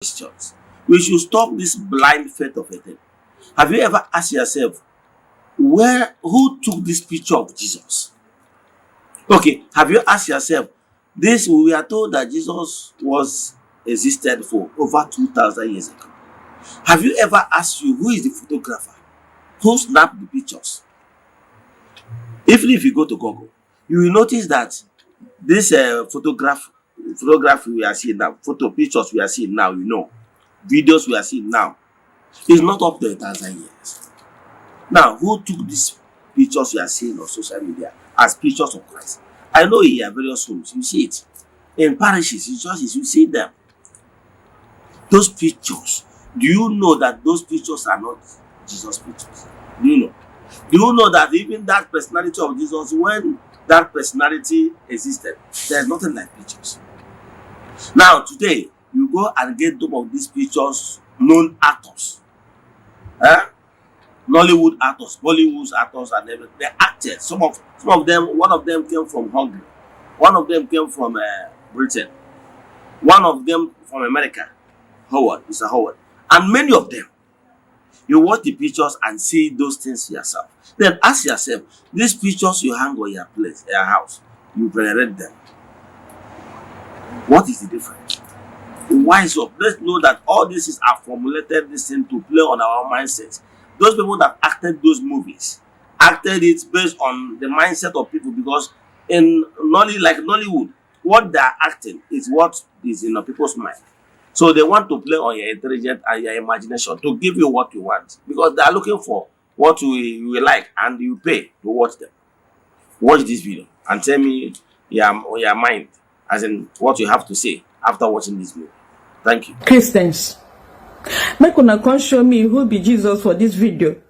Questions. We should stop this blind faith of a thing. Have you ever asked yourself, where who took this picture of Jesus? Okay, have you asked yourself, this we are told that Jesus was existed for over 2,000 years ago. Have you ever asked you who is the photographer? Who snapped the pictures? Even if you go to Google, you will notice that this photography we are seeing now, photo pictures we are seeing now, videos we are seeing now, is not up to 1,000 years. Now, who took these pictures you are seeing on social media as pictures of Christ? I know in your various homes, you see it. In parishes, in churches, you see them. Those pictures, do you know that those pictures are not Jesus pictures? Do you know? Do you know that even that personality of Jesus, when that personality existed, there's nothing like pictures? Now, today, you go and get some of these pictures, known actors. Eh? Nollywood actors, Bollywood actors, and everything. They acted. Some of them, one of them came from Hungary, one of them came from Britain, one of them from America, Howard, Mr. Howard, and many of them. You watch the pictures and see those things yourself. Then ask yourself, these pictures you hang on your place, your house, you venerate them. What is the difference? Wise up. Let's know that all this is are formulated this thing to play on our mindset. Those people that acted those movies acted it based on the mindset of people, because in Nolly, like Nollywood, what they are acting is what is in the people's mind. So they want to play on your intelligence and your imagination to give you what you want, because they are looking for what you will like and you pay to watch them. Watch this video and tell me your mind, as in what you have to say after watching this video. Thank you. Christians, make una come show me who be Jesus for this video.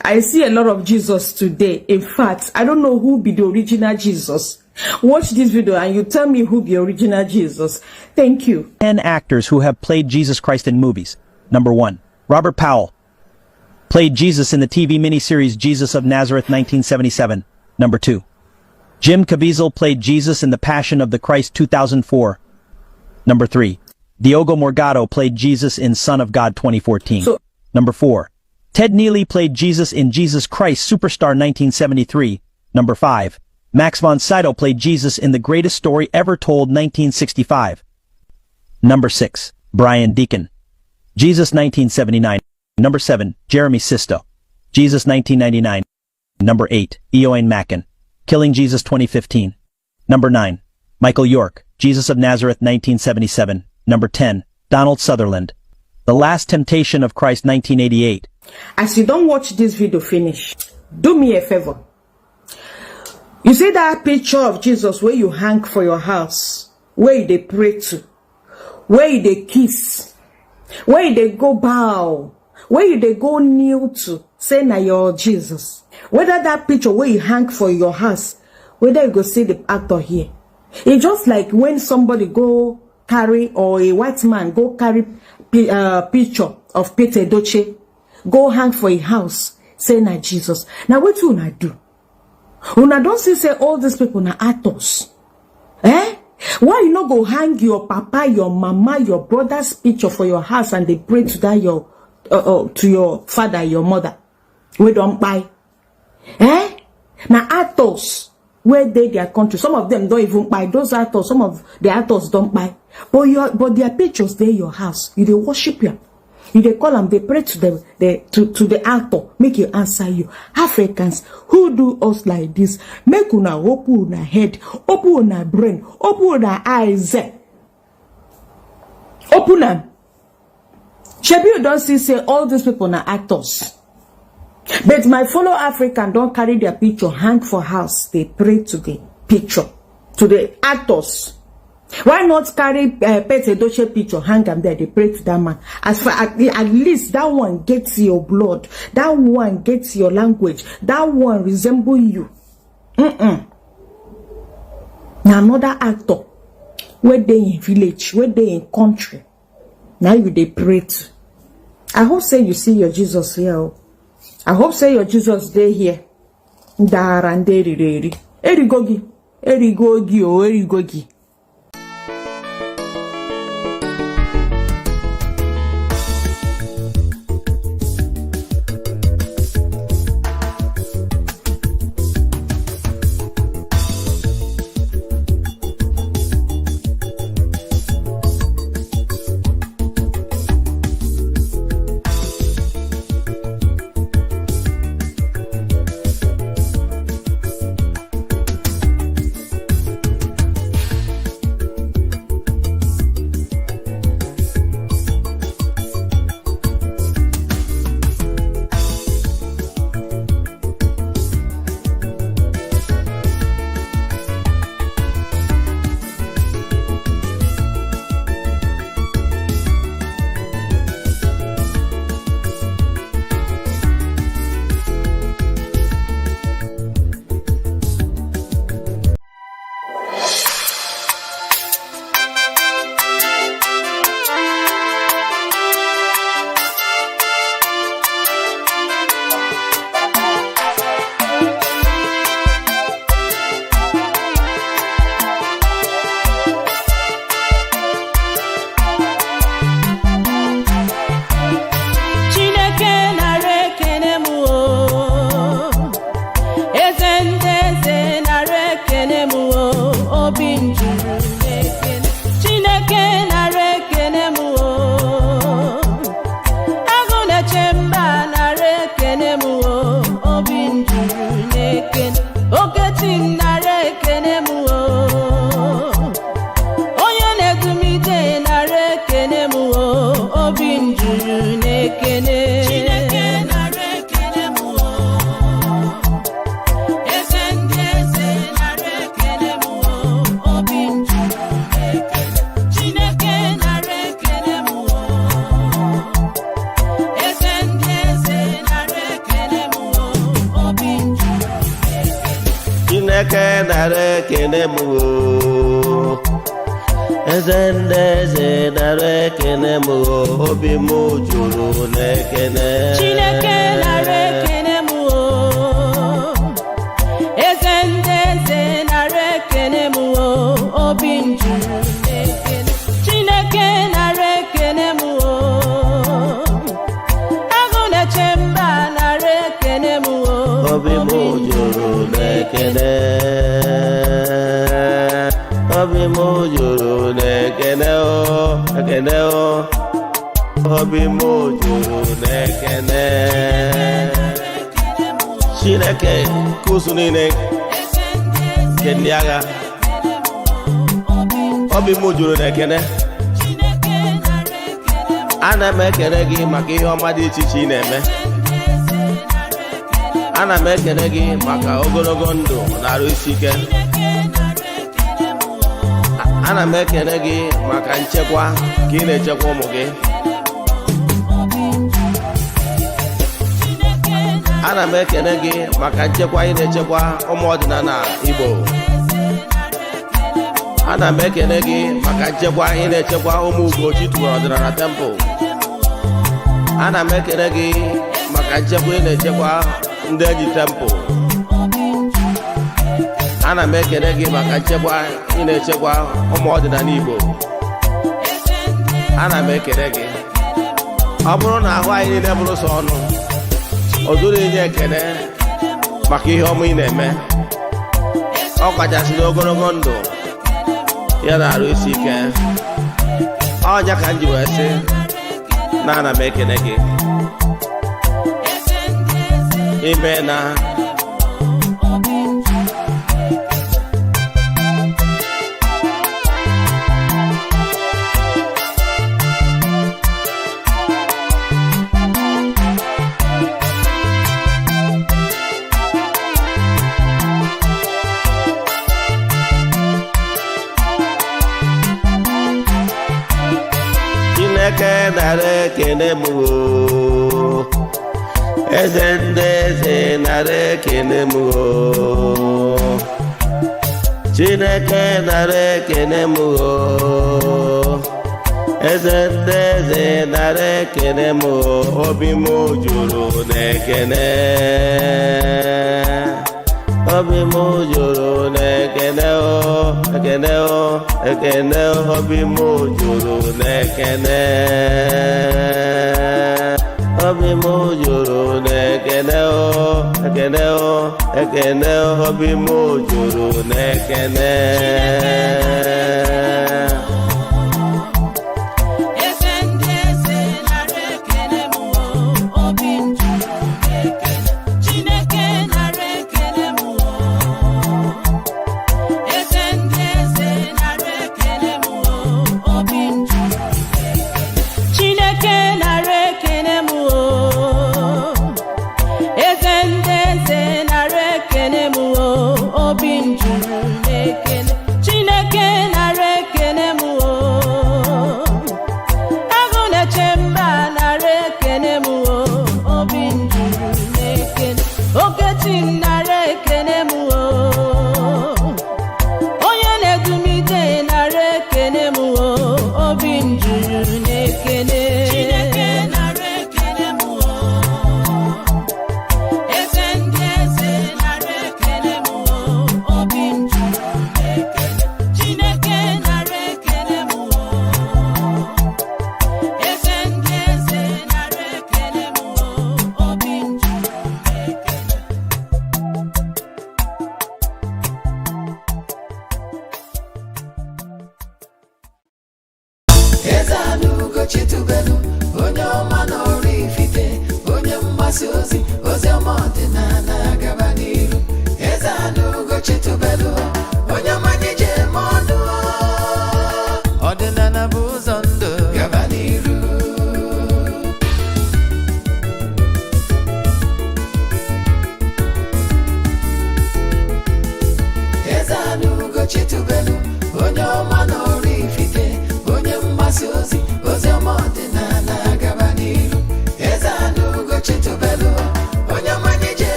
I see a lot of Jesus today. In fact, I don't know who be the original Jesus. Watch this video and you tell me who be original Jesus. Thank you. 10 actors who have played Jesus Christ in movies. Number 1. Robert Powell played Jesus in the TV miniseries Jesus of Nazareth 1977. Number 2. Jim Caviezel played Jesus in The Passion of the Christ 2004. Number 3. Diogo Morgado played Jesus in Son of God 2014. Number 4. Ted Neely played Jesus in Jesus Christ Superstar 1973. Number 5. Max von Sydow played Jesus in The Greatest Story Ever Told 1965. Number 6. Brian Deacon, Jesus 1979. Number 7. Jeremy Sisto, Jesus 1999. Number 8. Eoin Macken, Killing Jesus 2015. Number 9. Michael York, Jesus of Nazareth 1977. Number 10. Donald Sutherland, The Last Temptation of Christ 1988. As you don't watch this video finish, do me a favor. You see that picture of Jesus where you hang for your house, where you dey pray to, where you dey kiss, where you dey go bow, where you dey go kneel to, say na your Jesus. Whether that picture where you hang for your house, whether you go see the actor here. It's just like when somebody go carry, or a white man go carry picture of Peter Edochie, go hang for a house, say na Jesus. Now what una do? Una don see say all these people na actors. Eh? Why you no go hang your papa, your mama, your brother's picture for your house and they pray to that your to your father, your mother? We don buy. Eh? Now actors where they their country, some of them don't even buy those actors, some of the actors don't buy. But their pictures they your house. You dey worship you. You dey call them, they pray to them, to the actor, make you answer you. Africans who do us like this, make una open una head, open una brain, open una eyes. Open them. Shebi you don see say all these people are actors. But my fellow African don carry their picture, hang for house. They pray to the picture, to the actors. Why not carry Pete Edochie picture, hang am there, they pray to that man? As far at least that one gets your blood, that one gets your language, that one resemble you. Now another actor, where they in village, where they in country, now you dey pray to. I hope say you see your Jesus here. Oh. I hope say your Jesus dey here. Ndara ndị eriri eri. Erigo gị. Erigo gị o, erigo gị. Nara ekene m o. Eze ndị eze, nara ekene m o. Obi m juru n'ekene. Chineke, nara ekene m o. Eze ndị eze, nara ekene m o. Obi m juru n'ekene. Chineke, nara ekene m o. Agụ na-eche mba, nara ekene m o. Obi m juru n'ekene. Obi m juru n'ekene o, ekene o. Obi m juru n'ekene. Chineke kusu niile nke ndị agha, obi m juru n'ekene. Ana m ekene gị maka ihe ọma dị iche iche ị na-eme. Ana m ekene gị maka ogologo ndụ na arụ isi ike. Ana m ekene gị maka nchekwa ka ị na-echekwa ụmụ gị. Ana m ekene gị maka nchekwa ị na-echekwa ụmụ ọdịnala Igbo. Ana m ekene gị maka nchekwa ị na-echekwa ụmụ Ugochi tubelu ọdịnala temple. Ana m ekene gị maka nchekwa ị na-echekwa ndị enyi temple. Ana m ekene gị maka nchekwa ị na-echekwa ụmụ ọdịnala Igbo. Ana m ekene gị. Ọ bụrụ na ahụ anyị niile bụrụ sọ ọnụ, o zuru inye ekene maka ihe ọma ị na-eme, ọ kachasị n'ogologo ndụ ya na arụ isi ike. Ọnya ka m ji wee sị na ana m ekene gị. Ime na Chineke, nara ekene m o. Eze ndị eze, nara ekene m o. Chineke, nara ekene m o. Eze ndị eze, nara ekene m o. Obi m juru n'ekene. Obi m juru n'ekene o, ekene o, ekene o. Obi m juru n'ekene. Obi m juru n'ekene o, ekene o, ekene o. Obi m juru n'ekene. Eze ndị eze, nara ekele m o. Obi m juru n'ekele. Chineke, nara ekele m o. Eze ndị eze, nara ekele m o. Obi m juru n'ekele. Chineke, nara ekele m o. Eze ndị eze, nara ekele m o. Obi m juru n'ekele. Chineke, nara ekele.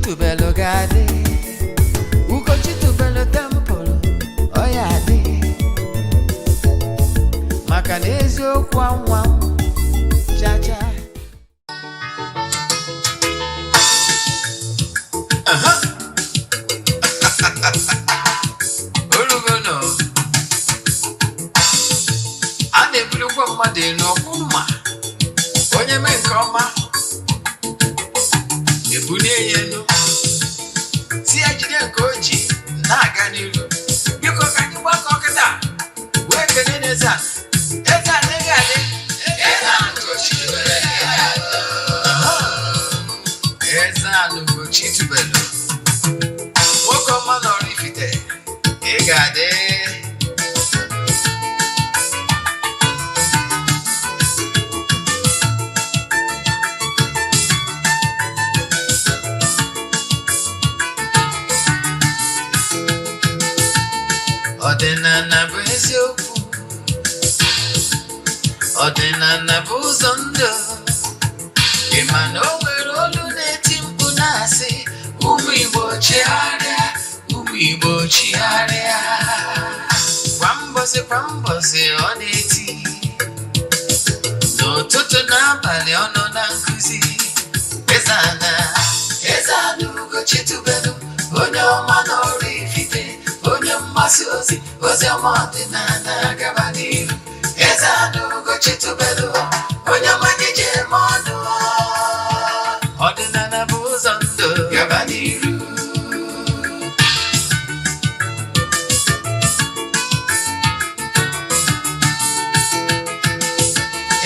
Tubelu ga-adị. Ugochi Tubelu temple, ọ ya adị, maka na eziokwu anwa chacha. Olugono a na-ebulikwa mmadụ elu ọkwụ mma, onye mee nke ọma ebulie ya elu, si ya jide nke o ji na-aga n'iru. Biko, ka anyị gbakọ kịta wee kelee n'eze a. Eze adịghị adị, eze Eze-Ana Ugochi Tubelu, nwoke ọma na Oraifite, ị ga-adị. Ọdịnala bụ eziokwu, ọdịnala bụ ụzọ ndụ. Ị ma na o nwere olu na-eti mkpu na-asị, ụmụ Igbo chigharịa, ụmụ Igbo chigharịa. Kwa mbọsị kwa mbọsị ọ na-eti, n'ụtụtụ n'abalị ọ nọ na nkụzi. Eze-Ana, Eze-Ana Ugochi Tubelu, onye ọma na Oraifite, onye mgbasa ozi ozi ọma ọdịnala, gaba n'ihu. Eze-Ana Ugochi Tubelu, onye ọma ji eme ọnụ. Ọdịnala bụ ụzọ ndụ, gaba n'ihu.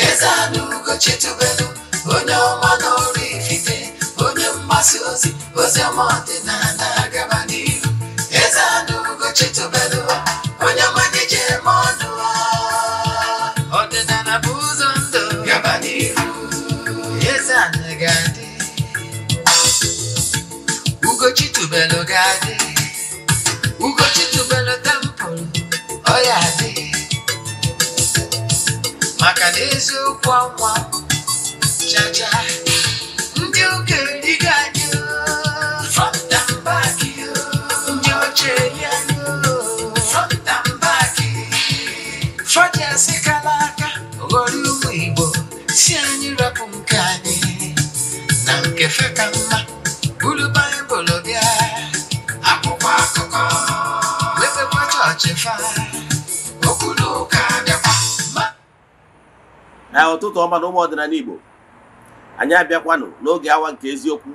Eze-Ana Ugochi Tubelu, onye ọma na Oraifite, onye mgbasa ozi ozi ọma ọdịnala, gaba n'ihu. Eze-Ana Ugochi Tubelu, onye ọma ji eme ọnụ. Ọdịnala bụ ụzọ ndụ, gaba n'ihu. Eze-Ana ga-adị, Ugochi Tubelu ga-adị. Ugochi Tubelu temple, ọ ya adị, maka na eziokwu anwa chacha. Ndị ụka erigo anyị front and back, ndị oche eri anyị front and back. Fọji asị kala aka ghọrọ ụmụ Igbo, si anyị rapụ nke anyị na nke fe ka mma. Buru Baịbụl bịa, akwụkwọ akụkọ, mepekwa chọọchị fa, okwu na ụka bịakwa ma. Na ụtụtụ ọma na ụmụ ọdịnala Igbo, anyị abịakwanụ n'oge awa nke eziokwu,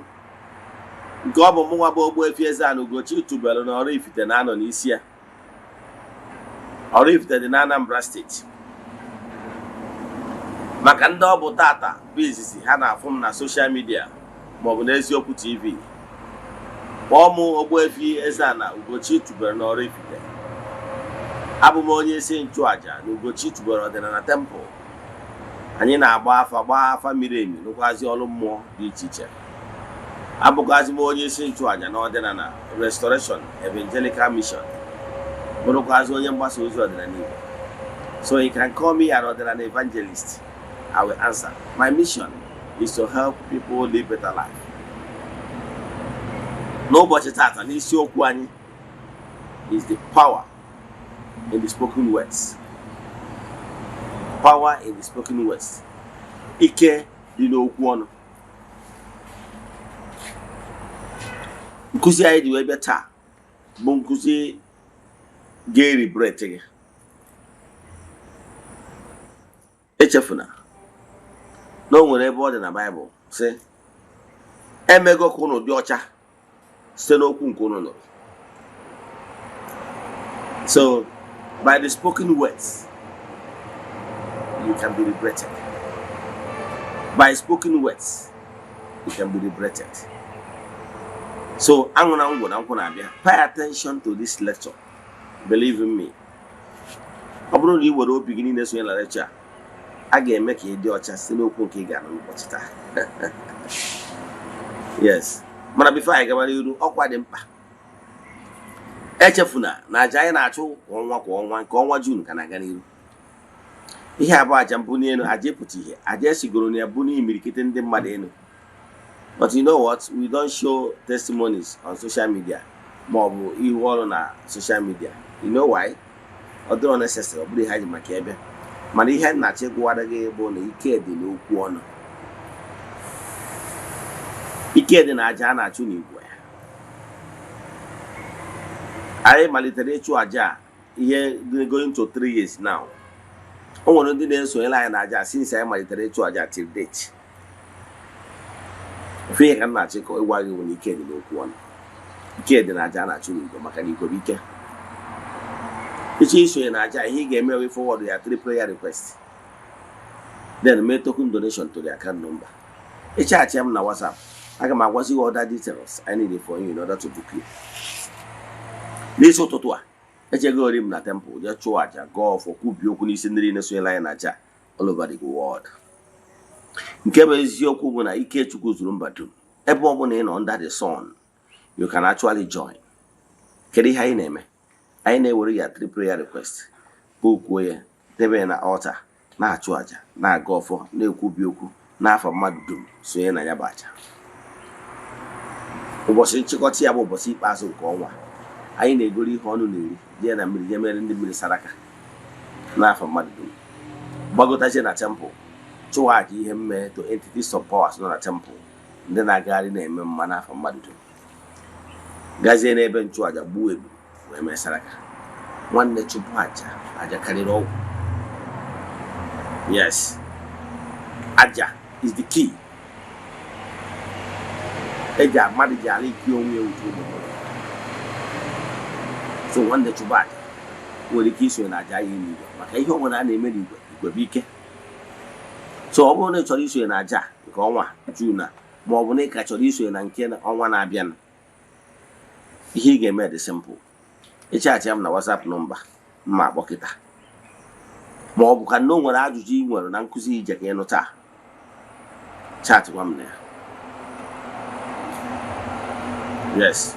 nke ọ bụ mụnwa bụ Ogbuefi Eze-Ana Ugochi Tubelu na Oraifite na-anọ n'isi ya. Oraifite dị na Anambra Steeti. Maka ndị ọ bụ tata bụ izizi ha na-afụ m na social media maọbụ n'Eziokwu TV, kpọọ m Ogbuefi Eze-Ana Ugochi Tubelu na Oraifite. Abụ m onye isi nchụaja na Ugochi Tubelu Ọdịnala Temple. Anyị na-agba afa, gbaa afa miri emi, rụkwazi ọrụ mmụọ dị iche iche. Abụkwazi m onye isi nchụaja na Ọdịnala Restoration Evangelical Mission, bụrụkwazi onye mgbasa ozi ọdịnala Igbo. So you can call me an ọdịnala evangelist, I will answer. My mission is to help people live better life. N'ụbọchị tata, n'isiokwu anyị is the power in the spoken words. Power in the spoken words, ike dị n'okwu ọnụ. Nkụzi anyị ji wee bịa taa bụ nkụzi ga-eribreti gị. Echefuna na o nwere ebe ọ dị na Baịbụl sị, emego ka unu dị ọcha site n'okwu nke unu nụrụ. So by the spoken words you can be liberated. By spoken words you can be liberated. So aṅụ na ngwụ na nkwụ na-abịa. Pay attention to this lecture. Believe in me, ọ bụrụ na ị were obi gị niile sonye na lecture a, a ga-eme ka ị dị ọcha site n'okwu nke ị ga-anụ n'ụbọchị taa. Yes, mana before anyị gaba n'iru, ọkwa dị mkpa. Echefuna na aja anyị na-achụ kwa ọnwa kwa ọnwa, nke ọnwa June ka na-aga n'iru. Ihe abụọ, aja mbụ n'elu, aja ịpụta ihe, aja esigoro na ya bụ n'imirikite ndị mmadụ elu. But you know what? We don't show testimonies on social media ma ọ bụ ihu ọrụ na social media. You know why? Ọ dịrọ necessary, ọ bụrụ ihe anyị ji maka ebe. Mana ihe m na-achọ ịgwara gị bụ na ike dị n'okwu ọnụ. Ike dị na aja a na-achụ n'igwe. Anyị malitere ịchụ aja a ihe going to 3 years now. O nwere ndị na-esonyere anyị na aja since anyị malitere ịchụ aja till date. Ofe ihe ka m na-achọ ka ịgwa gị bụ na ike dị n'okwu ọnụ. Ike dị na aja a na-achụ n'igwe, maka na igwe bụ ike. Ịchọ isonye na aja, ihe ị ga-eme wee forward ya three prayer request, then mee token donation to the account number. Ị chat m na WhatsApp, aga m agwazi gị other details I need for you in order to book you. N'isi ụtụtụ a, echegori m na temple jee chụọ aja, gọọ ọfọ, kwubie okwu n'isi ndị niile sonyere anyị na aja all over the world. Nke bụ eziokwu bụ na ike Chukwu zuru mba dum. Ebe ọ bụla ị nọ under the sun, you can actually join. Kedu ihe anyị na-eme? Anyị na-ewere ya three prayer request, bookuo ya, debe ya na altar, na-achụ aja, na-aga ọfọ, na-ekwubi okwu n'afọ mmadụ dum sonye na ya bụ aja. Ụbọchị nchịkọta ya bụ ụbọchị ikpeazụ nke ọnwa. Anyị na-egoro ihe ọnụ na-eri, jee na mmiri, jee mere ndị mmiri saraka n'afọ mmadụ dum, gbagotazie na temple, chụọ aja ihe mme to entities of powers nọ na temple, ndị na-agagharị na-eme mma n'afọ mmadụ dum, gazie n'ebe nchụaja, gbuo ebu wee mee saraka. Nwanne, chụpụ aja. Aja karịrị ọgwụ. Yes, aja is the key eji mmadụ ji ala ike onwe ya utu ụmụ. So nwanne, chụpụ aja. Nwere ike isonye na aja ya n'igwe, maka ihe ọbụla a na-eme n'igwe, igwe bụ ike. So ọ bụrụ na ị chọrọ isonye na aja nke ọnwa June a, ma ọ bụ na ị ka chọrọ isonye na nke ọnwa na-abịa, ihe ị ga-eme dị simple. Ị chat m na WhatsApp number mma akpọ kịta, ma ọ bụ ka na o nwere ajụjụ ị nwere na nkụzi ije ka ịnụ taa, chat gwa m na ya. Yes,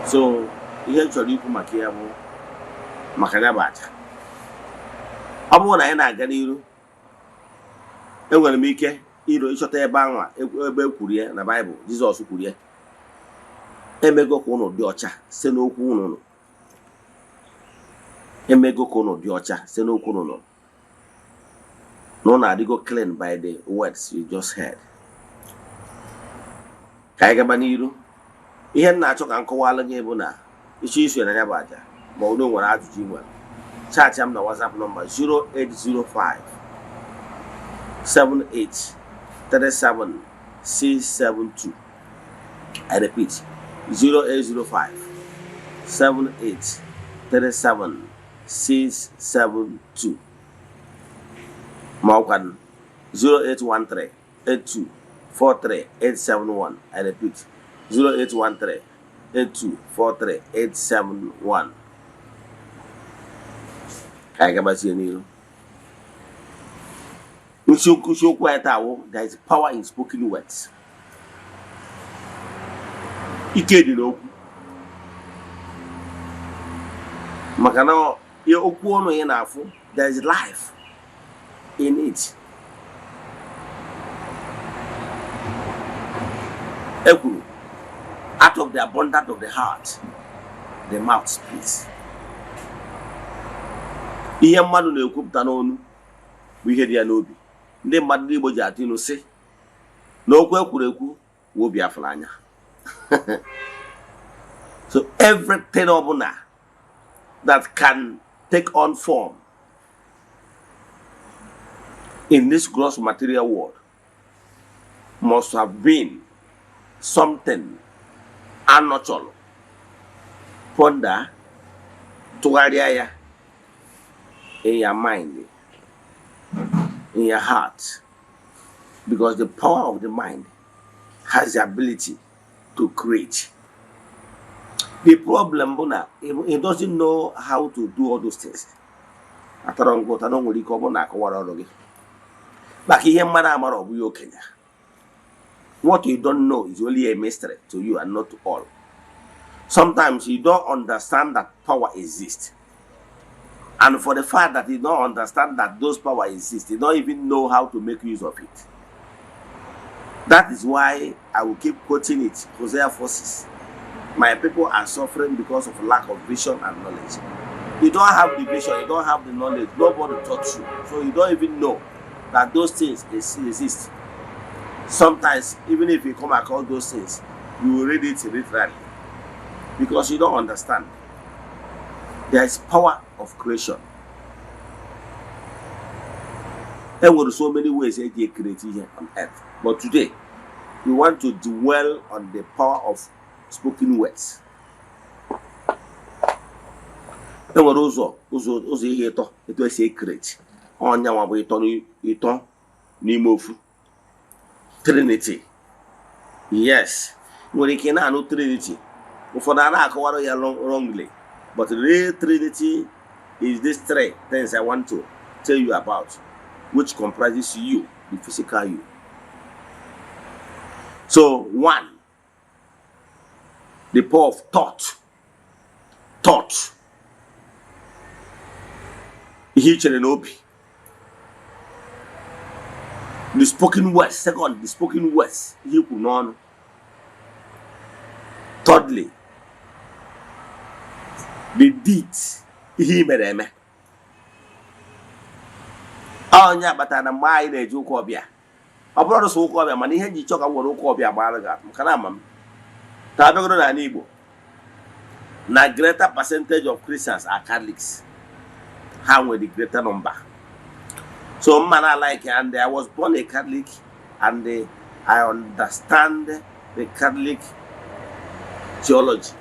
so ihe m chọrọ ikwu maka ya bụ maka ya bụ aja. Ọ bụrụ na anyị na-aga n'iru, enwere m ike iro ịchọta ebe anwa ebe e kwuru ya na Baịbụl. Jizọs kwuru ya, "Emego ka ụnụ dị ọcha site n'okwu ụnụ nụ. Emego ka ụnụ dị ọcha site n'okwu ụnụ nụ." Na ụnụ adịgo clean by the words you just heard. Ka anyị gaba n'iru. Ihe m na-achọ ka m kọwalụ gị bụ na ịchọ isonye na ya bụ aja, ma ọ bụ na o nwere ajụjụ ị nwere, chat m na WhatsApp number 0805 78 37 672. I repeat, 0805 78 37 672, ma ọkwa 0813 82 43 871. I repeat, 0813 82 43 871. Ka anyị gabazie n'ihu. Isiokwu anyị taa wụ "There is power in spoken words." Ike dị n'okwu, maka na ihe okwu ọnụ ị na-afụ, there is life in it. E kwuru, "Out of the abundance of the heart the mouth speaks." Ihe mmadụ na-ekwupụta n'ọnụ bụ ihe dị ya n'obi. Ndị mmadụ, ndị Igbo ji atụ ilu sị na okwu ekwuru ekwu bụ obi afụrụ anya. So everything ọbụla that can take on form in this gross material world must have been something anọchọrọ ponder, tụgharịa ya in your mind, in your heart, because the power of the mind has the ability to create. The problem bụ na he doesn't know how to do all those things. Atọrọ ngwa ụta na o nwere ike ọ bụrụ na akọwara ọrụ gị, maka ihe mmadụ amara ọ bụghị okenye. What you don't know is only a mystery to you and not to all. Sometimes you don't understand that power exists, and for the fact that you don't understand that those power exist, you don't even know how to make use of it. That is why I will keep quoting it, Hosea 4:6. My people are suffering because of lack of vision and knowledge. You don't have the vision, you don't have the knowledge, nobody taught you. So you don't even know that those things exist. Sometimes, even if you come across those things, you will read it literally because you don't understand. There is power of creation. There were so many ways eji create here on earth. But today, we want to dwell on the power of spoken words. E nwere ụzọ ihe ịtọ etu esi e-create. Ọnya nwa bụ ịtọ ịtọ n'ime ofu. Trinity. Yes. Nwere ike na-anụ Trinity. Ụfọdụ a na-akọwara ya wrongly. But the real Trinity is these three things I want to tell you about, which comprises you, the physical you. So, one, the power of thought. Thought. Ihe i chere n'obi. The spoken words. Second, the spoken words. Ihe i kwuru n'ọnụ. Thirdly, the deeds. Ihe i mere eme. Onye kpatara na mgbe anyị na-eje ụka ọbịa, ọ bụrụ sọ ụka ọbịa, mana ihe nji chọ ka m were ụka ọbịa gbara gị atụ, maka na ama m ka abịagoro n'ala Igbo na greater percentage of Christians are Catholics. Ha nwere the greater number. So mma na like, and I was born a Catholic, and I understand the Catholic theology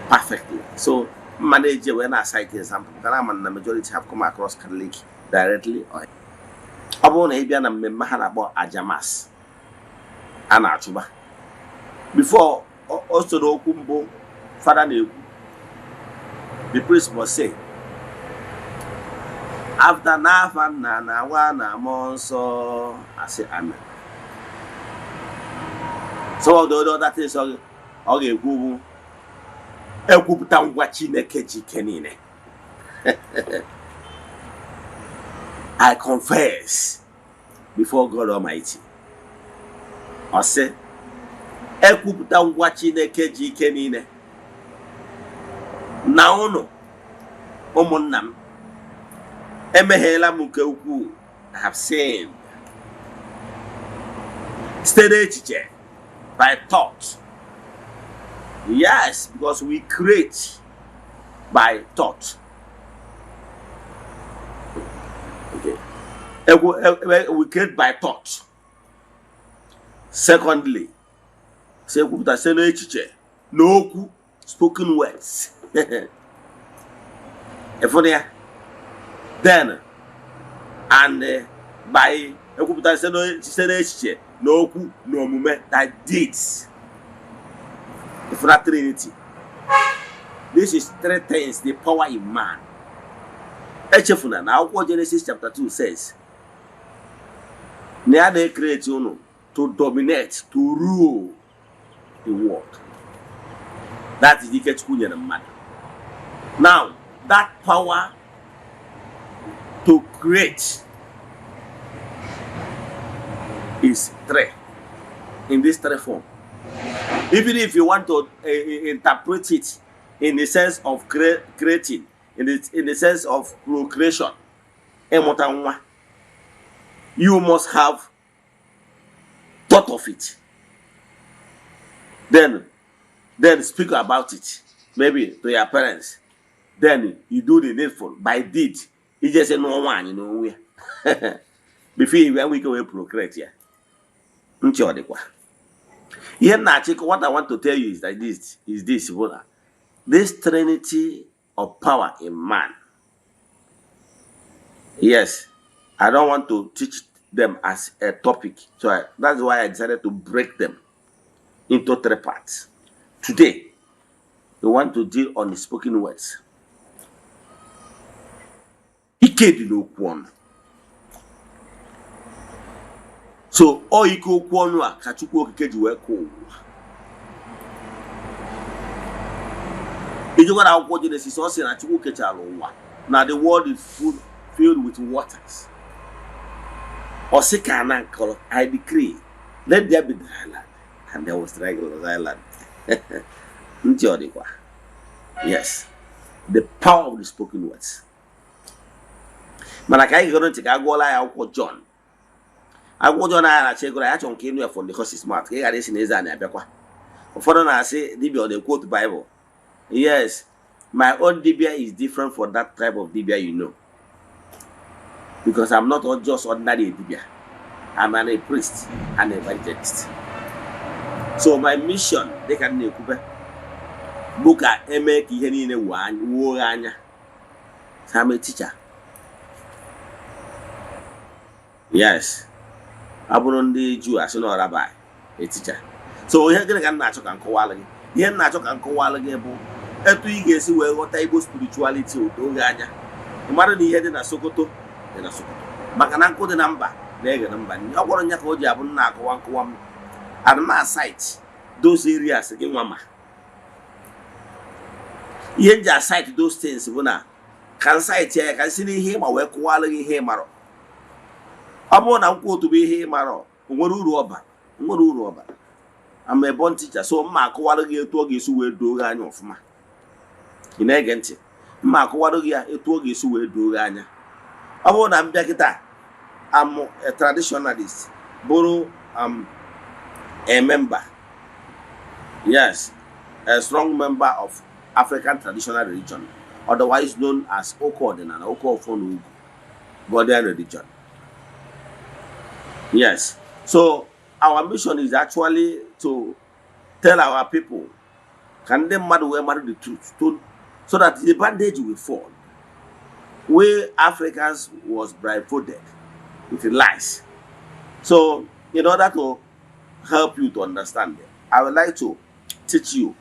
perfectly. So mma na-eji wee na cite example, maka na ama na majority have come across Catholic directly or ọ bụrụ na ị bịa na mmemme ha na-akpọ aja mass a na-achụba, before o soro okwu mbụ fada na-ekwu, the priest must say after, "N'afa Nna na Nwa na Mmụọ Nsọ," asị amen. Some of the other things ọ ga-ekwu bụ, "Ekwupụta ngwa Chineke ji ike niile." "I confess before God Almighty." Ọ sị, "Ekwupụta ngwa Chineke ji ike niile na ụnụ ụmụnna m, emegheela m nke ukwuu." I have sinned site n'echiche, by thought. Yes, because we create by thought. Okay, we create by thought. Secondly, sị ekwupụta site n'echiche na okwu, spoken words. Ịfụrụ ya? Then and by ekwupụta site n'echiche na okwu na omume, that deeds. Ịfụna Trinity? This is three things, the power in man. Echefuna na akwụkwọ Genesis chapter 2 says na ya na-ecreate unu to dominate, to rule the world. That is ike Chukwu nyere mmadụ. Now, that power to create is three, in this three form. Even if you want to interpret it in the sense of creating, in the sense of procreation, ịmụta nwa, you must have thought of it, then speak about it, maybe to your parents, then you do the needful by deed, ijesi nụọ nwaanyị n'onwe ya before you nwee ike wee procreate ya. Ntị ọ dịkwa ihe m na-achịkọ. What I want to tell you is that this is this bụ na this trinity of power in man, yes, I don't want to teach them as a topic, so that's why I decided to break them into three parts. Today we want to deal on the spoken words. Ike dị n'okwu ọnụ. So ọ ike okwu ọnụ a ka Chukwu Okike ji wee kụọ ụwa. Ijikwa na akwụkwọ Genesis, ọ sị na Chukwu kechara ụwa, na the world is full, filled with waters. Ọ sị ka ana nkọrọ, "I decree, let there be dry land," and there was dry land. Ntị ọ dịkwa? Yes, the power of the spoken words. Mana ka anyị gere ntị ka a gụọla ya akwụkwọ John. Akwụkwọ John anyị na-achọ ịgụrụ ya, achọrọ nke ịnụ ya from the horse's mouth, ka ị ghara isi na eze a na-abịakwa. Ụfọdụ na-asị, "Dibịa ọ na-ekwu otu Bible?" Yes, my own dibia is different from that type of dibia because I'm not just ordinary dibia. I'm a priest and evangelist. So my mission, dịka m na-ekwube, bụ ka eme ka ihe niile wuo anya. So I'm a teacher. Yes, ọ bụrụ ndị Juu, asị na rabbi, a teacher. So ihe gịnị ka m na-achọ ka m kọwalụ gị? Ihe m na-achọ ka m kọwalụ gị bụ etu ị ga-esi wee ghọta Igbo spirituality odo gị anya. Ị mara na ihe dị na Sokoto dị na Sokoto, maka na nkụ dị na mba na-eghe na mba. Ọ gwọrọ nya ka o ji abụ nna akọwa nkọwa m adịma cite those areas gị nwa. Ma ihe m ji acite those things bụ na ka m cite ya, ka m si n'ihe ịma wee kụwalụ gị ihe ị marọ. Ọ bụrụ na nkwụ otu bụ ihe ị marọ, o nwere uru ọba, nwere uru ọba. I'm a born teacher, so mma akụwarụ gị etu ọ ga-esi wee doo gị anya ọfụma. Ị na-ege ntị? Mma akụwarụ gị ya etu ọ ga-esi wee doo gị anya. Ọ bụrụ na m bịa kịta, I'm a traditionalist, bụrụ a member, yes, a strong member of African traditional religion, otherwise known as ụka ọdịnala, ụka ọfọ na ugwu, Godian religion. Yes, so our mission is actually to tell our people ka ndị mmadụ wee mara the truth so that the bandage will fall. We Africans was blindfolded with lies. So in order to help you to understand, I would like to teach you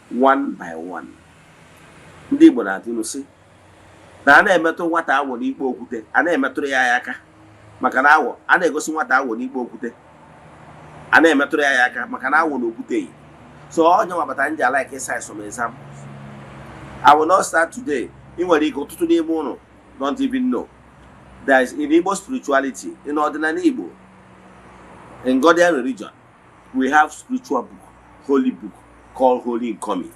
one by one. Ndị Igbo na-atụ ilu sị na a na-emetụ nwata awọ n'ikpe okwute, a na-emetụrụ ya aka, maka na awọ a na-egosi nwata awọ n'ikpe okwute, a na-emetụrụ ya aka, maka na awọ na okwute yi. So onye nwabata nji like cite some examples. I will not start today. Ị nwere ike ọtụtụ n'ime ụnụ don't even know there is in Igbo spirituality, in ọdịnala Igbo, in Godian religion, we have spiritual book, holy book called Holy Nkomi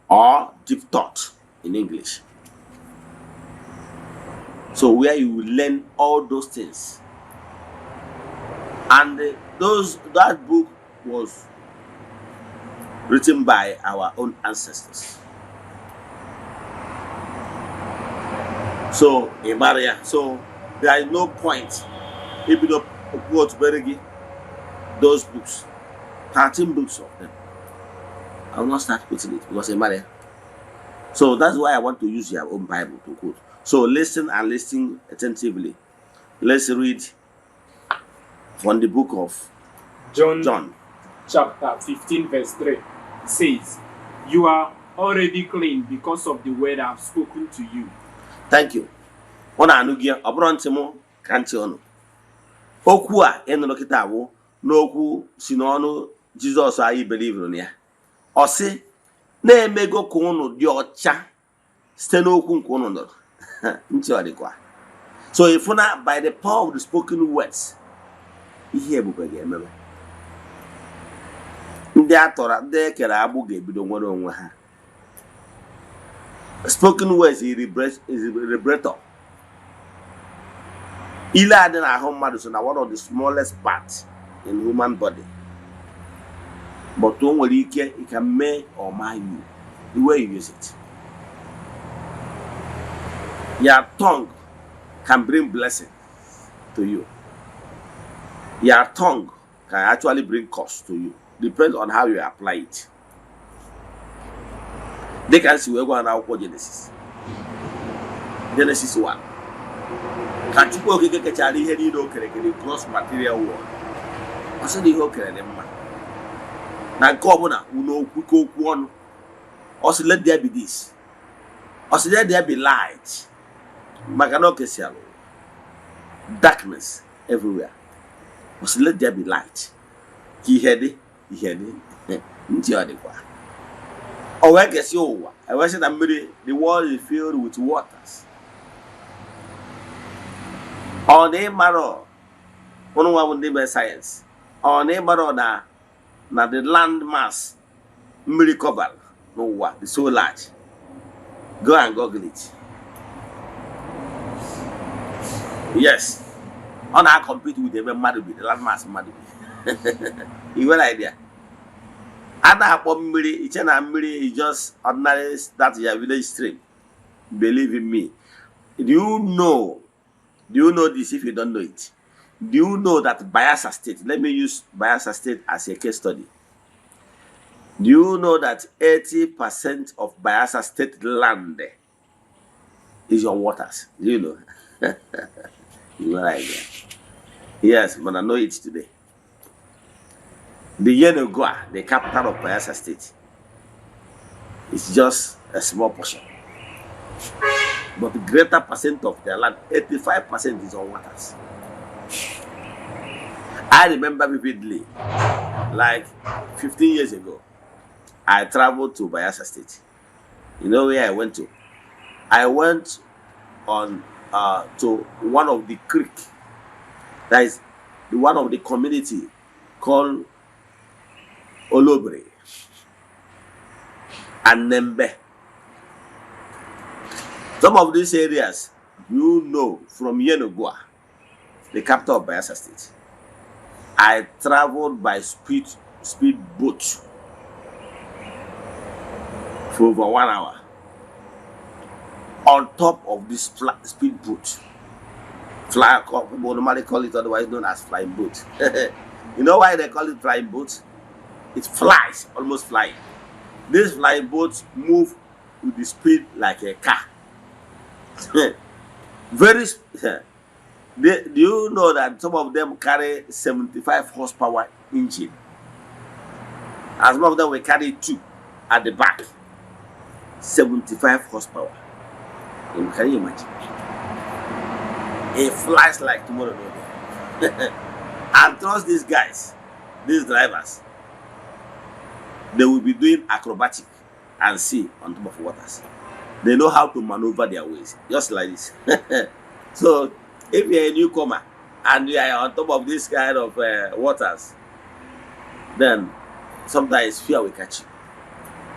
or Deep Thought in English. So where you will learn all those things. And those that book was written by our own ancestors. So ị mara ya. So there is no point ibido quote gị those books, 13 books of them. I will not start quoting it because ị mara ya. So that's why I want to use your own Bible to quote. So listen and listen attentively. Let's read from the book of John, John. Chapter 15, verse 3 says, "You are already clean because of the word I have spoken to you." Thank you. Ọ na-anụ gị, ọ bụrụ ntị mụ ka ntị ọnụ. Okwu a ị nụrụ kịta bụ n'okwu si n'ọnụ Jizọs anyị believeru na ya. Ọ sị na-emego ka ụnụ dị ọcha site n'okwu nke ụnụ nụrụ. Ntị ọ dịkwa? So ịfụ na by the power of the spoken words, ihe ebube ga-emebe. Ndị a tọrọ, ndị e kere agbụ ga-ebido nwere onwe ha. Spoken words is a liberator. Ile adị n'ahụ mmadụ so na one of the smallest parts in human body, but o nwere ike, it can make or mar you the way you use it. Your tongue can bring blessing to you. Your tongue can actually bring curse to you, depends on how you apply it. Dịka m si wee gwa n'akwụkwọ Genesis, Genesis 1, ka Chukwu Okike kechara ihe niile o kere kere, gross material world, ọ sị na ihe o kere dị mma, na nke ọbụla wụ n'okwu ka okwu ọnụ. Ọ sị, "Let there be this." Ọ sị, "Let there be light," maka na o kesialụ darkness everywhere. Ọ sị, "Let there be light," ka ihe dị, ihe dị. Ntị ọ dịkwa? O wee kesịa ụwa, e wee sị na mmiri, the world is filled with waters. Ọ na ịmarọ ụnụ nwa bụ ndị mee sayensị, ọ na ịmarọ na the land mass mmiri cover n'ụwa is so large. Go and google it. Yes, ọ na-compete with ebe mmadụ bi, the land mass mmadụ bi. You nwere idea? A na-akpọ mmiri, iche na mmiri is just ordinary, that your village stream. Believe in me. Do you know this? If you don't know it, do you know that Bayelsa State, let me use Bayelsa State as a case study, do you know that 80% of Bayelsa State land is on waters? Do you know? You know idea? Yes, but I know it today. The Yenagoa, the capital of Bayelsa State, is just a small portion. But the greater percent of their land, 85%, is on waters. I remember vividly, like 15 years ago, I traveled to Bayelsa State. You know where I went to? I went on to one of the creek, that is the one of the community called Olobre and Nembe. Some of these areas, you know, from Yenagoa, the capital of Bayelsa State, I traveled by speed boat for over 1 hour on top of this speed boat. Fly, people normally call it, otherwise known as flying boat. You know why they call it flying boat? It flies, almost flying. This flying boat move with the speed like a car. Very. Do you know that some of them carry 75 horsepower engine? And some of them will carry two at the back. 75 horsepower. Can you imagine? It flies like tomorrow no day. And trust these guys, these drivers, they will be doing acrobatic and see on top of waters. They know how to maneuver their ways, just like this. So if you're a newcomer and you are on top of this kind of waters, then sometimes fear will catch you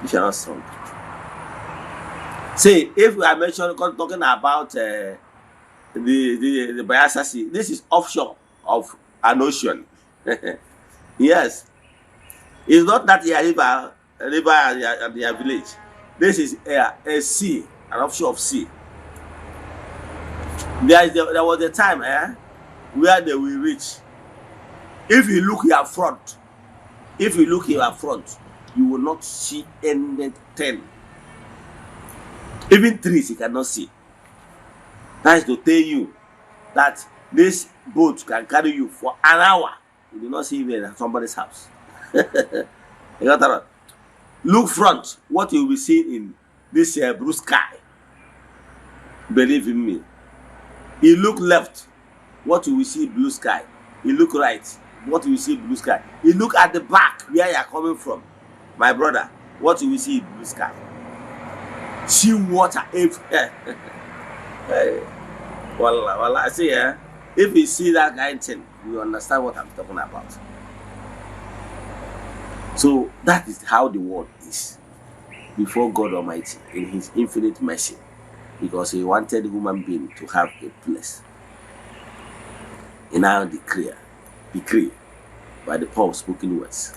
if you're not strong. See, if we are mentioning, talking about the Bayelsa Sea, this is offshore of an ocean. Yes, it's not that your river and your village. This is a sea, an offshore of sea. There was a time where they will reach. If you look your front, if you look your front, you will not see anything. Even trees you cannot see. That is to tell you that this boat can carry you for an hour. You do not see even somebody's house. You got that? Look front, what you will see in this blue sky. Believe in me. You look left, what you will see, blue sky. You look right, what you will see, blue sky. You look at the back where you are coming from, my brother, what you will see, blue sky. See water everywhere. Hey, well, I see, if you see that kind of thing, you understand what I'm talking about. So that is how the world is before God Almighty in His infinite mercy, because He wanted human being to have a place. He now decree by the power of spoken words,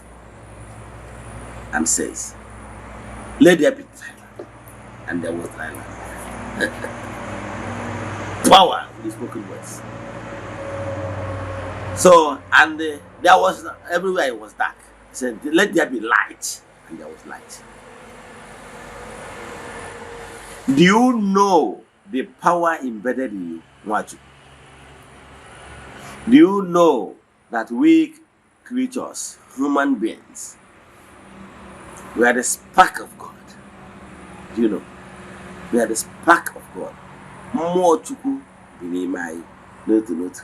and says, "Let there be dry land," and there was dry land. Power in the spoken words. So, and there was everywhere it was dark. He said, "Let there be light," and there was light. Do you know the power embedded in you, Nwachukwu? Do you know that we creatures, human beings, we are the spark of God? Do you know? We are the spark of God. Mmụọ Chukwu dị n'ime anyị n'otu n'otu.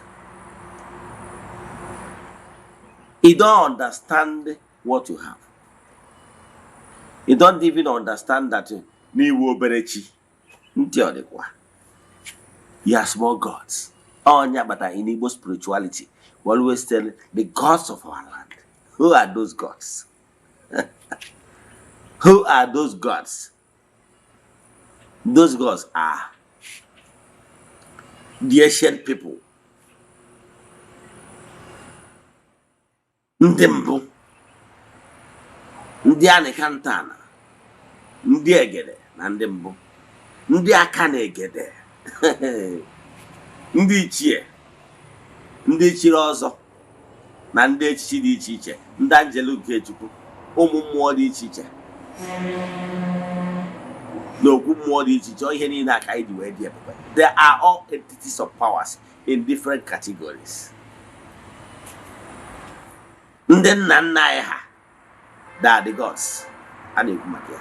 You don't understand what you have. You don't even understand that n'iwu obere chi ntị ọ dịkwa. You are small gods. Ọnya kpatara in Igbo spirituality, we always tell the gods of our land. Who are those gods? Who are those gods? Those gods are the ancient people, ndị mbụ, ndị anịkantana, ndị egede na ndị mbụ, ndị aka na egede, ndị ichie, ndị chiri ọzọ na ndị echichi dị iche iche, ndị anjelu nke Chukwu, ụmụ mmụọ dị iche iche na okwu mmụọ dị iche iche. Ihe niile a ka anyị ji wee dị ebube. They are all entities of powers in different categories. Ndị nna nna anyị ha, they are the gods a na-ekwu maka ya.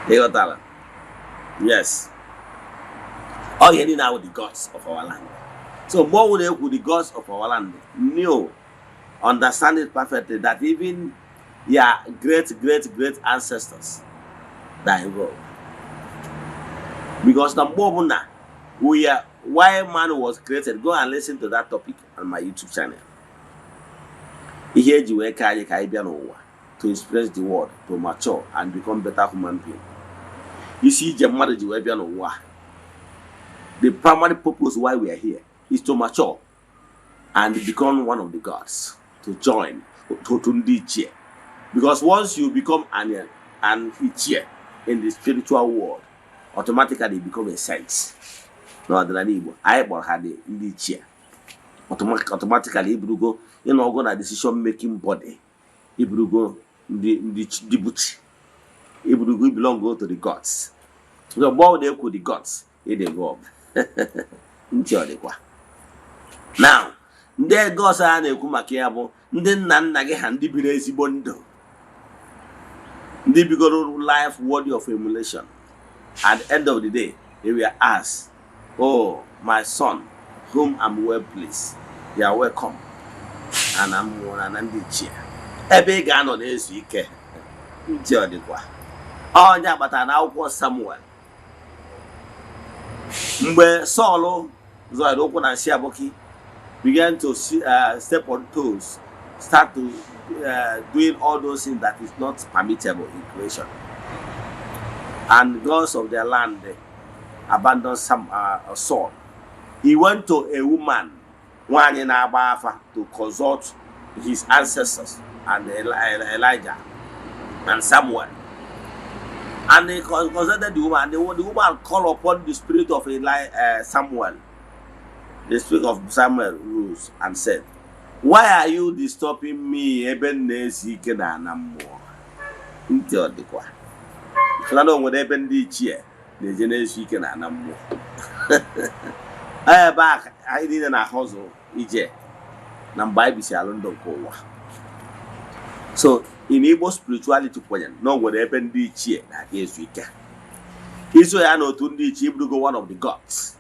Ịghọtara? Yes, ọ ihe niile ahụ, the gods of our land. So mgbe ọ na-ekwu the gods of our land, know, understand it perfectly that even your great great great ancestors that involved, because na mgbe ọbụla we are, why man was created, go and listen to that topic on my YouTube channel. Ihe eji wee ka anyị ka anyị bịa n'ụwa, to experience the world, to mature and become better human being. Isi ije mmadụ ji wee bịa n'ụwa, the primary purpose why we are here is to mature and become one of the gods, to join otu ndị ichie, because once you become an ichie in the spiritual world, automatically you become a saint. N'ọdịnala Igbo, anyị kpọrọ ha dị ndị ichie. Automatically iburugo ịnọgụ na decision making body, iburugo ndị dịbuchi, iburugo, you belong to the gods. So mgbe ọ na-ekwu the gods, ị involved. Ntị ọ dịkwa? Now, ndị gods a na-ekwu maka ya bụ ndị nna nna gị ha, ndị biri ezigbo ndụ, ndị bigoro life worthy of emulation. At the end of the day, they were asked, "Oh, my son, whom I'm well pleased, you are welcome." And I'm na ndị ichie, ebe ị ga-anọ na-ezu ike. Ntị ọ dịkwa? Onye kpatara na akwụkwọ Samuel, mgbe Sọl zọrọ ụkwụ na nsị abụkị, began to see, step on toes, start to doing all those things that is not permittable in creation, and gods of their land abandoned Saul. He went to a woman, nwanyị na-agba afa, to consult his ancestors and Elijah and Samuel. And he consulted the woman, and the woman called upon the spirit of Samuel. The spirit of Samuel rose and said, "Why are you disturbing me ebe m na-ezu ike na ana mmụọ?" Ntị ọ dịkwa? Fụlana o nwere ebe ndị ichie na-eje na-ezu ike na ana mmụọ. Ebe a ka anyị niile na-ahọzụ ije na mgbe anyị bisi alụ ndụ nke ụwa. So in Igbo spirituality, kwenyere na o nwere ebe ndị ichie na-aga ezu ike. Iso ya n'otu ndị ichie, iburugo one of the gods.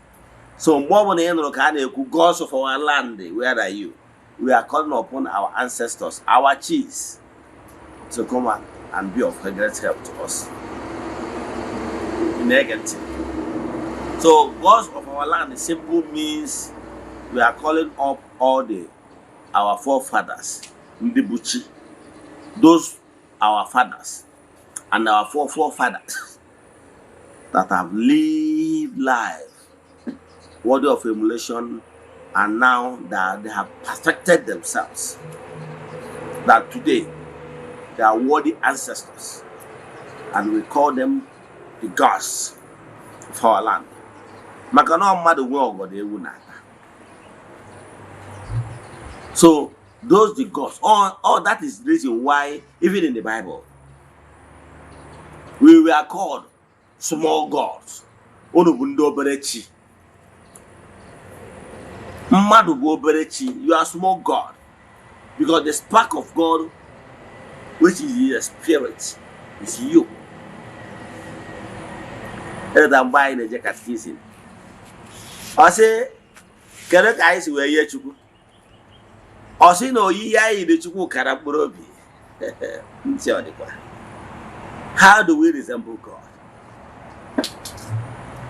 So mgbe ọbụla ị nụrụ ka a na-ekwu "gods of our land, where are you?", we are calling upon our ancestors, our chiefs, to come and be of great help to us. Ị na-ege ntị? So gods of our land simple means we are calling up all the our forefathers, ndị bụ chi, those our fathers and our forefathers that have lived life worthy of emulation, and now that they have perfected themselves, that today they are worthy ancestors, and we call them the gods of our land. Maka na ọ mmadụ nwe ọgọdọ ewu na-ata. So those the gods, all that is the reason why even in the Bible we were called small gods. Unu bụ ndị obere chi. Mmadụ bụ obere chi. You are small god because the spark of God, which is the spirit, is you. Eleta mgbe anyị na-eje catechism, ọ sị, kedu ka anyị si wee yie Chukwu? Ọ sị na oyiyi anyị dị Chukwu kara mkpụrụ obi. Ntị ọ dịkwa? How do we resemble God?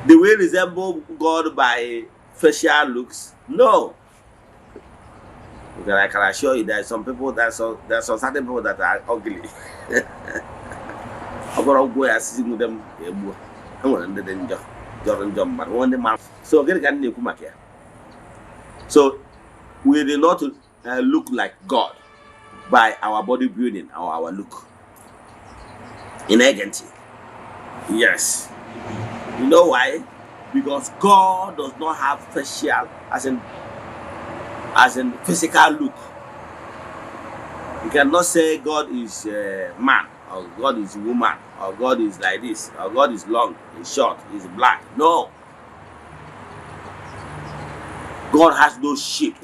Do we resemble God by facial looks? No. Because I can assure you there are some people that some there are some certain people that are ugly. Ọ bụrụ ọgwụ ya asịsị nwude m egbuo, e nwere ndị dị njọ, jọrọ njọ mmadụ, nwee ndị mara. So gịnị ka m na-ekwu maka ya? So we did not look like God by our body building or our look. Ị na-ege ntị? Yes. You know why? Because God does not have facial, as in physical look. You cannot say God is man, or God is woman, or God is like this, or God is long, is short, is black. No. God has no shape.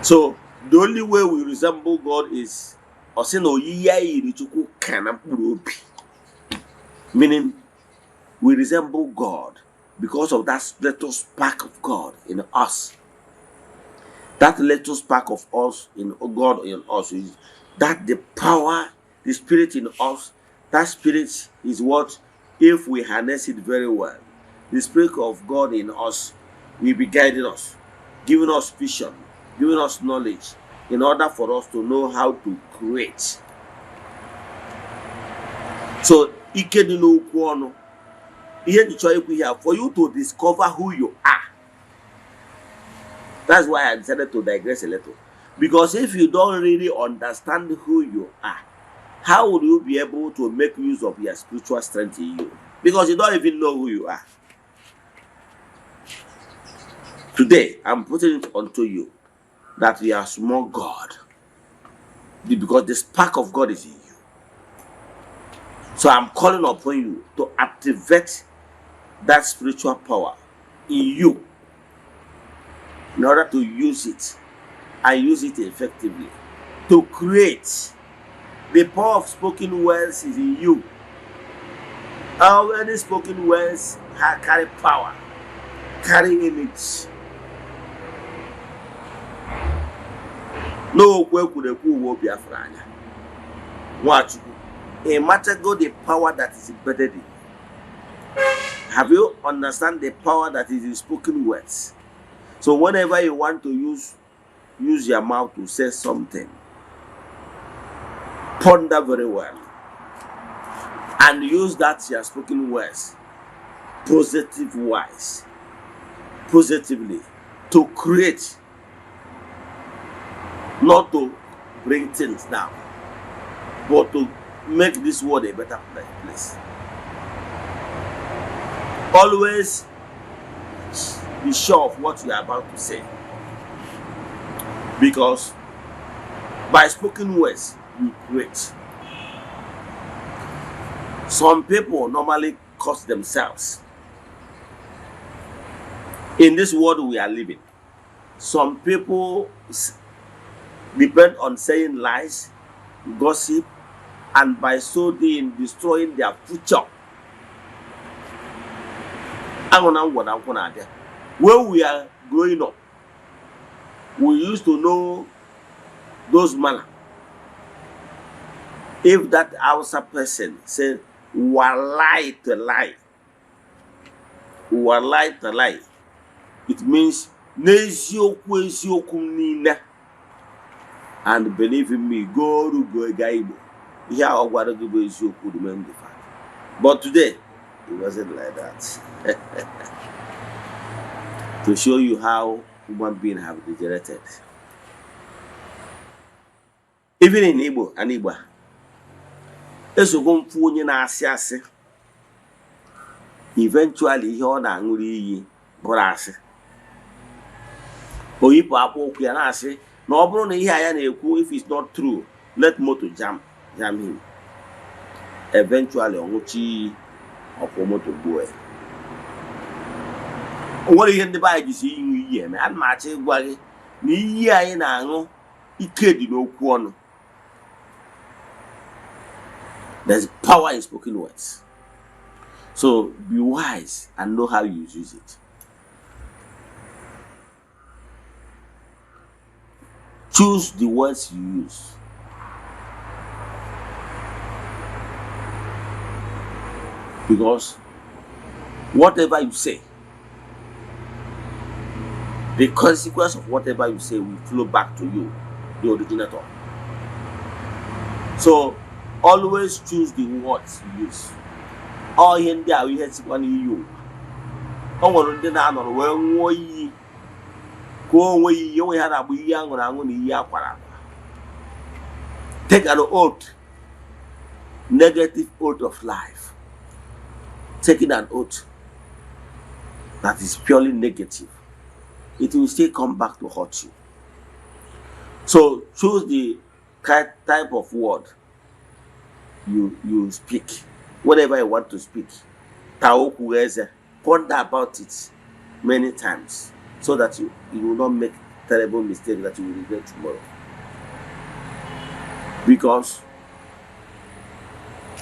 So the only way we resemble God is, ọ sị na oyiyi anyị yiri Chukwu ka na mkpụrụ obi. Meaning we resemble God because of that little spark of God in us. That little spark of us in God in us is that the power, the spirit in us, that spirit is what, if we harness it very well, the spirit of God in us will be guiding us, giving us vision, giving us knowledge in order for us to know how to create. So ike dị n'okwu ọnụ, ihe nji chọọ ikwu here, for you to discover who you are. That's why I decided to digress a little. Because if you don't really understand who you are, how will you be able to make use of your spiritual strength in you? Because you don't even know who you are. Today, I'm putting it unto you that you are small God. Because the spark of God is in you. So I'm calling upon you to activate that spiritual power in you in order to use it and use it effectively to create. The power of spoken words is in you. How many spoken words carry power, carry image? N'okwu ekwuru ekwu uwe obi afụrụ anya. Nwachukwu, ị matago the power that is embedded in you? Have you understand the power that is in spoken words? So whenever you want to use your mouth to say something, ponder very well and use that your spoken words positive wise, positively, to create, not to bring things down, but to make this world a better place. Always be sure of what you are about to say, because by spoken words you create. Some people normally curse themselves. In this world we are living, some people depend on saying lies, gossip, and by so doing destroying their future. Aṅụ na ngwọ na nkwụ na-abịa. When we are growing up, we used to know those manner. If that Hausa person said "Wallahi tallahi," "Wallahi tallahi," it means n'eziokwu eziokwu m niile, and believe in me, go rugo ga Igbo, ihe a ọ gwara gị bụ eziokwu, remain the fact. But today it wasn't like that. To show you how human beings have degenerated. Even in Igbo and Igbo, esogbo mfu onye na-asị asị, eventually ihe ọ na-aṅụrụ iyi bụrụ asị. O yipụ akpụ ụkwụ ya na-asị na ọ bụrụ na ihe a ya na-ekwu, if it's not true, let moto jam him. Eventually ọ ṅụcha iyi, ọkwụ moto gbuo ya. O nwere ihe ndị be anyị jisi ịṅụ iyi eme. Ana m achọ ịgwa gị na iyi anyị na-aṅụ, ike dị n'okwu ọnụ. There's power in spoken words. So be wise and know how you use it. Choose the words you use. Because whatever you say The consequence of whatever you say will flow back to you, the originator. So always choose the words you use. Ọ ihe ndị a bụ ihe sikwa n'iyi ụwa. O nwere ndị na-anọrọ wee ṅụọ iyi, kụọ onwe ya iyi, onwe ha na-agba iyi aṅụrụ aṅụ na iyi akwara akwa. Take an oath, negative oath of life. Taking an oath that is purely negative, it will still come back to hurt you. So choose the type of word you speak. Whatever you want to speak, taa okwu eze, ponder about it many times so that you will not make terrible mistake that you will regret tomorrow. Because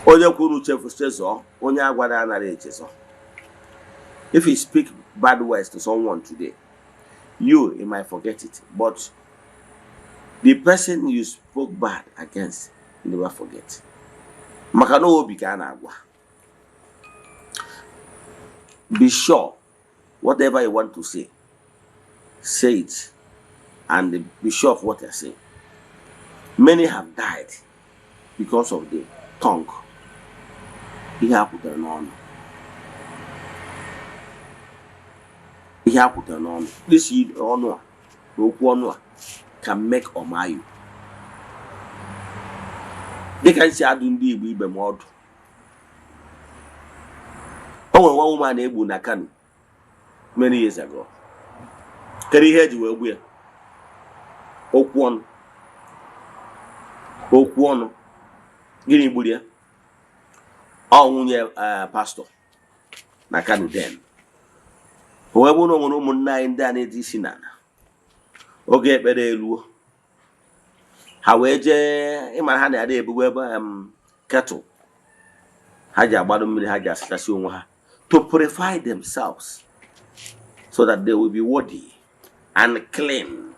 onye kwuru chefu chezọọ, onye agwara anaghị echezọ. If you speak bad words to someone today, you might forget it, but the person you spoke bad against, you never forget. Maka na obi ka a na-agwa. Be sure whatever you want to say, say it, and be sure of what you're saying. Many have died because of the tongue. Ihe a kwutere n'ọnụ. Ihe a kwutere n'ọnụ. This ọnụ a na okwu ọnụ a can make or mar you. Dịka m si adụ ndị Igbo ibe m ọdụ. O nwere nwa woman egbu na Kano many years ago. Kedu ihe eji wee gbu ya? Okwu ọnụ. Okwu ọnụ. Gịnị gburu ya? Ọ nwunye pastọ na Kano then. O wee bụrụ na o nwere ụmụnne anyị ndị a na-eti isi n'ala. Oge ekpere eruo, ha wee jee ịmara ha na-adị ebugbo ebe kettle ha ji agbado mmiri ha ji asachasị onwe ha to purify themselves so that they will be worthy and clean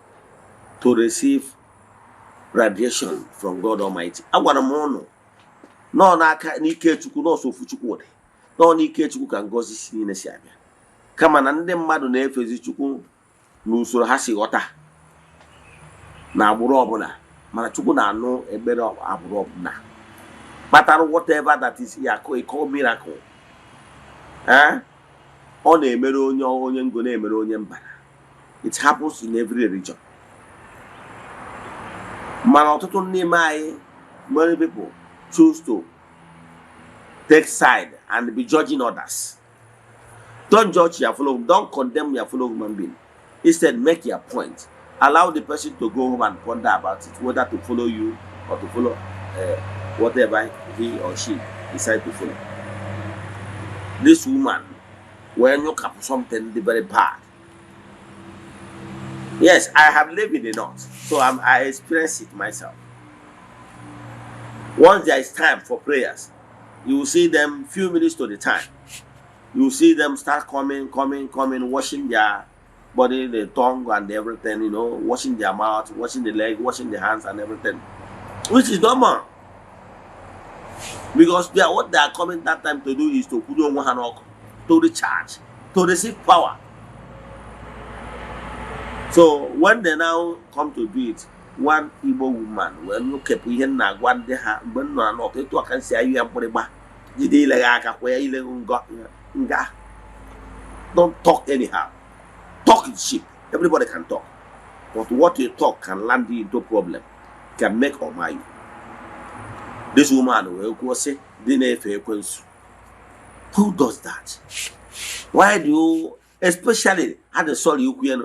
to receive radiation from God Almighty. Agwara m ụnụ nọọ n'aka n'ike Chukwu, nọọsụ ofu Chukwu dị, nọọ n'ike Chukwu ka ngọzi si niile si abịa, kama na ndị mmadụ na-efezi Chukwu n'usoro ha si ghọta na agbụrụ ọbụla, mana Chukwu na-anụ ekpere agbụrụ ọbụla kpatara whatever that is ya call miracle. Ọ na-emere onye onye ngo, na-emere onye mbara. It happens in every religion. Mana ọtụtụ n'ime anyị, many people choose to take side and be judging others. Don't judge your fellow, don't condemn your fellow human being. Instead, make your point. Allow the person to go home and ponder about it, whether to follow you or to follow whatever he or she decide to follow. This woman, when you up something very bad. Yes, I have lived in the north, so I experience it myself. Once there is time for prayers, you will see them few minutes to the time. You will see them start coming, coming, coming, washing their body, the tongue and everything, washing their mouth, washing the leg, washing the hands and everything, which is normal. Because what they are coming that time to do is to put on one hand, to recharge, to receive power. So when they now come to do it, one Igbo woman wee nukepụ ihe m na-agwa ndị ha mgbe m nọ na n'ọkụ etu aka m si ayụ ya mkpịrịgba jide ile gị aka kwa ya ile gị nga. Don't talk anyhow. Talk is cheap. Everybody can talk. But what you talk can land you into problem, can make or mar you. This woman wee kwuo sị ndị na-efe ekwensu. Who does that? Why do you, especially ha dị sorry ikwu ya,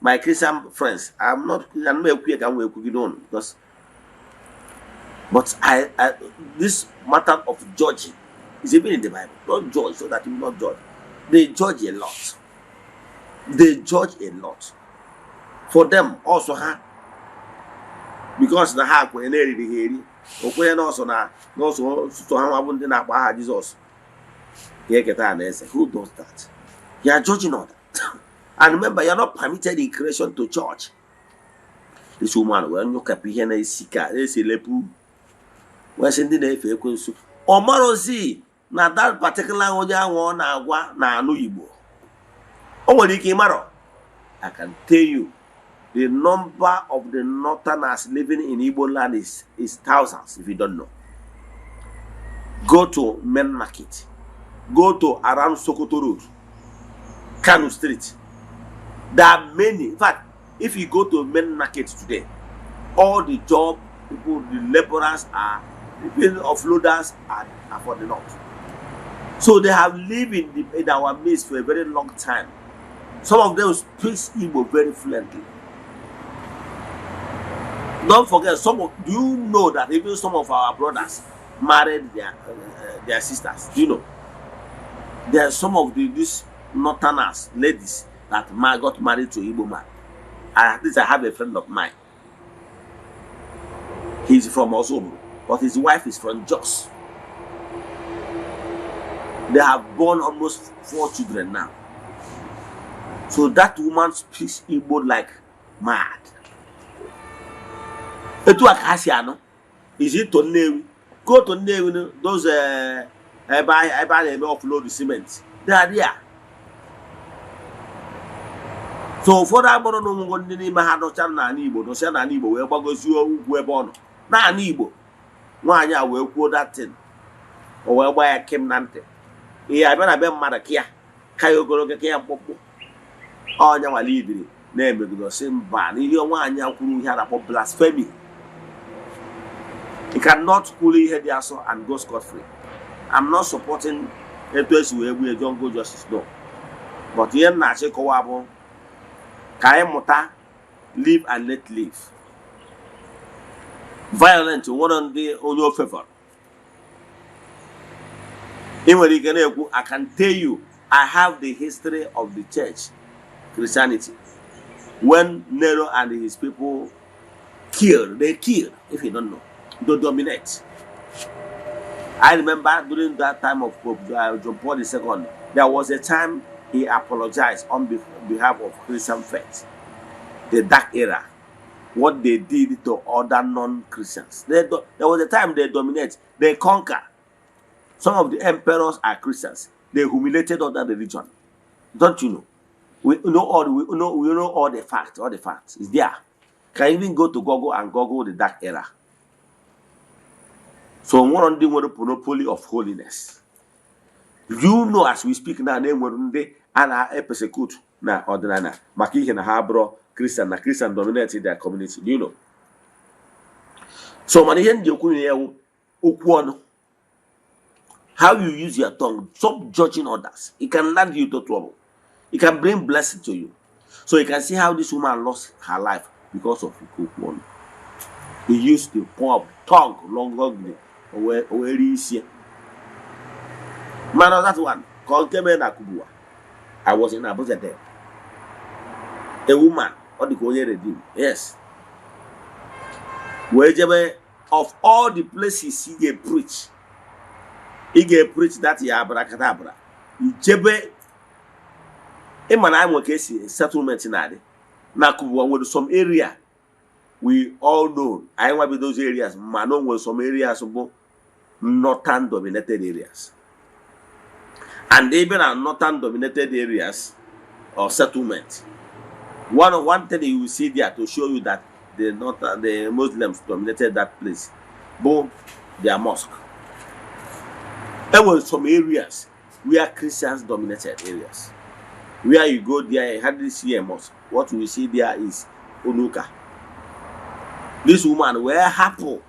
my Christian friends, I'm not, I'm not ekwu ya ka m wee kwugide unu because, but I this matter of judging is even in the Bible. Don't judge so that you will not judge. They judge a lot. They judge a lot. For them also ha, because na ha kwenye na-eriri ha eri, o kwenye n'ọsọ na n'ọsọ sọ ha nwa bụ ndị na-akpọ aha Jizọs ka eketa na eze. Who does that? You are judging others. And remember, you are not permitted in creation to judge. This woman wee nyụkapụ ihe na-esi ka na-esi lepu wee sị ndị na-efe ekwensu. Ọ marozi na that particular onye ahụ ọ na-agwa na-anụ Igbo. O nwere ike ịmarọ. I can tell you the number of the northerners living in Igbo land is thousands, if you don't know. Go to Main Market. Go to around Sokoto Road, Kano Street. There are many. In fact, if you go to Main Market today, all the job people, the laborers are, even offloaders are for the north. So they have lived in our midst for a very long time. Some of them speak Igbo very fluently. Don't forget, some of do you know that even some of our brothers married their sisters? Do you know? There are some of these northerners, ladies, that got married to Igbo man. At least I have a friend of mine. He's from Ozubulu, but his wife is from Jos. They have born almost 4 children now. So that woman speaks Igbo like mad. Etu a ka ha si anụ. Is it to Nnewi? Go to Nnewi, those ebe a na-eme offload cement. They are there. So ụfọdụ agbụrụ na ụmụ ndị n'ime ha nọcha n'ala Igbo, nọcha n'ala Igbo wee gbagozie ugwu ebe ọ nọ. N'ala Igbo, nwaanyị a wee kwuo datin, o wee gbaa ya kim na ntị. Ihe abịa na be mmadụ ka ya ka ya ogologo ka ya mkpụmkpụ. Ọnya nwale ibiri na-emegido si mba na ihe nwaanyị a kwuru ihe a na-akpọ blasphemy. You cannot kwuru ihe dị asọ and go scot free. I'm not supporting etu esi wee gbuo jungle justice, no. But ihe m na-achọ ịkọwa bụ ka anyị mụta live and let live. Violent nwere ndị onye o favor. Ị nwere ike na-ekwu, I can tell you I have the history of the church, Christianity. When Nero and his people killed, they killed, if you don't know, to dominate. I remember during that time of Pope John Paul II, there was a time he apologized on behalf of Christian faith. The dark era, what they did to other non-Christians. There was a time they dominate, they conquer. Some of the emperors are Christians. They humiliated other religion. Don't you know? We know all the facts. All the facts is there. Can even go to Google and Google the dark era. So one ndị nwere monopoly of holiness. You know, as we speak now, na-enwere ndị a na-epersecute na ọdịnala maka ihe na ha bụrụ Christian na Christian dominate their community. Do you know? So mana ihe ndị ekwu ya okwu ọnụ. How you use your tongue, stop judging others. It can land you to trouble. It can bring blessing to you. So you can see how this woman lost her life because of okwu ọnụ. He used the power of tongue long. O wee rie isi. Mana that one, ka nke mere na Kubwa. I was in Abuja then. A woman, ọ dị ka onye redeem. Yes. Wee jebe of all the places he ga-preach. He ga-preach that ya abracadabra. Ijebe ịma na anyị ka esi settlement na-adị. Na Kubwa nwere some area we all know. Anyị nwabi those areas, ma na o nwere some areas bụ northern dominated areas. And even na northern dominated areas or settlement, one thing you will see there to show you that the Muslims dominated that place, bụ their mosque. There were some areas where Christians dominated areas. Where you go there, you hardly see a mosque. What you will see there is Onuka. This woman wee hapụ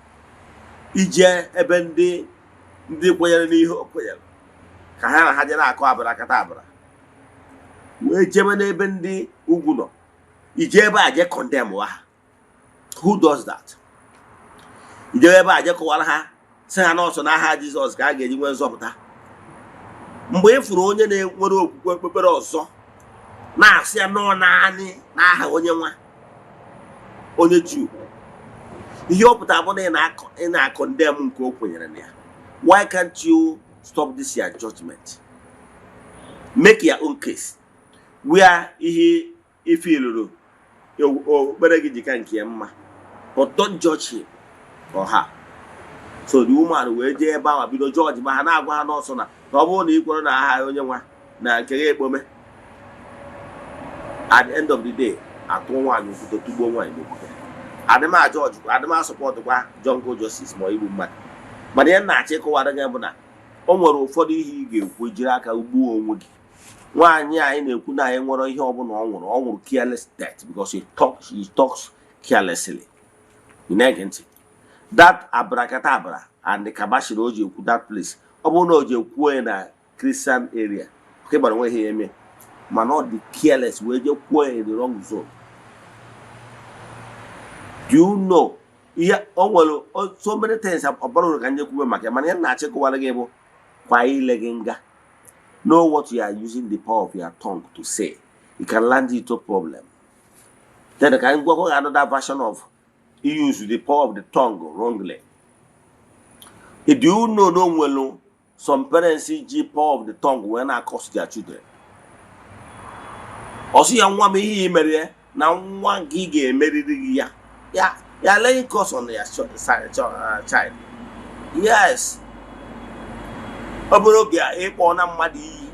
ije ebe ndị ndị kwenyere n'ihe o kwenyere ka ha na ha jere akụ abara abara wee jebe n'ebe ndị ugwu nọ ije ebe a je condemn ha. Who does that? Ije ebe a je kọwara ha sị ha n'ọsọ n'aha Jizọs ka a ga-eji nwee nzọpụta. Mgbe ị fụrụ onye na-enwere okwukwe okpukpere ọzọ na-asị ya nọọ naanị n'aha onye nwa onye Juu, ihe ọ pụtara bụ na ị na-acondemn nke o kwenyere na ya. Why can't you stop this your judgment? Make your own case where ihe ife iluru okpukpere gị ji ka nke ya mma, but don't judge him or her. So the woman wee jee ebe ahụ bido judge ma ha na-agwa ha n'ọsọ na na ọ bụrụ na ị kwere na aha onye nwa na nke ya ekpome. At the end of the day, atụọ nwaanyị okwute, tugbuo nwaanyị n'okwute. Adịm ajọ ọjụkwa, adịm asupportkwa jungle justice ma igbu mmadụ, mana ihe m na-achọ ịkọwara gị bụ na o nwere ụfọdụ ihe ị ga-ekwu jiri aka gbuo onwe gị. Nwaanyị anyị na-ekwu na anyị nwere ihe ọbụla ọ nwụrụ, ọ nwụrụ careless death because he talks carelessly. Ị na-ege ntị? That abracadabra and the kabashiri o ji ekwu that place, ọ bụrụ na o ji ekwuo ya na Christian area ka ịgbara nwe ihe ya eme, mana ọ dị careless wee jee kwuo ya in the wrong zone. Do you know ihe o nwere so many things ọ bara uru ka nye kwube maka ya, mana ihe m na-achọ ịkọwara gị bụ kwa ile gị nga. Know what you are using the power of your tongue to say. You can land you into problem. Then ka anyị gwakwa gị another version of use the power of the tongue wrongly. Do you know na o nwere some parents ji power of the tongue wee na-curse their children? Ọ sị ya, "Nwa m, ihe i mere ya na nwa gị ga-emeriri gị ya." Ya ya laying curse on your child. Yes, ọ bụrụ oge ịkpọ na mmadụ iyi,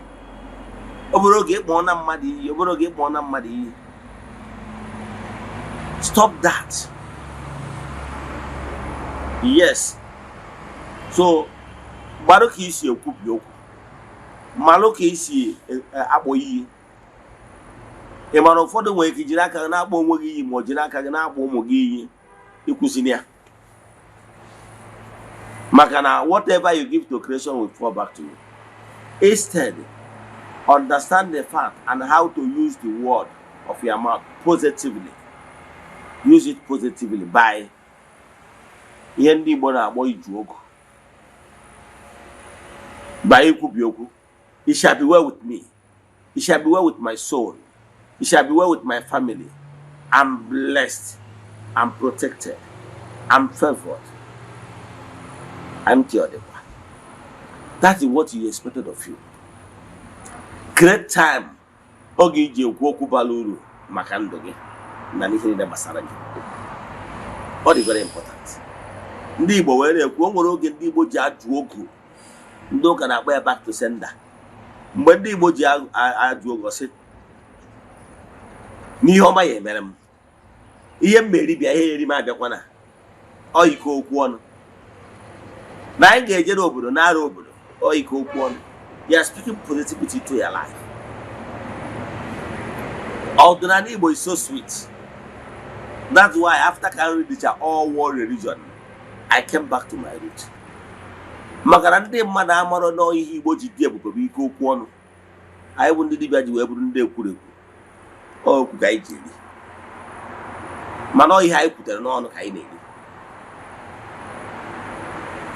ọ bụrụ oge ịkpọ na mmadụ iyi, ọ bụrụ oge ịkpọ na mmadụ iyi, stop that. Yes, so gbarụ ka isi ekwubi okwu, malụ ka isi akpọ iyi. Ị mara ụfọdụ nwere ike jiri aka gị na-akpọ onwe gị iyi, ma ọ jiri aka gị na-akpọ ụmụ gị iyi. Ịkwụsịrị ya, maka na whatever you give to creation will fall back to you. Instead, understand the fact and how to use the word of your mouth positively. Use it positively by ihe ndị Igbo na-akpọ iju ogu, by ikwubi okwu. It shall be well with me, it shall be well with my soul, it shall be well with my family. I'm blessed, I'm protected, I'm favored, I'm Theodekwa. That is what he expected of you. Create time oge iji ekwu okwu bara uru maka ndụ gị na ihe niile gbasara gị. Ọ dị very important. Ndị Igbo wee na-ekwu, o nwere oge ndị Igbo ji ajụ ogu, ndị ụka na-akpọ ya back to sender. Mgbe ndị Igbo ji ajụ ogu, sị n'ihe ọma ya emere m, ihe m meri bịa, ihe eri m abịakwana. Ọ ike okwu ọnụ na anyị ga-eje n'obodo nara obodo. Ọ ike okwu ọnụ. You are speaking positivity to your life. Ọdịnala Igbo is so sweet. That's why after ka nri dịcha all world religion, I came back to my root, maka na ndị mmadụ amarọ na ihe Igbo ji dị ebube bụ ike okwu ọnụ. Anyị bụ ndị dibịa ji wee bụrụ ndị ekwurekwu. Ọ okwu ka anyị ji eri, mana ọ ihe anyị kwutere n'ọnụ ka anyị na-eri.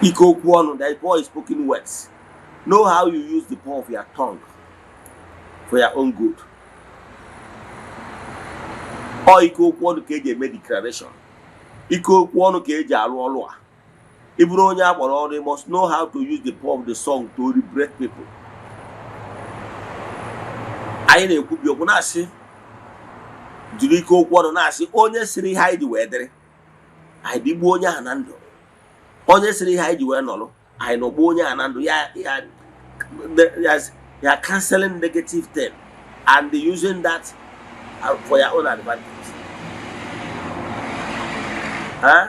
Ike okwu ọnụ, the power is spoken words. Know how you use the power of your tongue for your own good. Ọ ike okwu ọnụ ka eji eme declaration, ike okwu ọnụ ka eji arụ ọrụ a. Ị bụrụ onye a kpọrọ ọrụ, you must know how to use the power of the song to liberate people. Anyị na-ekwubi okwu na-asị, jiri ike okwu ọnụ na-asị, onye siri ihe anyị ji wee dịrị anyị dịgbuo onye ahụ na ndụ, onye siri ihe anyị ji wee nọrọ anyị nọgbuo onye ahụ na ndụ ya. Ya ya canceling negative thing and using that for your own advantage. Huh?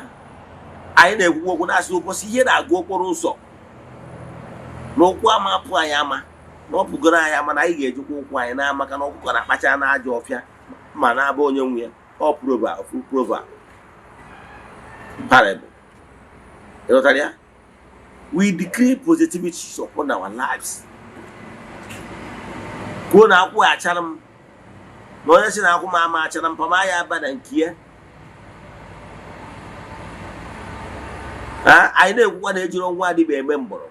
Anyị na-ekwukwu okwu na-asị, ụbọchị ihe na-agụ okporo ụzọ na ụkwụ ama apụ anyị ama na ọ pụgoro anyị ama na anyị ga-ejikwa ụkwụ anyị na maka na ọkụkọ na-akpacha n'ajọ ọfịa ma na-aba onye nwe ya. Ọ proverb, ofu proverb, parable. Ịghọtara ya? We decree positivity upon our lives. Kwuo na akwụ achara m, na onye si na akwụ m ama achara m pama ya aba na nke ya. Anyị na-ekwukwa na ejiri ọnwa adịba eme mgbọrọgwụ.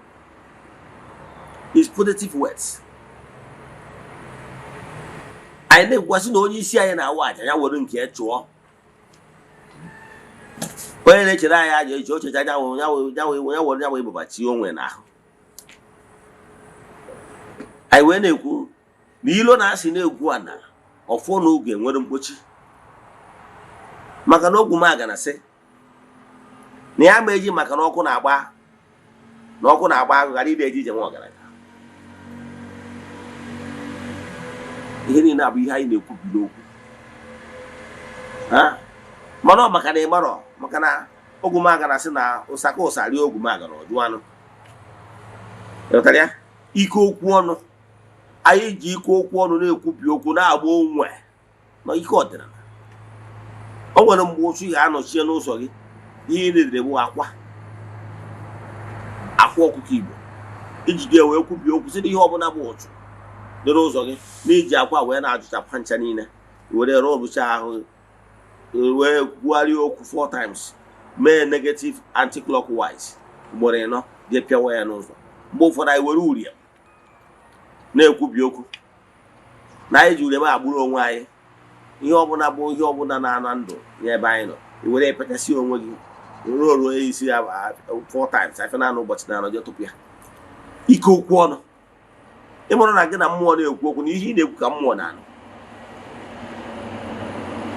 Is positive words. Anyị na-ekwukwasị na onye isi anyị na-awa aja ya were nke ya chụọ. Onye na-echere anyị aja eche ochecha ya were ya were ya were ya were ya were ịbụba onwe n'ahụ anyị. Wee na-ekwu na ilo na-asị na-egwu ana ọfọ n'oge nwere mkpochi, maka na ogwu magana sị na ya ma eji maka na ọkụ na-agba, na ọkụ na-agba agụ ghara ide eji ije nwa ọgaranya. Ihe niile abụ ihe anyị na-ekwubi n'okwu. Ha? Mana ọ maka na ị marọ, maka na ogwumagana sị na ụsaka ụsa rie ogwumagana ọjụ anụ. Ịghọtara ya? Ike okwu ọnụ. Anyị ji ike okwu ọnụ na-ekwubi okwu na-agba onwe na ike ọdịnala. O nwere mgbe ụchụ ga-anọchie n'ụzọ gị, ihe ị na-edere bụ akwa akwa ọkụkọ Igbo ijide ya wee kwubie okwu sị na ihe ọbụla bụ ụchụ dị n'ụzọ gị, na iji akwa wee na-ajụchakwa ncha niile, were rụbụcha ahụ gị, wee kwugharịa okwu four times, mee negative anti-clockwise ugboro 4, jee pịawa ya n'ụzọ. Mgbe ụfọdụ anyị were uriem na-ekwubi okwu na anyị ji uriem agbụrụ onwe anyị, ihe ọbụla bụ ihe ọbụla na-ana ndụ n'ebe anyị nọ, i were epechasị onwe gị ruo ruo isi ya four times afịa naanị ụbọchị na-anọ, jee tụpụ ya. Ike okwu ọnụ, ịmụrụ na gị na mmụọ na-ekwu okwu, na ihe ị na-ekwu ka mmụọ na-anụ.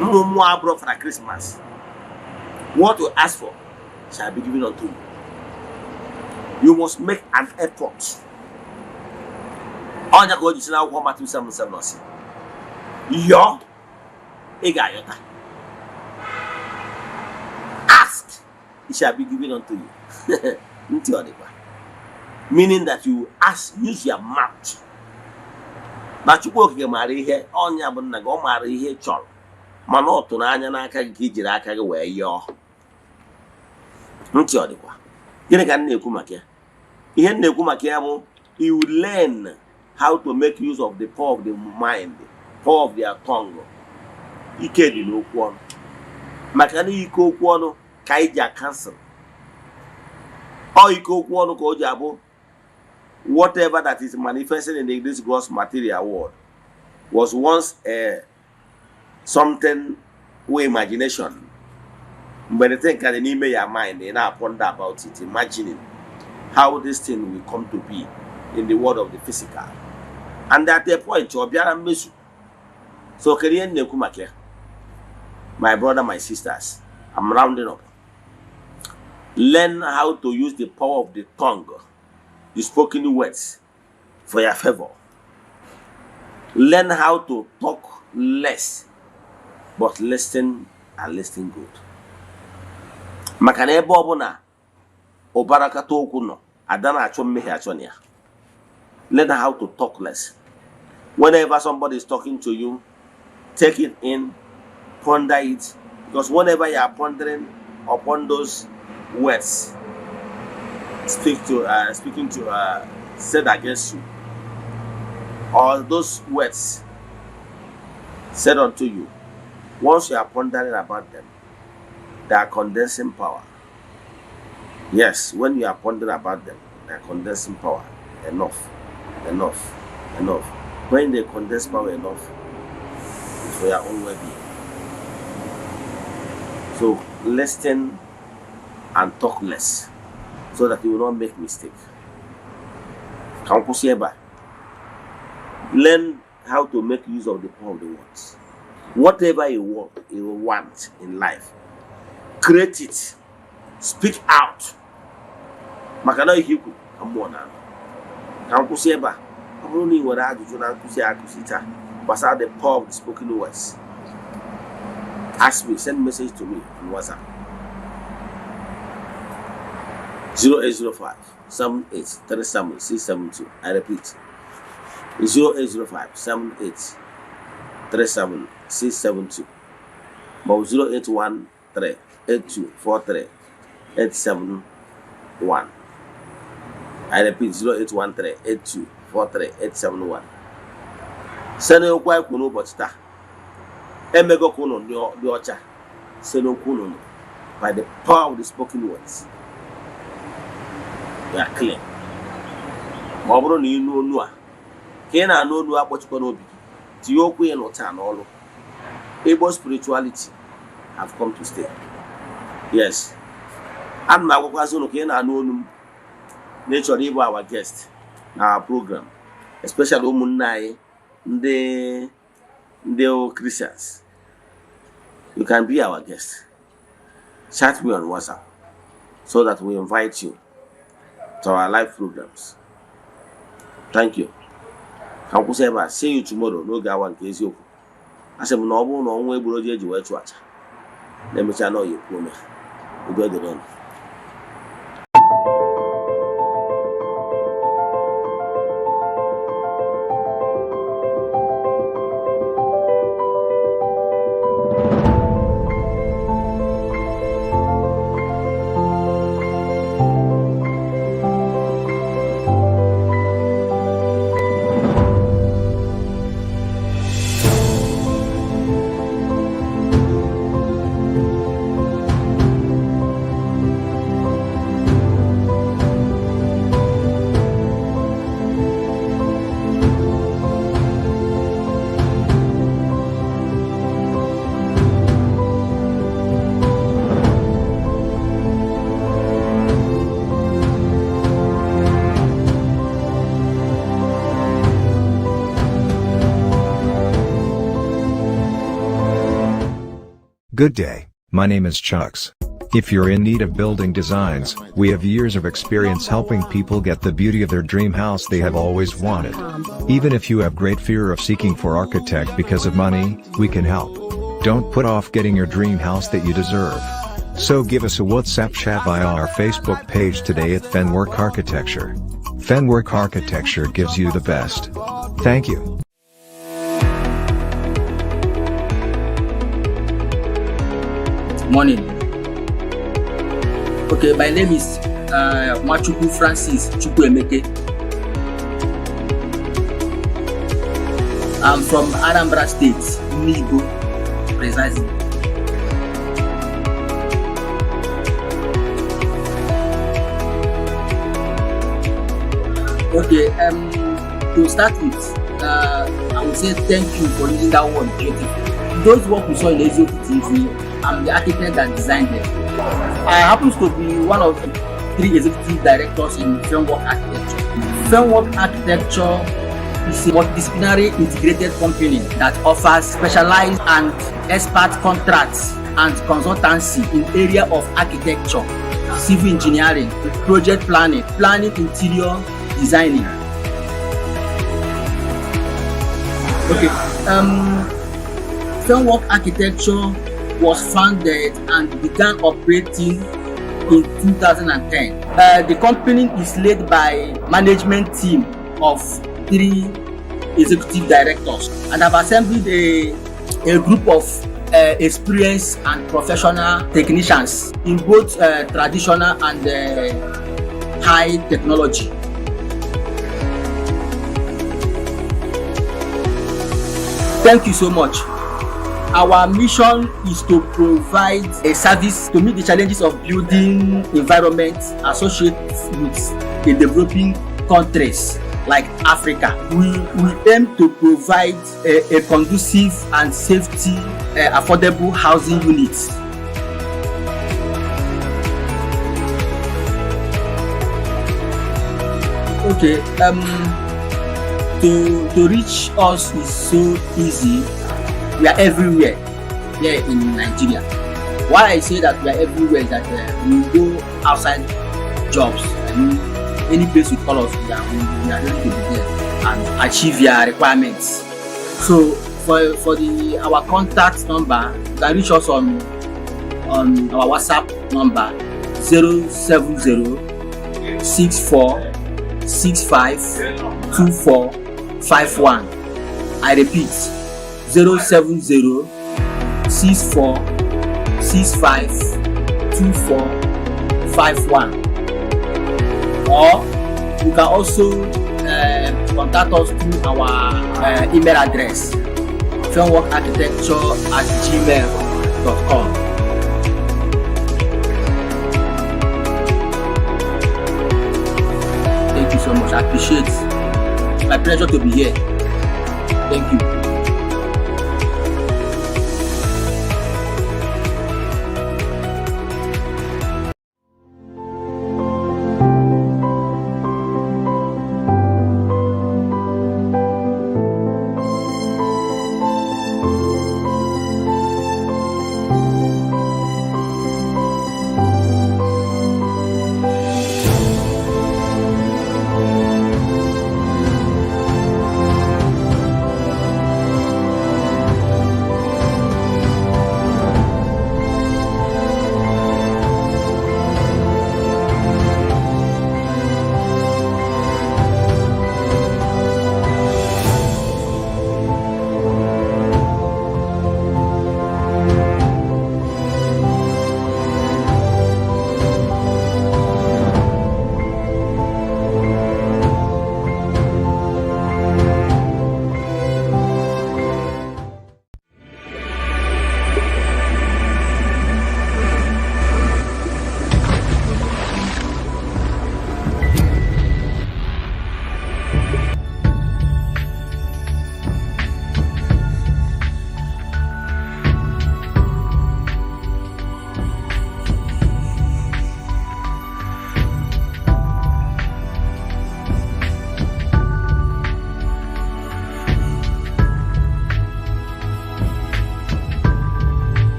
Mmụọ mmụọ abụrụ fara Christmas. What you ask for shall be given unto you. You must make an effort. Ọnya ka o ji si n'akwụkwọ Matthew 7:7, ọ sị, "Yọọ, ị ga-ayọta." Ask, it shall be given unto you. Ntị ọ dịkwa, meaning that you ask, use your mouth, na Chukwu Okike maara ihe ọnya bụ nna gị, ọ maara ihe ị chọrọ, mana ọ tụrụ anya n'aka gị ka i jiri aka gị wee yọọ. Ntị ọ dịkwa? Gịnị ka m na-ekwu maka ya? Ihe m na-ekwu maka ya bụ you learn how to make use of the power of the mind, power of their tongue. Ike dị n'okwu ọnụ, maka na ike okwu ọnụ ka anyị ji a-cancel ọ. Ike okwu ọnụ ka o ji abụ whatever that is manifesting in this gross material world was once a something wey imagination. Mgbe the thing ka dị n'ime ya mind, ị na-ponder about it, imagining how this thing will come to be in the world of the physical, and at a point ọ bịara mmezu. So kedu ihe m na-ekwu maka ya? My brother, my sisters, I'm rounding up. Learn how to use the power of the tongue, the spoken words, for your favor. Learn how to talk less but listen, and listen good, maka na ebe ọbụla ụbarakata okwu nọ, ada na-achọ mmehie achọ na ya. Learn how to talk less. Whenever somebody is talking to you, take it in, ponder it, because whenever you are pondering upon those words speak to speaking to said against you, or those words said unto you, once you are pondering about them, they are condensing power. Yes, when you are pondering about them, they are condensing power enough, enough, enough. When they condense power enough, it's for your own well-being. So listen and talk less so that you will not make mistake. Ka m kwụsị ebe a. Learn how to make use of the power of the words. Whatever you want in life, create it, speak out, maka na ihe ikwu ka mmụọ na-anụ. Ka m kwụsị ebe a. Ọ bụrụ na ị nwere ajụjụ na nkụzi akụzi taa gbasara the power of the spoken words, ask me, send message to me on WhatsApp 0805 7837 672. I repeat, 0805 7837 672, maọbụ 0813 8243 871. I repeat, 0813 8243 871. Site n'okwu anyị kwuru n'ụbọchị taa, emego ka unu dị ọcha site n'okwu unu. By the power of the spoken words, you are clean. Ma ọ bụrụ na ịnụ onu a, ka ị na-anụ onu a, kpọchikwa n'obi gị, tinye okwu ị nụ taa n'ọrụ. Igbo spirituality have come to stay. Yes, ana m agwakwazi unu, ka ị na-anụ onu m na ị chọrọ ịbụ our guest na our program, especially ụmụnne anyị ndị Christians, you can be our guest. Chat me on WhatsApp so that we invite you to our live programs. Thank you. Ka m kwụsị ebe a. See you tomorrow n'oge awa nke eziokwu. Asị m na ọ bụrụ na ọnwa egburu oji eji wee chụ aja. Na-emecha na ọ ya ekwu ome. Udo dịrị unu. Good day, my name is Chucks. If you're in need of building designs, we have years of experience helping people get the beauty of their dream house they have always wanted. Even if you have great fear of seeking for architect because of money, we can help. Don't put off getting your dream house that you deserve. So give us a WhatsApp chat via our Facebook page today at Fenwork Architecture. Fenwork Architecture gives you the best. Thank you. Morning. Okay, my name is Nwachukwu Francis Chukwuemeke. I'm from Anambra State, Nibo, precisely. Okay, to start with, I would say thank you for using that word beautiful. Those work we saw in Eziokwu TV, I'm the architect that designed them. I happen to be one of the three executive directors in Fenwork Architecture. Fenwork Architecture is a multidisciplinary integrated company that offers specialized and expert contracts and consultancy in area of architecture, civil engineering, project planning, planning interior designing. Okay, Fenwork Architecture was founded and began operating in 2010. The company is led by management team of 3 executive directors and have assembled a group of experienced and professional technicians in both traditional and high technology. Thank you so much. Our mission is to provide a service to meet the challenges of building environments associated with the developing countries like Africa. We aim to provide a conducive and safety, affordable housing units. Okay, to reach us is so easy. We are everywhere here in Nigeria. Why I say that we are everywhere is that we go outside jobs. I mean, any place you call us, we are ready to be there and achieve your requirements. So for the our contact number, you can reach us on our WhatsApp number 07064652451. I repeat, 07064652451. Or you can also contact us through our email address, fenworkarchitecture@gmail.com. Thank you so much. I appreciate it. It's my pleasure to be here. Thank you.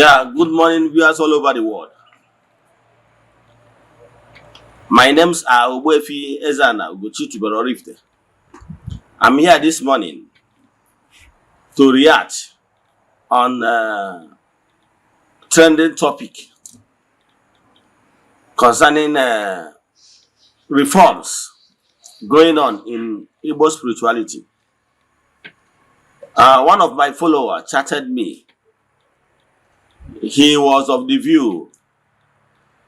Yeah, good morning, viewers all over the world. My names are Ogbuefi Ezana Ugochi Tubelu Oraifite. I'm here this morning to react on a trending topic concerning reforms going on in Igbo spirituality. One of my followers chatted me. He was of the view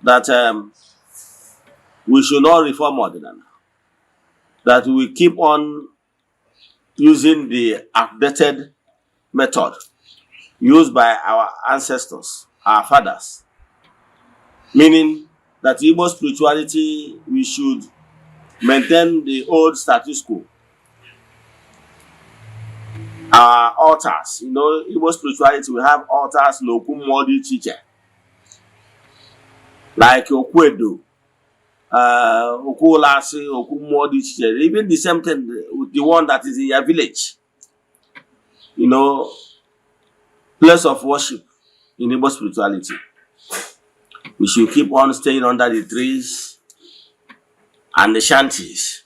that we should not reform Odinani, that we keep on using the outdated method used by our ancestors, our fathers, meaning that Igbo spirituality, we should maintain the old status quo. Our altars, Igbo spirituality, we have altars n'okwu mmụọ dị iche iche, like okwu edo, okwu ụlasị, okwu mmụọ dị iche iche, even the same thing with the one that is in your village, place of worship in Igbo spirituality. We should keep on staying under the trees and the shanties.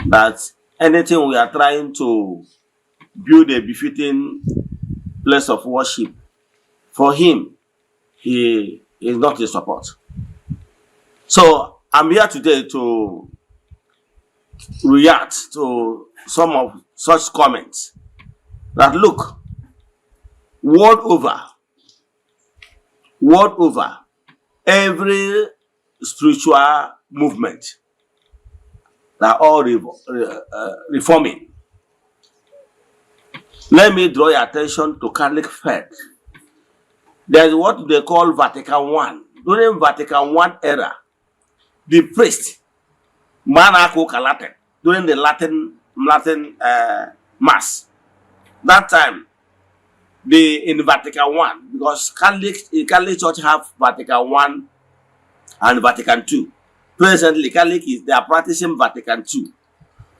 That anything we are trying to build a befitting place of worship for him, he is not in support. So I'm here today to react to some of such comments that, look, world over, every spiritual movement, they are all reforming. Let me draw your attention to Catholic faith. There's what they call Vatican One. During Vatican One era, the priest, mgbe a na-aka ụka Latin, during the Latin mass, that time, the in Vatican One, because Catholic Church have Vatican One and Vatican Two. Presently, Catholic is they are practicing Vatican Two.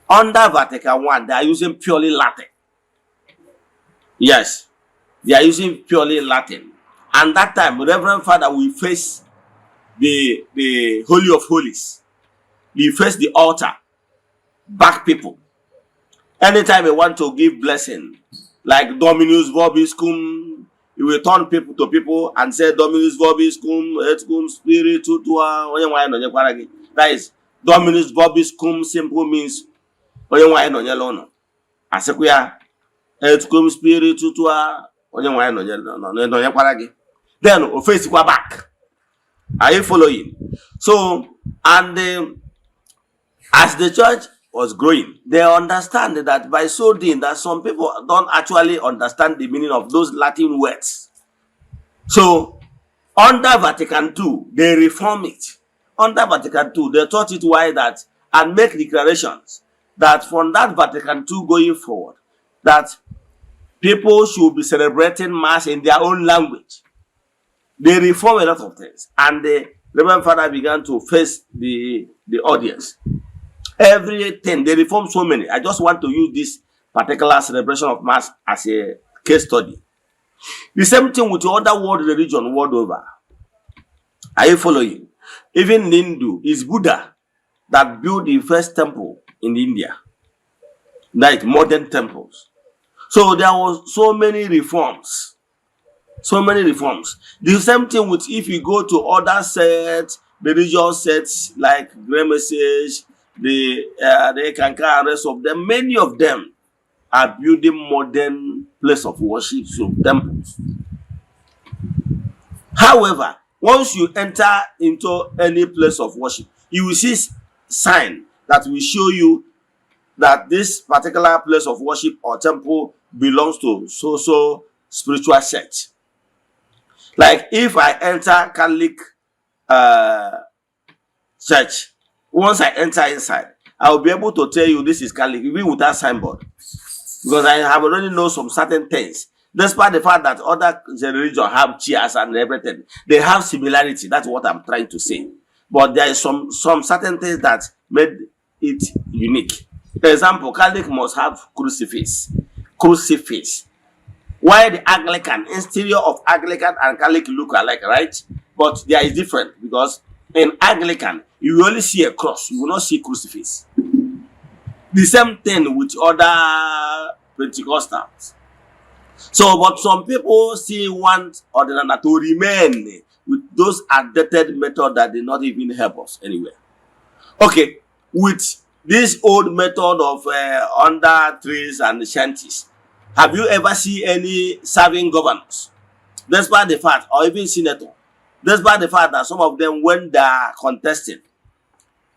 Under Vatican One, they are using purely Latin. Yes, they are using purely Latin. And that time, Reverend Father will face the Holy of Holies. He face the altar, back people. Anytime he want to give blessing, like Dominus vobiscum, he will turn people to people and say Dominus vobiscum, et cum spiritu tua, onye nwe anyị nọnyekwara gị. That is, Dominus vobiscum simple means onye nwe anyị nọnyere ụnụ. Asịkwa ya et cum spiritu tua, onye nwe anyị nọnyekwara gị. Then o faceikwa back. Are you following? So, and as the church was growing, they understand that by so doing, that some people don't actually understand the meaning of those Latin words. So, under Vatican II, they reform it. Under Vatican II, they taught it why that and make declarations that from that Vatican II going forward, that people should be celebrating Mass in their own language. They reform a lot of things, and the Reverend Father began to face the audience. Everything they reform so many. I just want to use this particular celebration of Mass as a case study. The same thing with the other world religion world over. Are you following? Even Hindu is Buddha that built the first temple in India, like modern temples. So there was so many reforms, so many reforms. The same thing with if you go to other sects, religious sects like Great Message, the Eckankar and rest of them, many of them are building modern place of worship, so temples. However, once you enter into any place of worship, you will see sign that will show you that this particular place of worship or temple belongs to so so spiritual sect. Like if I enter Catholic church, once I enter inside, I will be able to tell you this is Catholic even without signboard, because I have already know some certain things. Despite the fact that other religion have chairs and everything, they have similarity. That's what I'm trying to say. But there is some certain things that made it unique. For example, Catholic must have crucifix. Crucifix. Why the Anglican, interior of Anglican and Catholic look alike, right? But there is different because in Anglican, you will only see a cross, you will not see crucifix. The same thing with other Pentecostals. So, but some people still want Odinana to remain with those outdated method that did not even help us anywhere. Okay, with this old method of under trees and shanties, have you ever seen any serving governors? Despite the fact, or even senator, despite the fact that some of them, when they are contesting,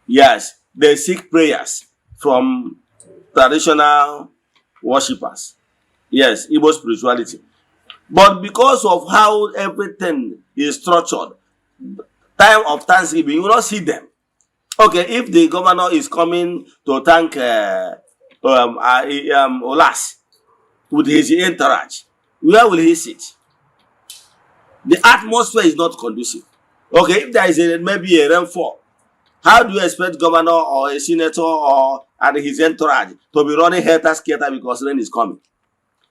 yes, they seek prayers from traditional worshippers. Yes, Igbo spirituality. But because of how everything is structured, time of Thanksgiving, you will not see them. Okay, if the governor is coming to thank Olas with his entourage, where will he sit? The atmosphere is not conducive. Okay, if there is a, maybe a rainfall, how do you expect governor or a senator or and his entourage to be running helter skelter because rain is coming?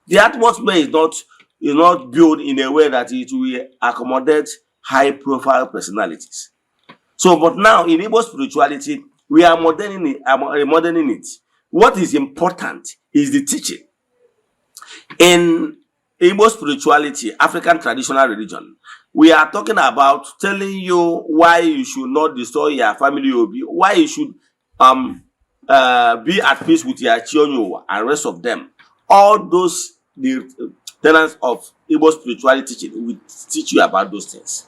The atmosphere is not built in a way that it will accommodate high profile personalities. So, but now in Igbo spirituality, we are moderning it, moderning it. What is important is the teaching. In Igbo spirituality, African traditional religion, we are talking about telling you why you should not destroy your family obi, why you should be at peace with your Chi onye ụwa and rest of them. All those the tenets of Igbo spirituality teaching will teach you about those things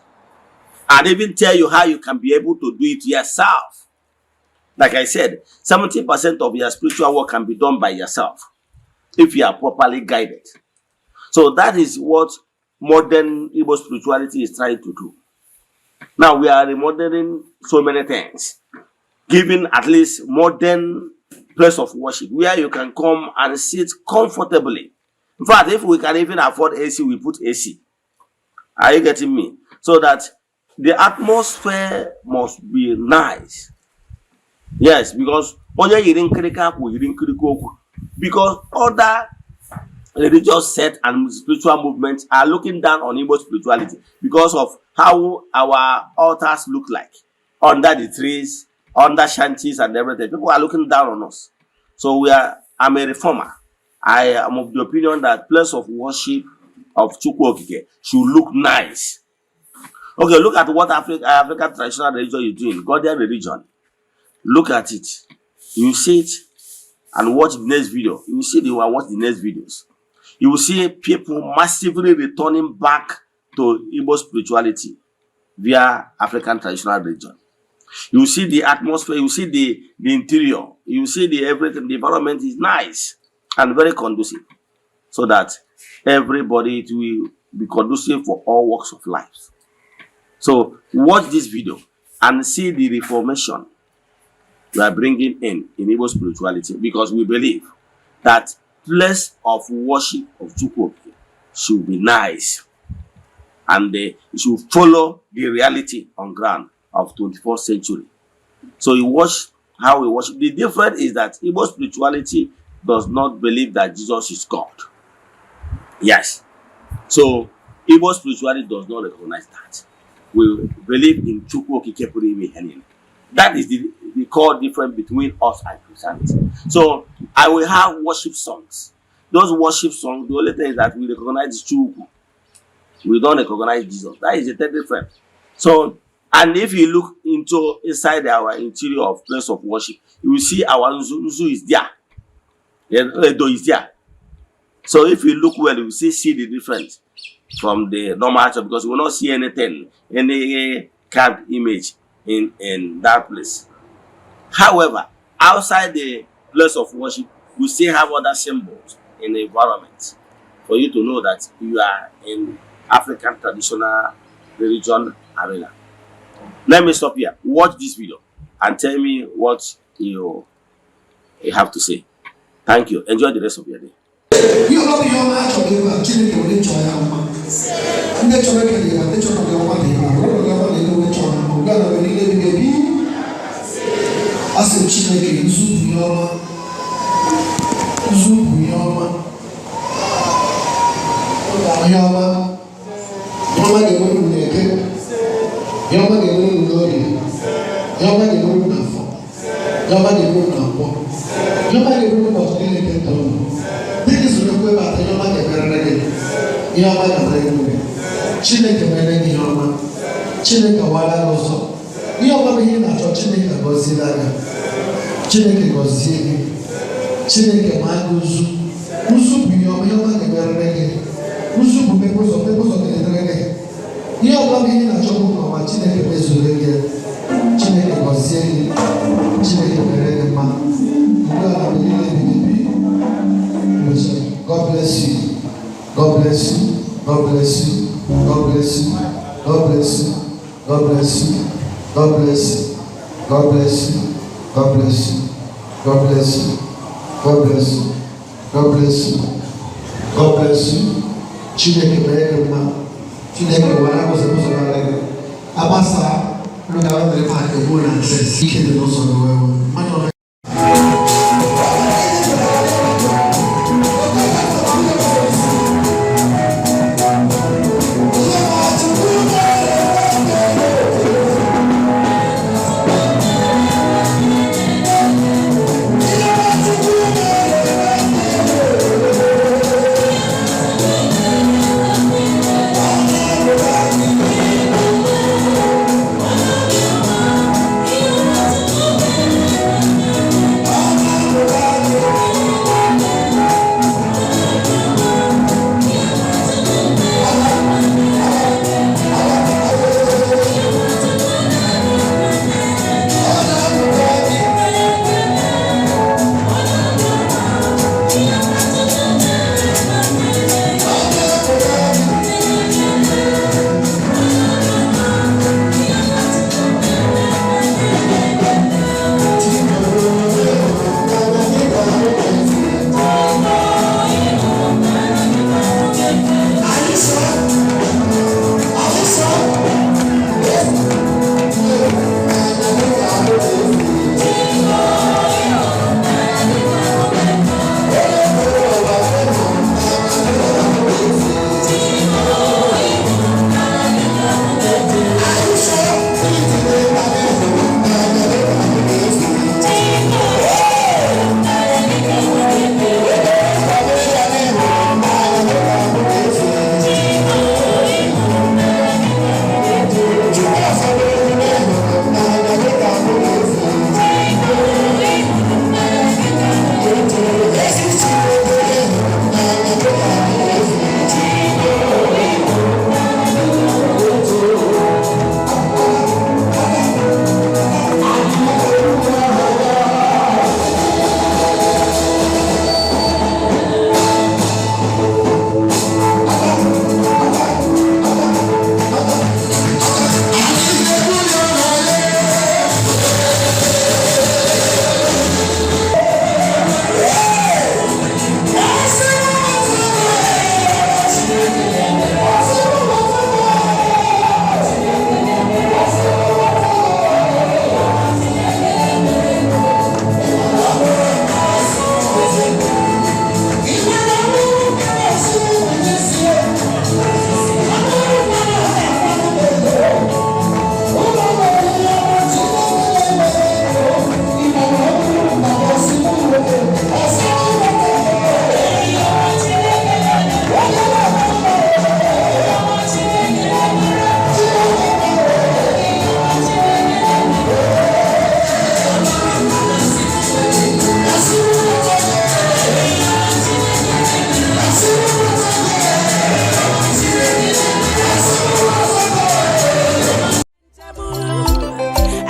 and even tell you how you can be able to do it yourself. Like I said, 70% of your spiritual work can be done by yourself if you are properly guided. So that is what modern Igbo spirituality is trying to do. Now we are remodeling so many things, giving at least modern place of worship where you can come and sit comfortably. In fact, if we can even afford AC, we put AC. Are you getting me? So that the atmosphere must be nice. Yes, because onye yiri nkirika akwa yiri nkirika okwu. Because other religious sect and spiritual movements are looking down on Igbo spirituality because of how our altars look like under the trees, under shanties and everything. People are looking down on us. So we are I'm a reformer. I am of the opinion that place of worship of Chukwu Okike should look nice. Okay, look at what African traditional religion is doing, Godian religion. Look at it. You see it and watch the next video. You will see the one, watch the next videos. You will see people massively returning back to Igbo spirituality via African traditional religion. You will see the atmosphere, you will see the interior, you will see the everything, the environment is nice and very conducive so that everybody, it will be conducive for all walks of life. So watch this video and see the reformation we are bringing in Igbo spirituality because we believe that place of worship of Chukwu Okike should be nice and they should follow the reality on ground of 21st century. So you watch how we worship. The difference is that Igbo spirituality does not believe that Jesus is God. Yes. So Igbo spirituality does not recognize that. We believe in Chukwu Okike pụrụ ime ihe niile. That is the core difference between us and Christianity. So I will have worship songs. Those worship songs, the only thing is that we recognize Chukwu. We don't recognize Jesus. That is the third difference. So, and if you look into inside our interior of place of worship, you will see our Nzu, Nzu is there. Edo is there. So if you look well, you will see the difference from the normal church because you will not see anything, any carved image in that place. However, outside the place of worship, we still have other symbols in the environment for you to know that you are in African traditional religion arena. Let me stop here. Watch this video and tell me what you have to say. Thank you. Enjoy the rest of your day. Ihe ọbụla, ihe ọma a chọrọ ebe a, Chineke were chọọ ya mma. Ndị chọrọ ekele ebe a, ndị chọrọ gị ọma dị ebe a, were gị ọma na ebe onye chọrọ mma ugbu a na mgbe niile ebighị ebi. A sị m Chineke, nzu bụ ihe ọma, nzu bụ ihe ọma. Ihe ọma, ihe ọma ga-enwere unu n'eke, ihe ọma ga-enwere unu n'orie, ihe ọma ga-enwere unu n'afọ, ihe ọma ga-enwere unu na nkwọ, ihe ọma ga-enwere unu ụbọchị niile nke ndụ unu. Dịka isoro ekwe ebe atọ, ihe ọma ga-emerere gị, ihe ọma ga-adịrị gị. Chineke mere gị ihe ọma, Chineke wara gị ụzọ, ihe ọma bụ ihe ị na-achọ. Chineke gọziela gị, Chineke gọzie gị, Chineke maa gị ụzụ. Ụzụ bụ ihe ọma, ihe ọma ga-emerere gị. Ụzụ bụ mmepe ụzọ, mmepe ụzọ ga-edere gị. Ihe ọbụla bụ ihe ị na-achọ bụ nke ọma, Chineke mezuru gị. Chineke gọzie gị, Chineke mere gị mma. Ugbu a na mgbe niile ebighị ebi. God bless you. God bless you. God bless you. God bless you. God bless you. God bless you. God bless you. God bless you. God bless you. God bless you. God bless you. God bless you. God bless you. Chineke mere gị mma. Chineke were ụzọ ụzọ gara gị. Agbasa unu ga-ahụ na ebe a egbuo na nse ike dị n'ụzọ gị wee wee. Mmadụ ọbụla.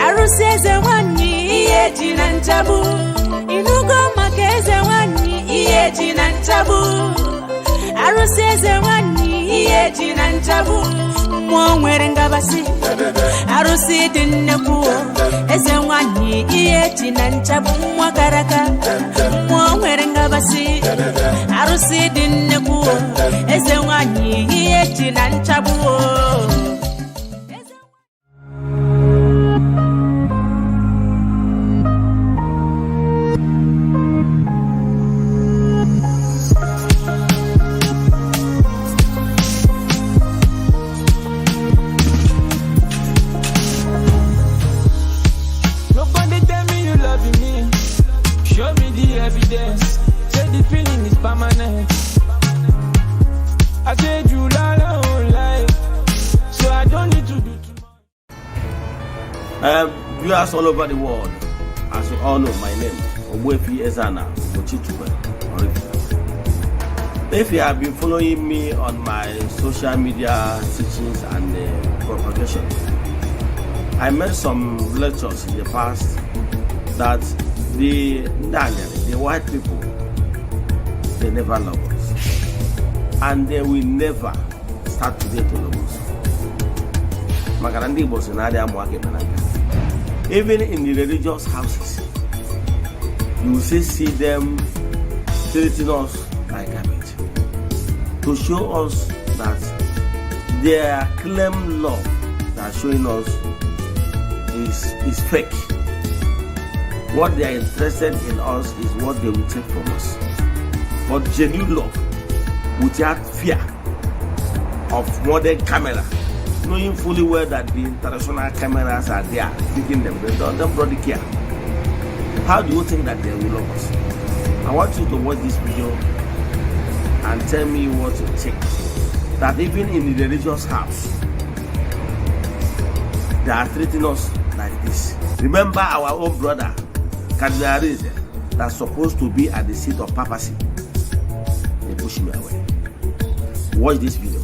Arụsị eze nwanyị ihe ji na nchagbu. Ịnụgo maka eze nwanyị ihe ji na nchagbu. Arụsị eze nwanyị ihe ji na nchagbu. Mmụọ nwere ngabasị. Arụsị dị nnekwu o. Eze nwanyị ihe ji na nchagbu nwa karaka. Mmụọ nwere ngabasị. Arụsị dị nnekwu o. Eze nwanyị ihe ji na nchagbu o. Viewers all over the world, as you all know my name, Ogbuefi Eze-Ana Ugochi Oraifite. If you have been following me on my social media teachings and propagation, I made some lectures in the past that the Ndanyari, the white people, they never love us. And they will never start today to love us. Maka na ndị Igbo si na adị amụ aka ekpe na nka. Even in the religious houses, you will still see them treating us like garbage to show us that their claim love they are showing us is fake. What they are interested in us is what they will take from us. But genuine love, without fear of modern camera, knowing fully well that the international cameras are there picking them, they don't bloody care. How do you think that they will love us? I want you to watch this video and tell me what you think. That even in the religious house, they are treating us like this. Remember our own brother, Cardinal Arinze, that's supposed to be at the seat of papacy. They push him away. Watch this video.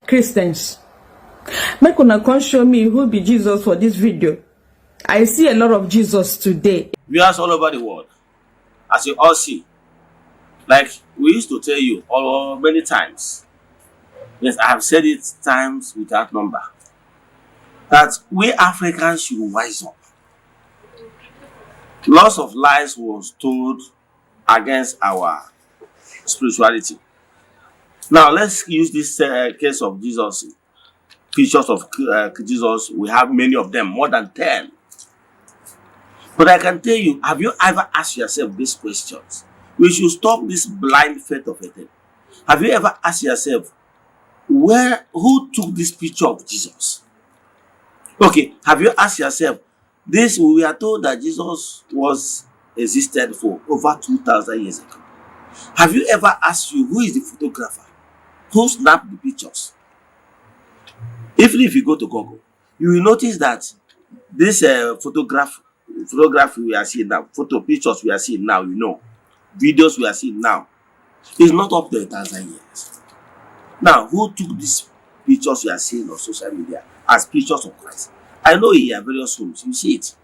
Christians, make una come show me who be Jesus for this video. I see a lot of Jesus today. Viewers all over the world, as you all see, like we used to tell you all many times, yes, I have said it times without number, that we Africans should wise up. Lots of lies was told against our spirituality. Now let's use this case of Jesus, pictures of Jesus. We have many of them, more than 10. But I can tell you, have you ever asked yourself these questions? We should stop this blind faith of a thing. Have you ever asked yourself, who took this picture of Jesus? Okay, have you asked yourself, this, we are told that Jesus was existed for over 2,000 years ago. Have you ever asked you, who is the photographer? Who snapped the pictures? Even if you go to Google, you will notice that this photography we are seeing now, photo pictures we are seeing now, you know, videos we are seeing now, is not up to 1,000 years. Now, who took these pictures we are seeing on social media as pictures of Christ? I know in your various homes, you see it.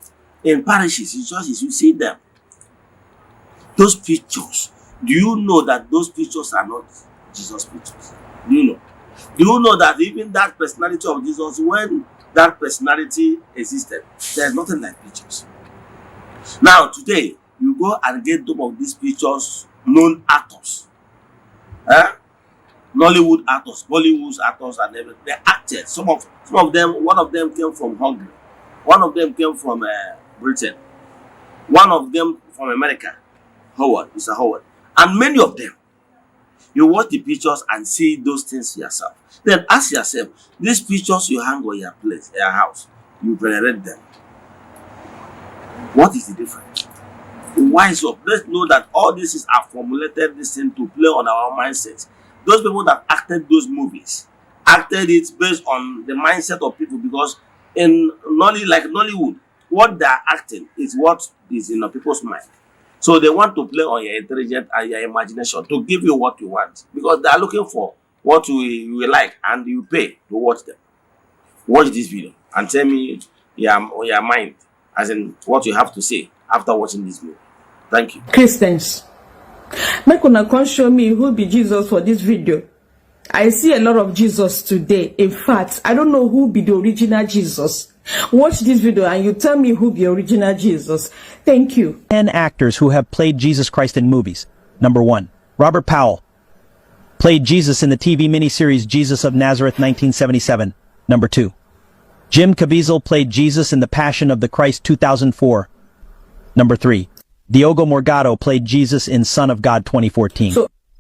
In parishes, in churches, you see them. Those pictures, do you know that those pictures are not Jesus pictures? Do you know? Do you know that even that personality of Jesus, when that personality existed, there's nothing like pictures? Now, today, you go and get some of these pictures, known actors, eh? Nollywood actors, Bollywood actors, and everything. They acted. Some of them, one of them came from Hungary, one of them came from Britain, one of them from America, Howard, Mr. Howard, and many of them. You watch the pictures and see those things yourself. Then ask yourself, these pictures you hang on your place, your house, you venerate them. What is the difference? Wise up. Let's know that all this is are formulated this thing to play on our mindset. Those people that acted those movies acted it based on the mindset of people, because in Nolly, like Nollywood, what they are acting is what is in the people's mind. So they want to play on your intelligence and your imagination to give you what you want, because they are looking for what you will like, and you pay to watch them. Watch this video and tell me your mind, as in what you have to say after watching this movie. Thank you. Christians, make una come show me who be Jesus for this video. I see a lot of Jesus today. In fact, I don't know who be the original Jesus. Watch this video and you tell me who be original Jesus. Thank you. 10 actors who have played Jesus Christ in movies. Number 1, Robert Powell. Played Jesus in the TV miniseries Jesus of Nazareth 1977. Number 2, Jim Caviezel played Jesus in The Passion of the Christ 2004. Number 3, Diogo Morgado played Jesus in Son of God 2014.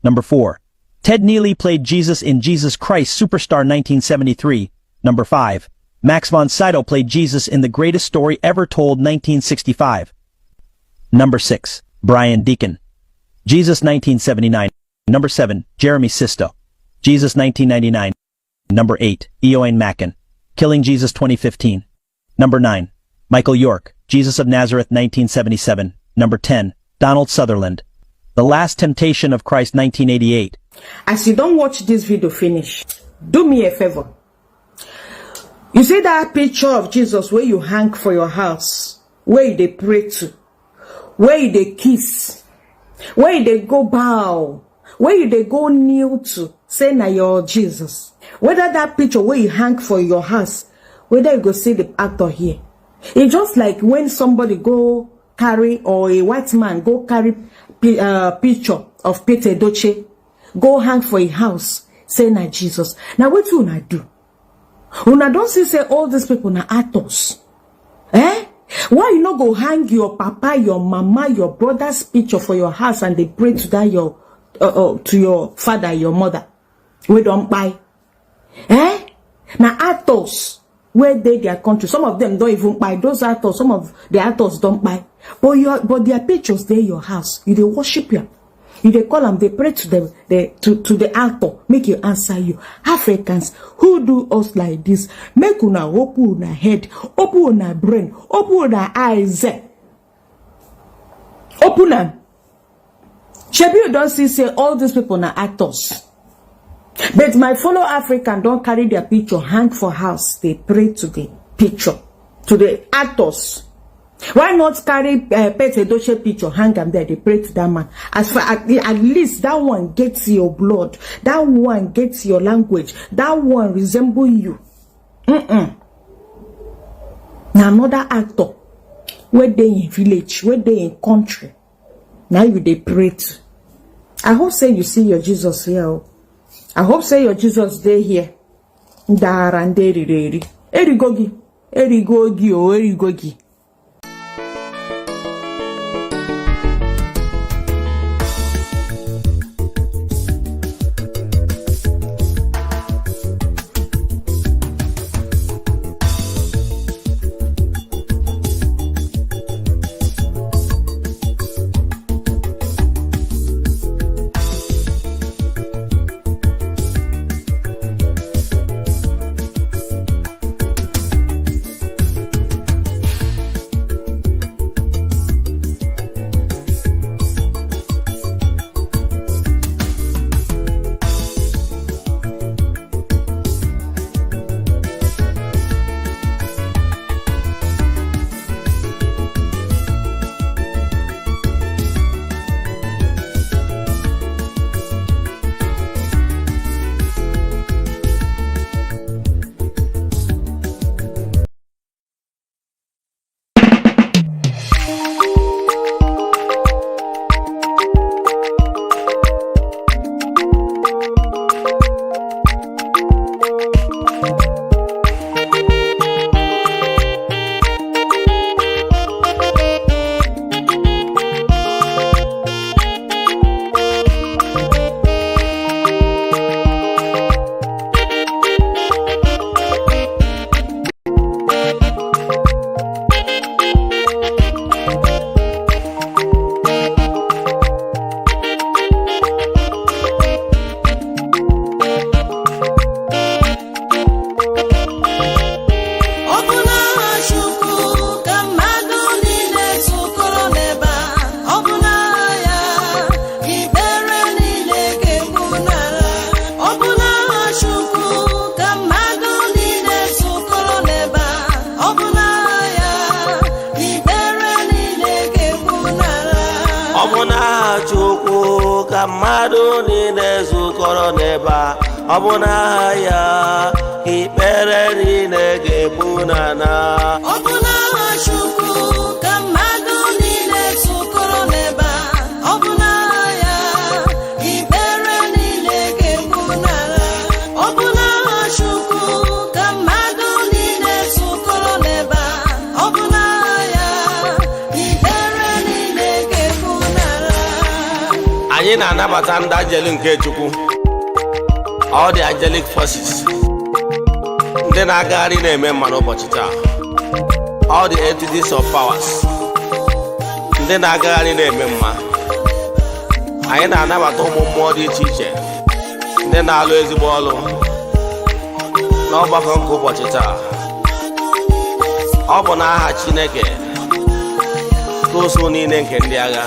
Number 4, Ted Neeley played Jesus in Jesus Christ Superstar 1973. Number 5, Max von Sydow played Jesus in The Greatest Story Ever Told 1965. Number 6, Brian Deacon, Jesus 1979. Number 7, Jeremy Sisto, Jesus 1999. Number 8, Eoin Macken, Killing Jesus 2015. Number 9, Michael York, Jesus of Nazareth 1977. Number 10, Donald Sutherland, The Last Temptation of Christ 1988. As you don't watch this video finish, do me a favor. You see that picture of Jesus where you hang for your house, where they pray to, where they kiss, where they go bow, where they go kneel to, say na your Jesus. Whether that picture where you hang for your house, whether you go see the actor here. It's just like when somebody go carry, or a white man go carry picture of Peter Edochie, go hang for a house, say na Jesus. Now what you una do? Una don't see say all these people na actors. Eh? Why you not go hang your papa, your mama, your brother's picture for your house and they pray to that your to your father, your mother? We don't buy. Eh? Now actors where they their country, some of them don't even buy those actors. Some of the actors don't buy, but their pictures they your house. You they worship you. You they call them, they pray to them, they to the actor, make you answer you. Africans who do us like this, make una open una head, open una brain, open una eyes, open them. Shebi you don't see say all these people are actors. But my fellow African don't carry their picture, hang for house. They pray to the picture, to the actors. Why not carry Pete Edochie picture, hang them there? They pray to that man. As far at least that one gets your blood, that one gets your language, that one resemble you. Now another actor, where they in village, where they in country, now you they pray to. I hope say you see your Jesus here. I hope say your Jesus dey here. Ndara nderiri. Erigogi. Erigogi o erigogi. Ka mmadụ niile zukọrọ n'ebe a, ọ bụ n'aha ya ka ikpere niile ga-egbu n'ala. Ọ bụ n'aha Chukwu ka mmadụ niile zukọrọ n'ebe a. Ọ bụ n'aha ya ikpere niile ga-egbu n'ala. Ọ bụ n'aha Chukwu ka mmadụ niile zukọrọ n'ebe a. Ọ bụ n'aha ya ikpere niile ga-egbu n'ala. Anyị na-anabata ndị angel nke Chukwu, all the angelic forces, ndị na-agagharị na-eme mma n'ụbọchị taa, all the entities of powers, ndị na-agagharị na-eme mma. Anyị na-anabata ụmụ mmụọ dị iche iche, ndị na-alụ ezigbo ọlụ n'ọgbakọ nke ụbọchị taa. Ọ bụ n'aha Chineke tosu niile nke ndị agha,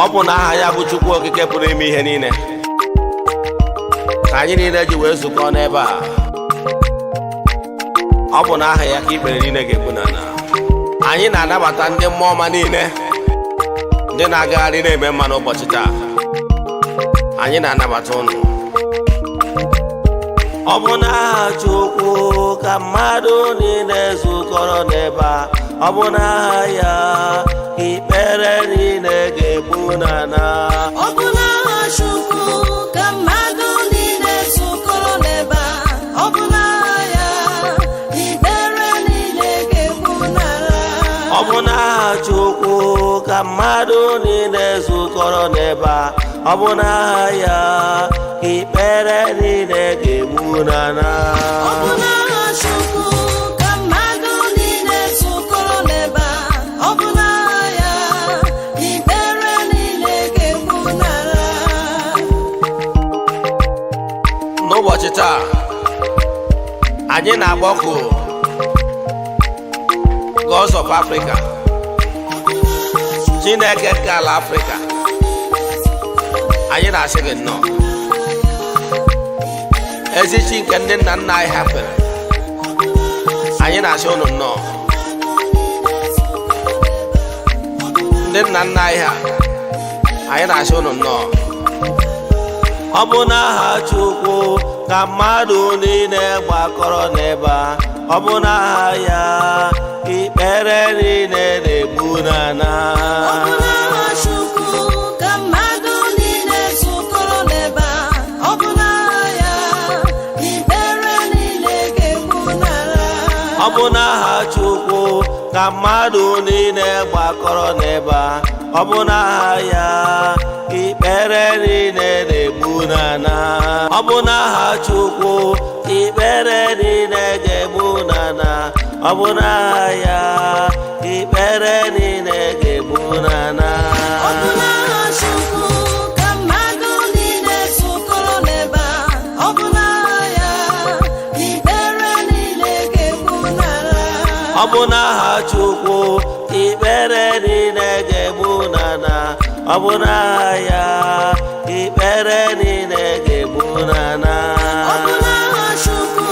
ọ bụ n'aha ya bụ Chukwu Okike pụrụ ime ihe niile, ka anyị niile ji wee zukọ n'ebe a. Ọ bụ n'aha ya ka ikpere niile ga-egbu n'ala. Anyị na-anabata ndị mmụọ ọma niile, ndị na-agagharị na-eme mma n'ụbọchị taa. Anyị na-anabata ụnụ. Ọ bụ n'aha Chukwu ka mmadụ niile zukọrọ n'ebe a. Ọ bụ n'aha ya ka ikpere niile ga-egbu n'ala. Ọ bụ n'aha Chukwu ka mmadụ niile zukọrọ n'ebe a. Ọ bụ n'aha ya ikpere niile ga-egbu n'ala. Ọ bụ n'aha Chukwu ka mmadụ niile zukọrọ n'ebe a. Ọ bụ n'aha ya ka ikpere niile ga-egbu n'ala. Ọ bụ n'aha Chukwu ka mmadụ niile zukọrọ n'ebe a. Ọ bụ n'aha ya ikpere niile ga-egbu n'ala. N'ụbọchị taa, anyị na-agbakọ Gods of Africa, Chineke nke ala Afrịka. Anyị na-asị gị nnọọ, ezi chi nke ndị nna nna anyị hapụrụ. Anyị na-asị ụnụ nnọọ, ndị nna nna anyị ha. Anyị na-asị ụnụ nnọọ. Ọ bụ n'aha Chukwu ka mmadụ niile gbakọrọ n'ebe a. Ọ bụ n'aha ya ka ikpere niile na-egbu n'ala. Ọ bụ n'aha Chukwu ka mmadụ niile zukọrọ n'ebe a. Ọ bụ n'aha ya ikpere niile ga-egbu n'ala. Ọ bụ n'aha Chukwu ka mmadụ niile gbakọrọ n'ebe a. Ọ bụ n'aha ya ka ikpere niile na-egbu n'ala. Ọ bụ n'aha Chukwu ka ikpere niile ga-egbu n'ala. Ọ bụ n'aha ya ka ikpere niile ga-egbu n'ala. Ọ bụ n'aha Chukwu ka mmadụ niile zukọrọ n'ebe a. Ọ bụ n'aha ya ikpere niile ga-egbu n'ala. Ọ bụ n'aha Chukwu ka ikpere niile ga-egbu n'ala. Ọ bụ n'aha ya ka ikpere niile ga-egbu n'ala. Ọ bụ n'aha Chukwu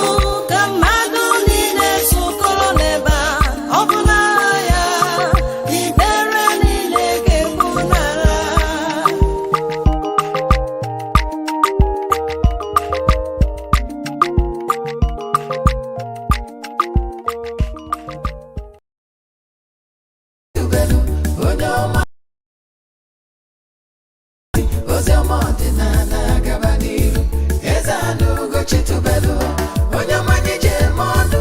ka mmadụ niile zukọrọ n'ebe a. Ọ bụ n'aha ya ikpere niile ga-egbu n'ala. Onye ọma, oziọma ọdịnala gaba n'iru. Eze anụ Ugochi tubelu, onye ọma anyị ji eme ọnụ.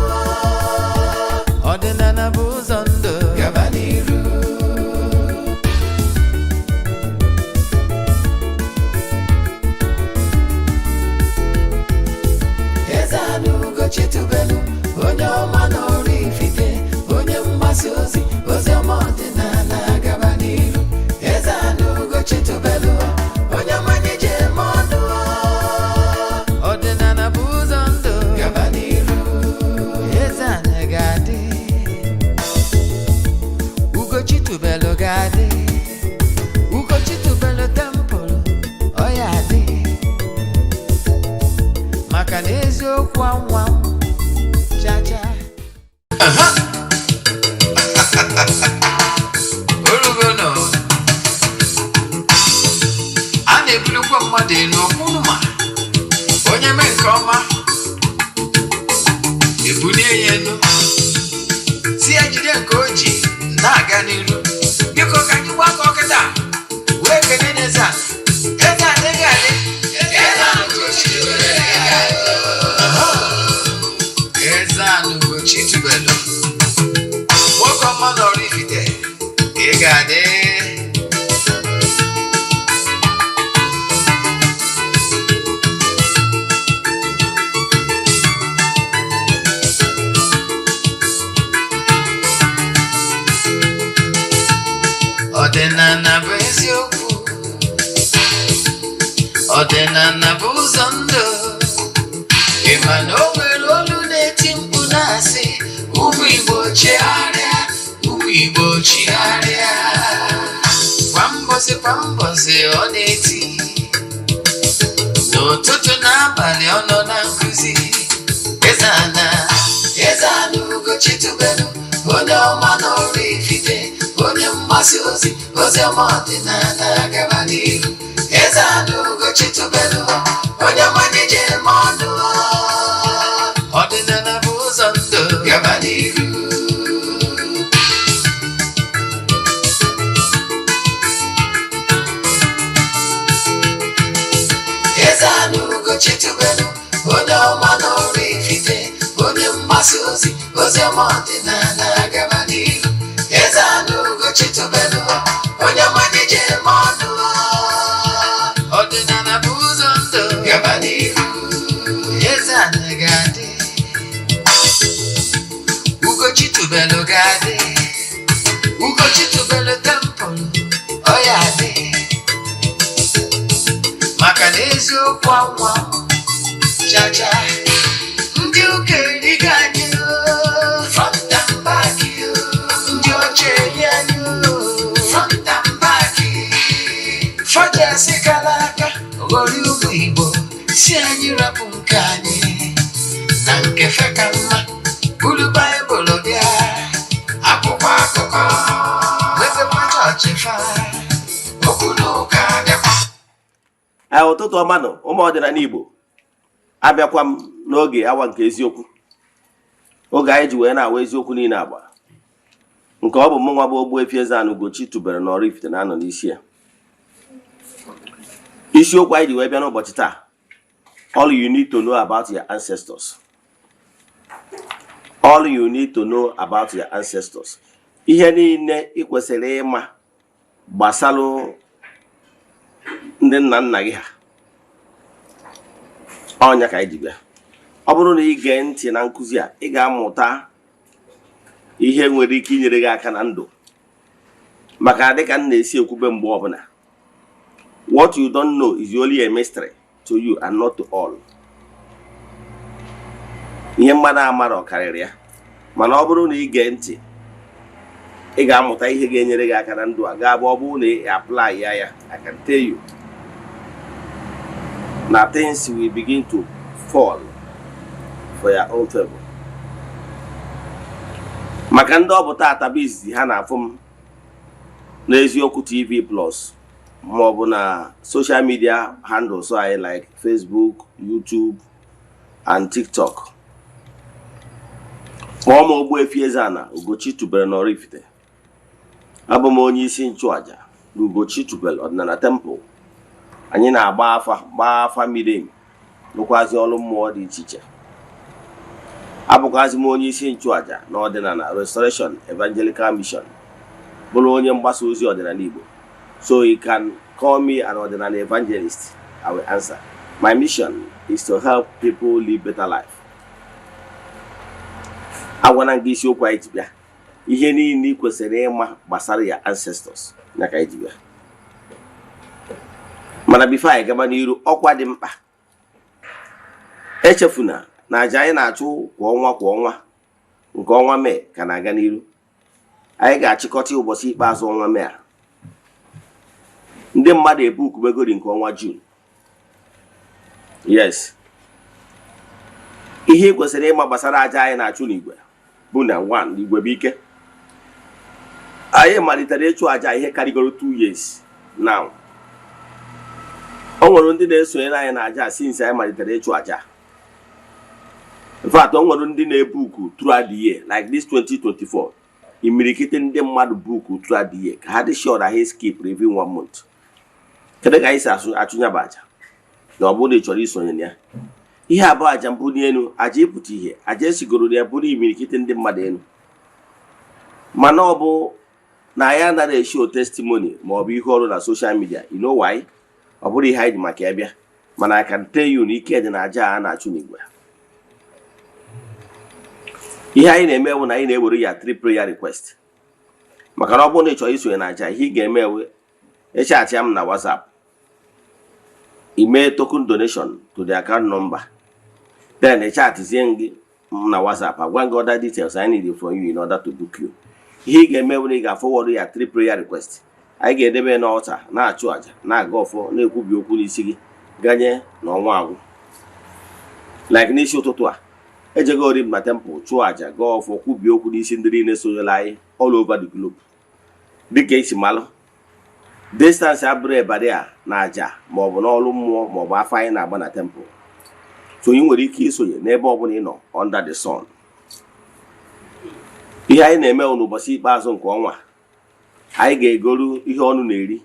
Ọdịnala bụ ụzọ ndụ, gaba n'iru. Eze anụ Ugochi tubelu, onye ọma na ọrụ ifite, onye mgbasa ozi oziọma ọdịnala gaba n'iru. Eze anụ Ugochi tubelu, onye ọma anyị ji eme ọnụ. Ọdịnala bụ ụzọ ndụ, gaba n'iru. Eze anị ga-adị, Ugochi tubelu ga-adị, Ugochi tubelu temple ọ ya adị, maka na eziokwu anwa chacha orugo nọ. ya elu, si ya jide nke o ji na-aga n'iru. Biko ka anyị gbakọ kịta wee kelee n'eze a. Eze adịghị adị. Eze a n'Ugochi tubelu, nwoke ọma nọrọ ifite, ị ga-adị. Ọdịnala bụ eziokwu, ọdịnala bụ ụzọ ndụ. Ị ma na o nwere olu na-eti mkpu na-asị, ụmụ Igbo chigharịa, ụmụ Igbo chigharịa. Kwa mbọsị kwa mbọsị ọ na-eti, n'ụtụtụ na abalị ọ nọ na nkụzi. Eze ana, eze ana Ugochi tubelu, onye ọma n'ọrụ ifite, onye mgbasa ozi, ozi ọma ọdịnala gaba n'ihu. Eze ana Ugochi tubelu, onye ọma n'ije eme ọnụ. Ọdịnala bụ ụzọ ndụ gaba n'ihu. Eze ana Ugochi tubelu, onye ọma n'ọrụ ifite, onye mgbasa ozi, ozi ọma ọdịnala gaba n'ihu. Eze ana Ugochi tubelu, onye ọma n'ije eme ọnụ. Ọdịnala bụ ụzọ ndụ gaba n'ihu. Eze ana ga-adị, Ugochi tubelu ga-adị, Ugochi tubelu temple ọ ya adị, maka na eziokwu anwa chacha ndị ụka erigo anyị o, front and back o, ndị ọcha eri anyị o, front and back. Fọdụ kara aka ghọrọ ụmụ Igbo si anyị rapụ nke anyị na nke fe ka mma, buru Baịbụl bịa, akwụkwọ akụkọ wezekwa chọọchị fa, okwu na ụka bịakwa. Ee, ụtụtụ ọma nụ, ụmụ ọdịnala Igbo. Abịakwa m n'oge awa nke eziokwu, oge anyị ji wee na-awa eziokwu niile agba nke ọ bụ mụ nwa bụ Ogbuefi Eze-Ana Ugochi tubelu na Oraifite na-anọ n'isi ya. Isiokwu anyị ji wee bịa n'ụbọchị taa: all you need to know about your ancestors. All you need to know about your ancestors. Ihe niile ị kwesịrị ịma gbasalụ ndị nna nna gị ha, ọnya ka anyị ji bịa. Ọ bụrụ na ị gee ntị na nkụzi a, ị ga-amụta ihe nwere ike inyere gị aka na ndụ, maka dịka m na-esi ekwube mgbe ọbụla, what you don't know is only a mystery to you and not to all. Ihe mmadụ amara ọ karịrị ya, mana ọ bụrụ na ị gee ntị, ị ga-amụta ihe ga-enyere gị aka na ndụ a, ga-abụ ọ bụrụ na ị apply ya ya, I can tell you na things will begin to fall for your own favor. Maka ndị ọ bụ taata bụ izizi ha na-afụ m n'Eziokwu TV Plus ma ọ bụ na social media handles anyị like Facebook, YouTube and TikTok, kpọọ m Ogbuefi Eze-Ana Ugochi tubelu na Oraifite. Abụ m onye isi nchụaja na Ugochi tubelu ọdịnala temple. Anyị na-agba afa, gbaa afa miri emi, rụkwazi ọrụ mmụọ dị iche iche. Abụkwazi m onye isi nchụaja na ọdịnala Restoration Evangelical Mission, bụrụ onye mgbasa ozi ọdịnala Igbo. So you can call me an ọdịnala evangelist, I will answer. My mission is to help people live better life. Agwana gị isiokwu anyị ji bịa: ihe niile ị kwesịrị ịma gbasara ya ancestors, ya ka anyị ji bịa. Mana before anyị gaba n'iru, ọkwa dị mkpa: echefuna na aja anyị na-achụ kwa ọnwa kwa ọnwa, nke ọnwa Mee ka na-aga n'iru. Anyị ga-achịkọta ụbọchị ikpeazụ ọnwa Mee a. Ndị mmadụ ebukubegori nke ọnwa June. Yes, ihe ị kwesịrị ịma gbasara aja anyị na-achụ n'igwe bụ na one, igwe bụ ike. Anyị malitere ịchụ aja ihe karịgoro 2 years now. O nwere ndị na-esonyere anyị na aja since anyị malitere ịchụ aja. In fact, o nwere ndị na-ebook throughout the year, like this 2024, imirikiti ndị mmadụ book throughout the year ka ha dị sure na ha skip even one month. Kedu ka anyị si asụ achụnya bụ aja? Na ọ bụrụ na ị chọrọ isonye na ya, ihe abụọ: aja mbuli elu, aja ịpụta ihe, aja esigoro na ya bụrụ imirikiti ndị mmadụ elu. Mana ọ bụ na ya anaghị eshow testimony ma ọ bụ ihe ọrụ na social media. You know why? Ọ bụrụ ihe anyị ji maka ya bịa. Mana I can tell you na ike dị na aja a na-achụ n'igwe. Ihe anyị na-eme bụ na anyị na-ewere ya three prayer request, maka na ọ bụrụ na ị chọrọ isonye na aja, ihe ị ga-eme ewe ịchat ya m na WhatsApp, ime token donation to the account number, then ịchatizie gị m na WhatsApp, agwa gị other details I need from you in order to book you. Ihe ị ga-eme bụ na ị ga-forward ya three prayer request. Anyị ga-edebe n'altar, na-achụ àjà, na-aga ọfọ, na-ekwubi okwu n'isi gị ganye n'ọnwa agwụ. Like n'isi ụtụtụ a, ejegori m na temple, chụọ àjà, gaa ọfọ, kwubie okwu n'isi ndị niile sonyere anyị all over the globe. Dịka esi malụ, distance abụrụ ebari a na àjà maọbụ n'ọrụ mmụọ maọbụ afọ anyị na-agba na temple. So ị nwere ike isonye n'ebe ọbụla ị nọ under the sun. Ihe anyị na-eme bụ n'ụbọchị ikpeazụ nke ọnwa, anyị ga-egoru ihe ọnụ na-eri,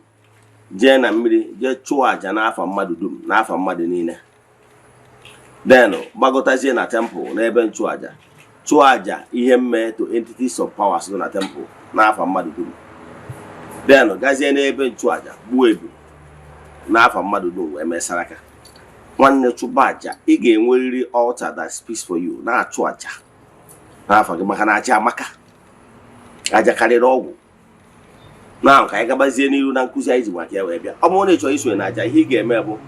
jee na mmiri, jee chụọ àjà n'afa mmadụ dum, n'afa mmadụ niile, then gbagọtazie na temple n'ebe nchụàjà, chụọ àjà ihe mme to entities of powers nọ na temple n'afa mmadụ dum, then gazie n'ebe nchụàjà, gbuo ebu n'afa mmadụ dum, wee mesara aka. Nwanne, chụba àjà. Ị ga-enwerịrị altar that speaks for you, na-achụ àjà n'afa gị, maka na aja amaka, aja karịrị ọgwụ. Na ka anyị gabazie n'iru na nkụzi anyị ji maka ya wee bịa. Ọ bụrụ na ị chọrọ isonye na aja, ihe ị ga-eme bụ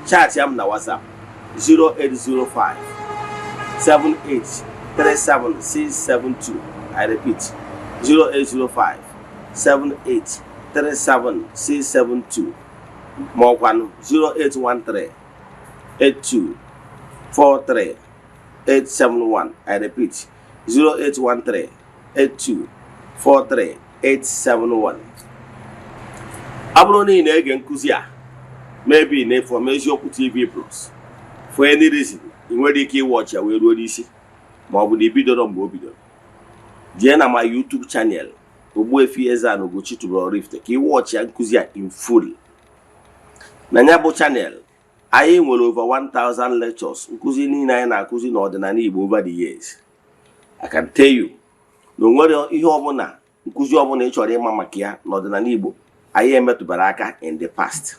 chat ya m na WhatsApp, 0805 78 37672. I repeat, 0805 78 37672, ma ọkwanụ 0813 82 43 871. I repeat, 0813 82 43 871. Ọ bụrụ na ị na-ege nkụzi a, maybe na from Eziokwu TV Plus, for any reason ị nwere ike ịwatch ya wee ruo n'isi, ma ọ bụ na i bidoro mgbe o bidoro, jee na my YouTube channel, Ogbuefi Eze-Ana Ugochi tubelu Oraifite, ka ị watch ya nkụzi a in full. Na ya bụ channel, anyị nwere over 1000 lectures, nkụzi niile anyị na-akụzi n'ọdịnala Igbo over the years. I can tell you na o nwere ihe ọbụla, nkụzi ọbụla ị chọrọ ịma maka ya n'ọdịnala Igbo anyị emetụbara aka in the past.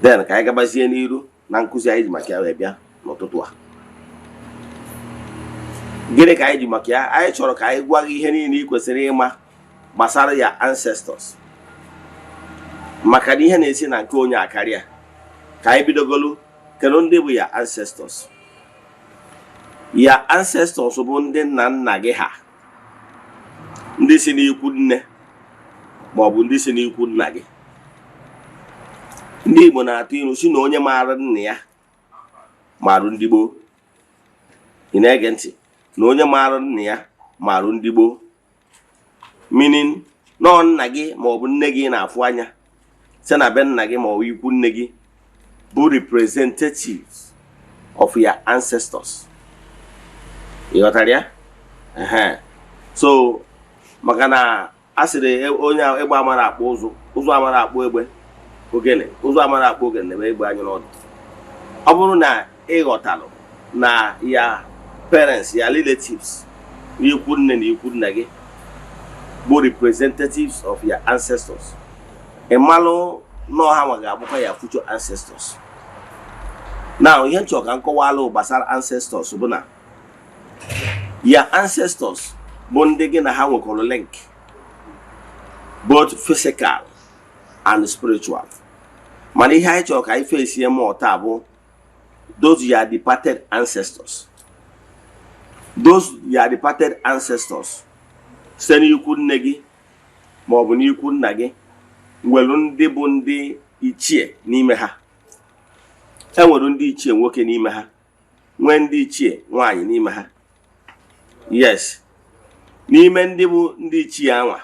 Then ka anyị gabazie n'iru na nkụzi anyị ji maka ya wee bịa n'ụtụtụ a. Gịnị ka anyị ji maka ya? Anyị chọrọ ka anyị gwa gị ihe niile ị kwesịrị ịma gbasara ya ancestors, maka na ihe na-esi na nke onye akarịa. Ka anyị bidogolu, kedu ndị bụ ya ancestors? Ya ancestors bụ ndị nna nna gị ha, ndị si n'ikwu nne ma ọ bụ ndị si n'ikwu nna gị. Ndị Igbo na-atụ ilu si na onye maara nna ya marụ ndị gboo. Ị na-ege ntị? Na onye maara nna ya marụ ndị gboo, meaning nọọ nna gị ma ọ bụ nne gị na-afụ anya site na be nna gị ma ọ bụ ikwu nne gị bụ representatives of your ancestors. Ị ghọtara ya? Ehe. So maka na a sịrị onye egbe amara akpụ ụzụ, ụzụ amara akpụ egbe ogene, ụzụ amara akpụ ogene na-eme egbe anya n'ọdụ. Ọ bụrụ na ị ghọtalụ na ya parents, ya relatives n'ikwu nne na ikwu nna gị bụ representatives of your ancestors, ị malụ na ọha nwa ga-abụkwa ya future ancestors. Now, ihe nchọ ka m kọwalụ gbasara ancestors bụ na ya ancestors bụ ndị gị na ha nwekọrọ link, both physical and spiritual. Mana ihe anyị chọrọ ka anyị fesie mụọ taa bụ those your departed ancestors, those your departed ancestors site n'ikwu nne gị ma ọ bụ n'ikwu nna gị nwere ndị bụ ndị ichie n'ime ha. E nwere ndị ichie nwoke n'ime ha, nwee ndị ichie nwaanyị n'ime ha. Yes, n'ime ndị bụ ndị ichie anwa,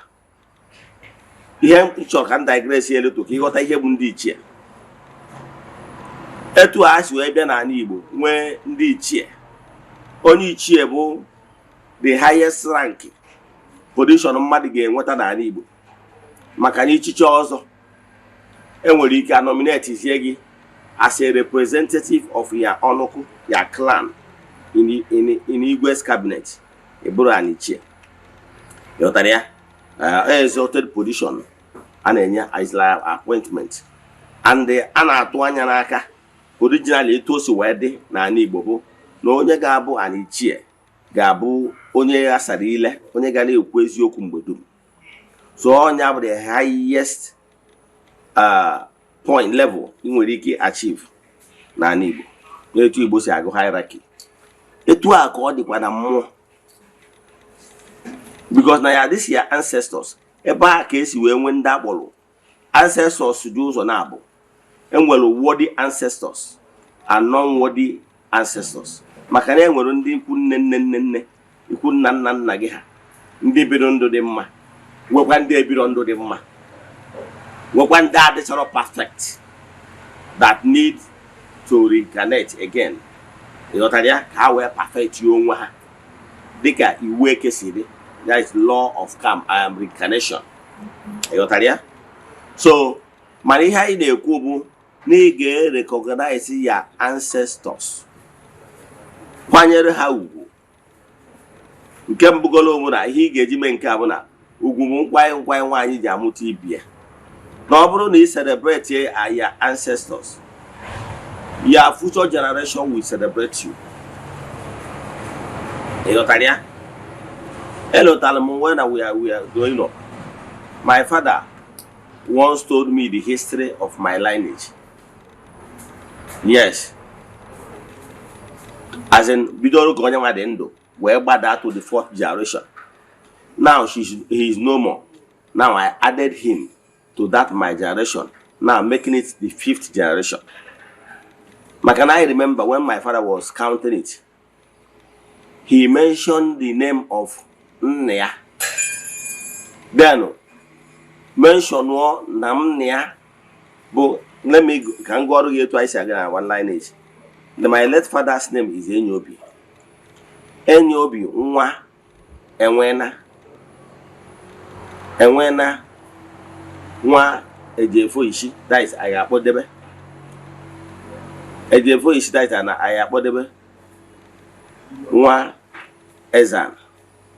ihe m chọrọ ka m digress elu ka ịghọta ihe bụ ndị ichie. Etu a si wee bịa n'ala Igbo nwee ndị ichie. Onye ichie bụ the highest rank position mmadụ ga-enweta n'ala Igbo, maka na ichiche ọzọ enwere ike anominate zie gị as a representative of your ọnụkụ, your clan in Igwe's cabinet. Ị bụrụ an ichie. Ịghọtara ya? Exalted position a na-enye is like appointment, and a na-atụ anya n'aka. Originally, etu o si wee dị n'ala Igbo bụ na onye ga-abụ an ichie ga-abụ onye ghasara ile, onye ga na-ekwu eziokwu mgbe dum. So ọnya bụ the highest point level ị nwere ike achieve n'ala Igbo, n'etu Igbo si agụ hierarchy. Etu a ka ọ dịkwa na mmụọ, because na ya this your ancestors, ebe a ka esi wee nwee ndị akpọrọ ancestors dị ụzọ na-abụ. Enwere worthy ancestors and non-worthy ancestors, maka na enwere ndị ikwu nne nne nne nne, ikwu nna nna nna gị ha, ndị biri ndụ dị mma, nwekwa ndị ebiro ndụ dị mma, nwekwa ndị adịchọrọ perfect that need to reincarnate again. Ịghọtara ya? Ka ha wee perfect onwe ha dịka iwu eke si dị, that is law of karma and reincarnation. Ịghọtara ya? So mana ihe anyị na-ekwu bụ na ị ga-recognize ya ancestors, kwanyere ha ugwu. Nke mbụgolo bụ na ihe ị ga-eji mee nke a bụ na ugwu bụ nkwanye nkwanye nwaanyị ji amụta ibi ya, na ọ bụrụ na ị celebrate your ancestors, your future generation will celebrate you. Ịghọtara ya? Elotara m when we are growing up, my father once told me the history of my lineage. Yes, as in bidoro ka onye nwa dị ndụ wee gbada to the fourth generation. Now he is no more. Now I added him to that my generation, now making it the fifth generation, maka na I remember when my father was counting it, he mentioned the name of nna ya, then mention na nna ya bụ, let me ka m gụọrọ gị etu anyị si aga na one lineage. My late father's name is Enyobi. Enyobi nwa Enwena, Enwena nwa Ejefo Ishi, that is anyị akpọdebe Ejefo Ishi, that is na anyị akpọdebe nwa Ezana,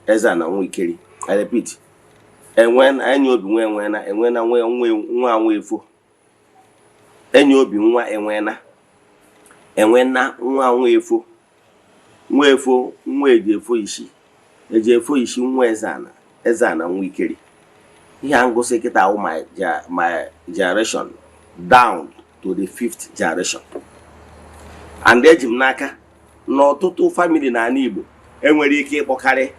Ezana nwa Ikeri. I repeat, Enwena, Enyobi nwa Enwena, Enwena nwa nwa nwa nwa Efo, Enyobi nwa Enwena, Enwena nwa nwa Efo, nwa Efo nwa Ejefo Ishi, Ejefo Ishi nwa Ezana, Ezana nwa Ikeri. Ihe a ngụsị kịta awụ my generation down to the fifth generation, and eji m n'aka na ọtụtụ family n'ala Igbo enwere ike ịkpọkarị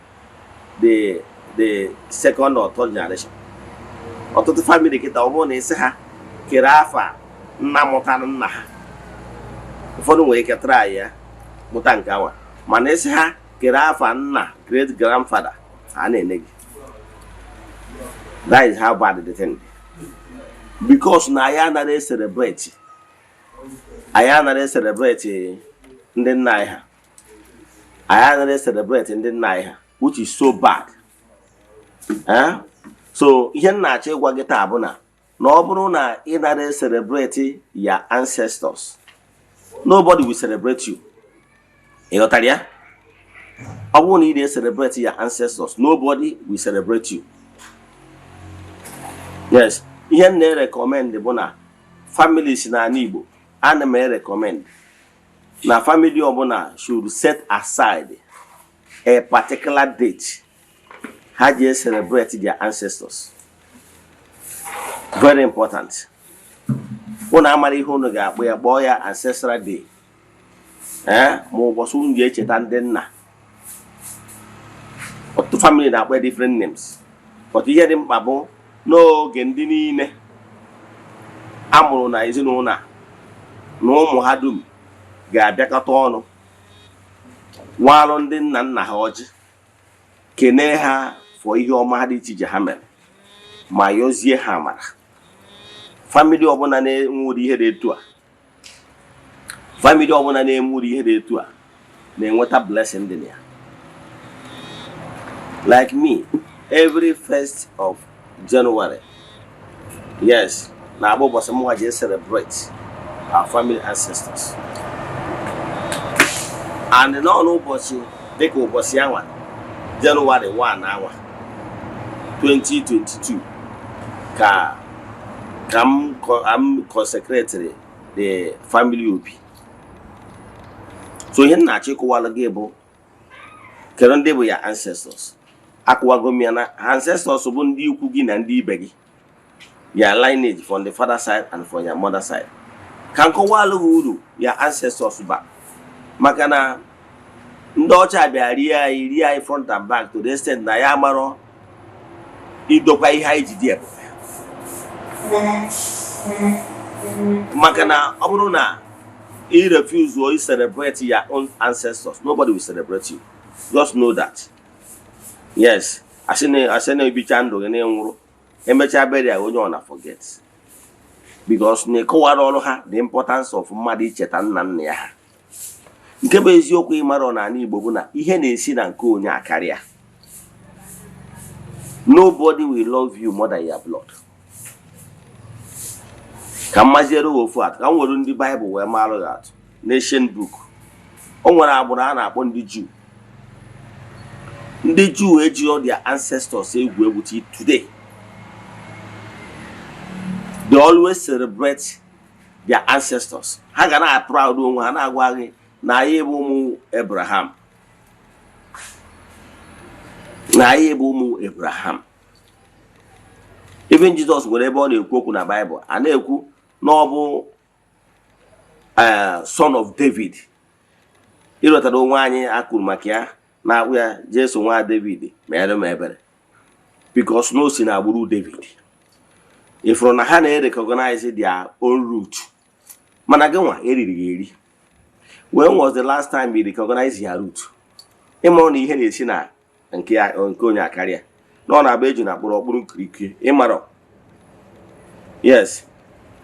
the second or third generation. Ọtụtụ family kịta, ọ bụrụ na isi ha kere afa nna mụtara nna ha, ụfọdụ nwere ike try ya mụta nke awa, mana isi ha kere afa nna, great grandfather, ha na-ene gị. That is how bad the thing, because na anyị anaghị celebrate, anyị anaghị celebrate ndị nna anyị ha, anyị anaghị celebrate ndị nna anyị ha, which is so bad, eh? So ihe m na-achọ ịgwa gị taa bụ na ọ bụrụ na ị nara celebrate your ancestors, nobody will celebrate you. Ị ghọtara ya? Ọ bụrụ na ị na-celebrate your ancestors, nobody will celebrate you. Yes, ihe m na-recommend bụ na families n'ala Igbo, ana m recommend na family ọbụla should set aside a particular date ha ji celebrate their ancestors. Very important. Unu amara ihe unu ga-akpọ ya, kpọọ ya ancestral day, ee, ma ụbọchị unu ga-echeta ndị nna. Ọtụtụ family na-akpọ ya different names, but ihe dị mkpa bụ n'oge ndị niile a mụrụ na ezinụlọ a na ụmụ ha dum ga-abịakọta ọnụ walụ ndị nna nna ha ọjị, kenee ha for ihe ọma dị iche iche ha mere, ma yọzie ha amara. Family ọbụla na-enwe ụdị ihe dị etu a, family ọbụla na-enwe ụdị ihe dị etu a, Na-enweta blessing dị na ya. Like me, every 1st of January, yes, na-abụ ụbọchị mụnwa ji celebrate our family ancestors. And nọ n'ụbọchị dịka ụbọchị anwa, January 1 anwa 2022, ka m consecrated the family obi. So ihe m na-achọ ịkụwalụ gị bụ, kedu ndị bụ ya ancestors? Akụwago m ya na ancestors bụ ndị ikwu gị na ndị ibe gị, your lineage from the father side and from your mother side. Ka m kọwalụ gị uru ya ancestors ba, maka na ndị ọcha bịa rie anyị, rie anyị front and back to the extent na ya amarọ idokwa ihe anyị ji dị ebube. Maka na ọ bụrụ na ị refuse or you celebrate your own ancestors, nobody will celebrate you. Just know that. Yes, asị na ebicha ndụ gị na ịnwụrụ, emechaa burial, onye ọ na forget, because na ịkọwara ọrụ ha the importance of mmadụ icheta nna nna ya ha. Nke bụ eziokwu ịmara n'ala Igbo bụ na ihe na-esi na nke onye akarịa. Nobody will love you more than your blood. Ka m maziere gị ofu atụ, ka m were ndị Baịbụl wee marụ gị atụ. Nation book, o nwere agbụrụ a na-akpọ ndị Juu. Ndị Juu ejiro their ancestors egwu egwu. Till today, they always celebrate their ancestors. Ha ga na-proud onwe ha, na-agwa gị na anyị bụ ụmụ Abraham, na anyị bụ ụmụ Abraham. Even Jizọs nwere ebe ọ na-ekwu okwu na Baịbụl, a na-ekwu na ọ bụ son of David. Ịrọtara onwe anyị akụrụ maka ya na-akpụ ya Jesu nwa David, mere m ebere, because na o si na agbụrụ David. Ifụrụ na ha na-recognize their own root, mana gị nwa eriri gị eri. When was the last time you recognize your root? Ịmụrụ na ihe na-esi na nke nke onye akarịa na ọ na-agba eju na akpụrụ ọkpụrụ nkirikiri ịmarọ. Yes,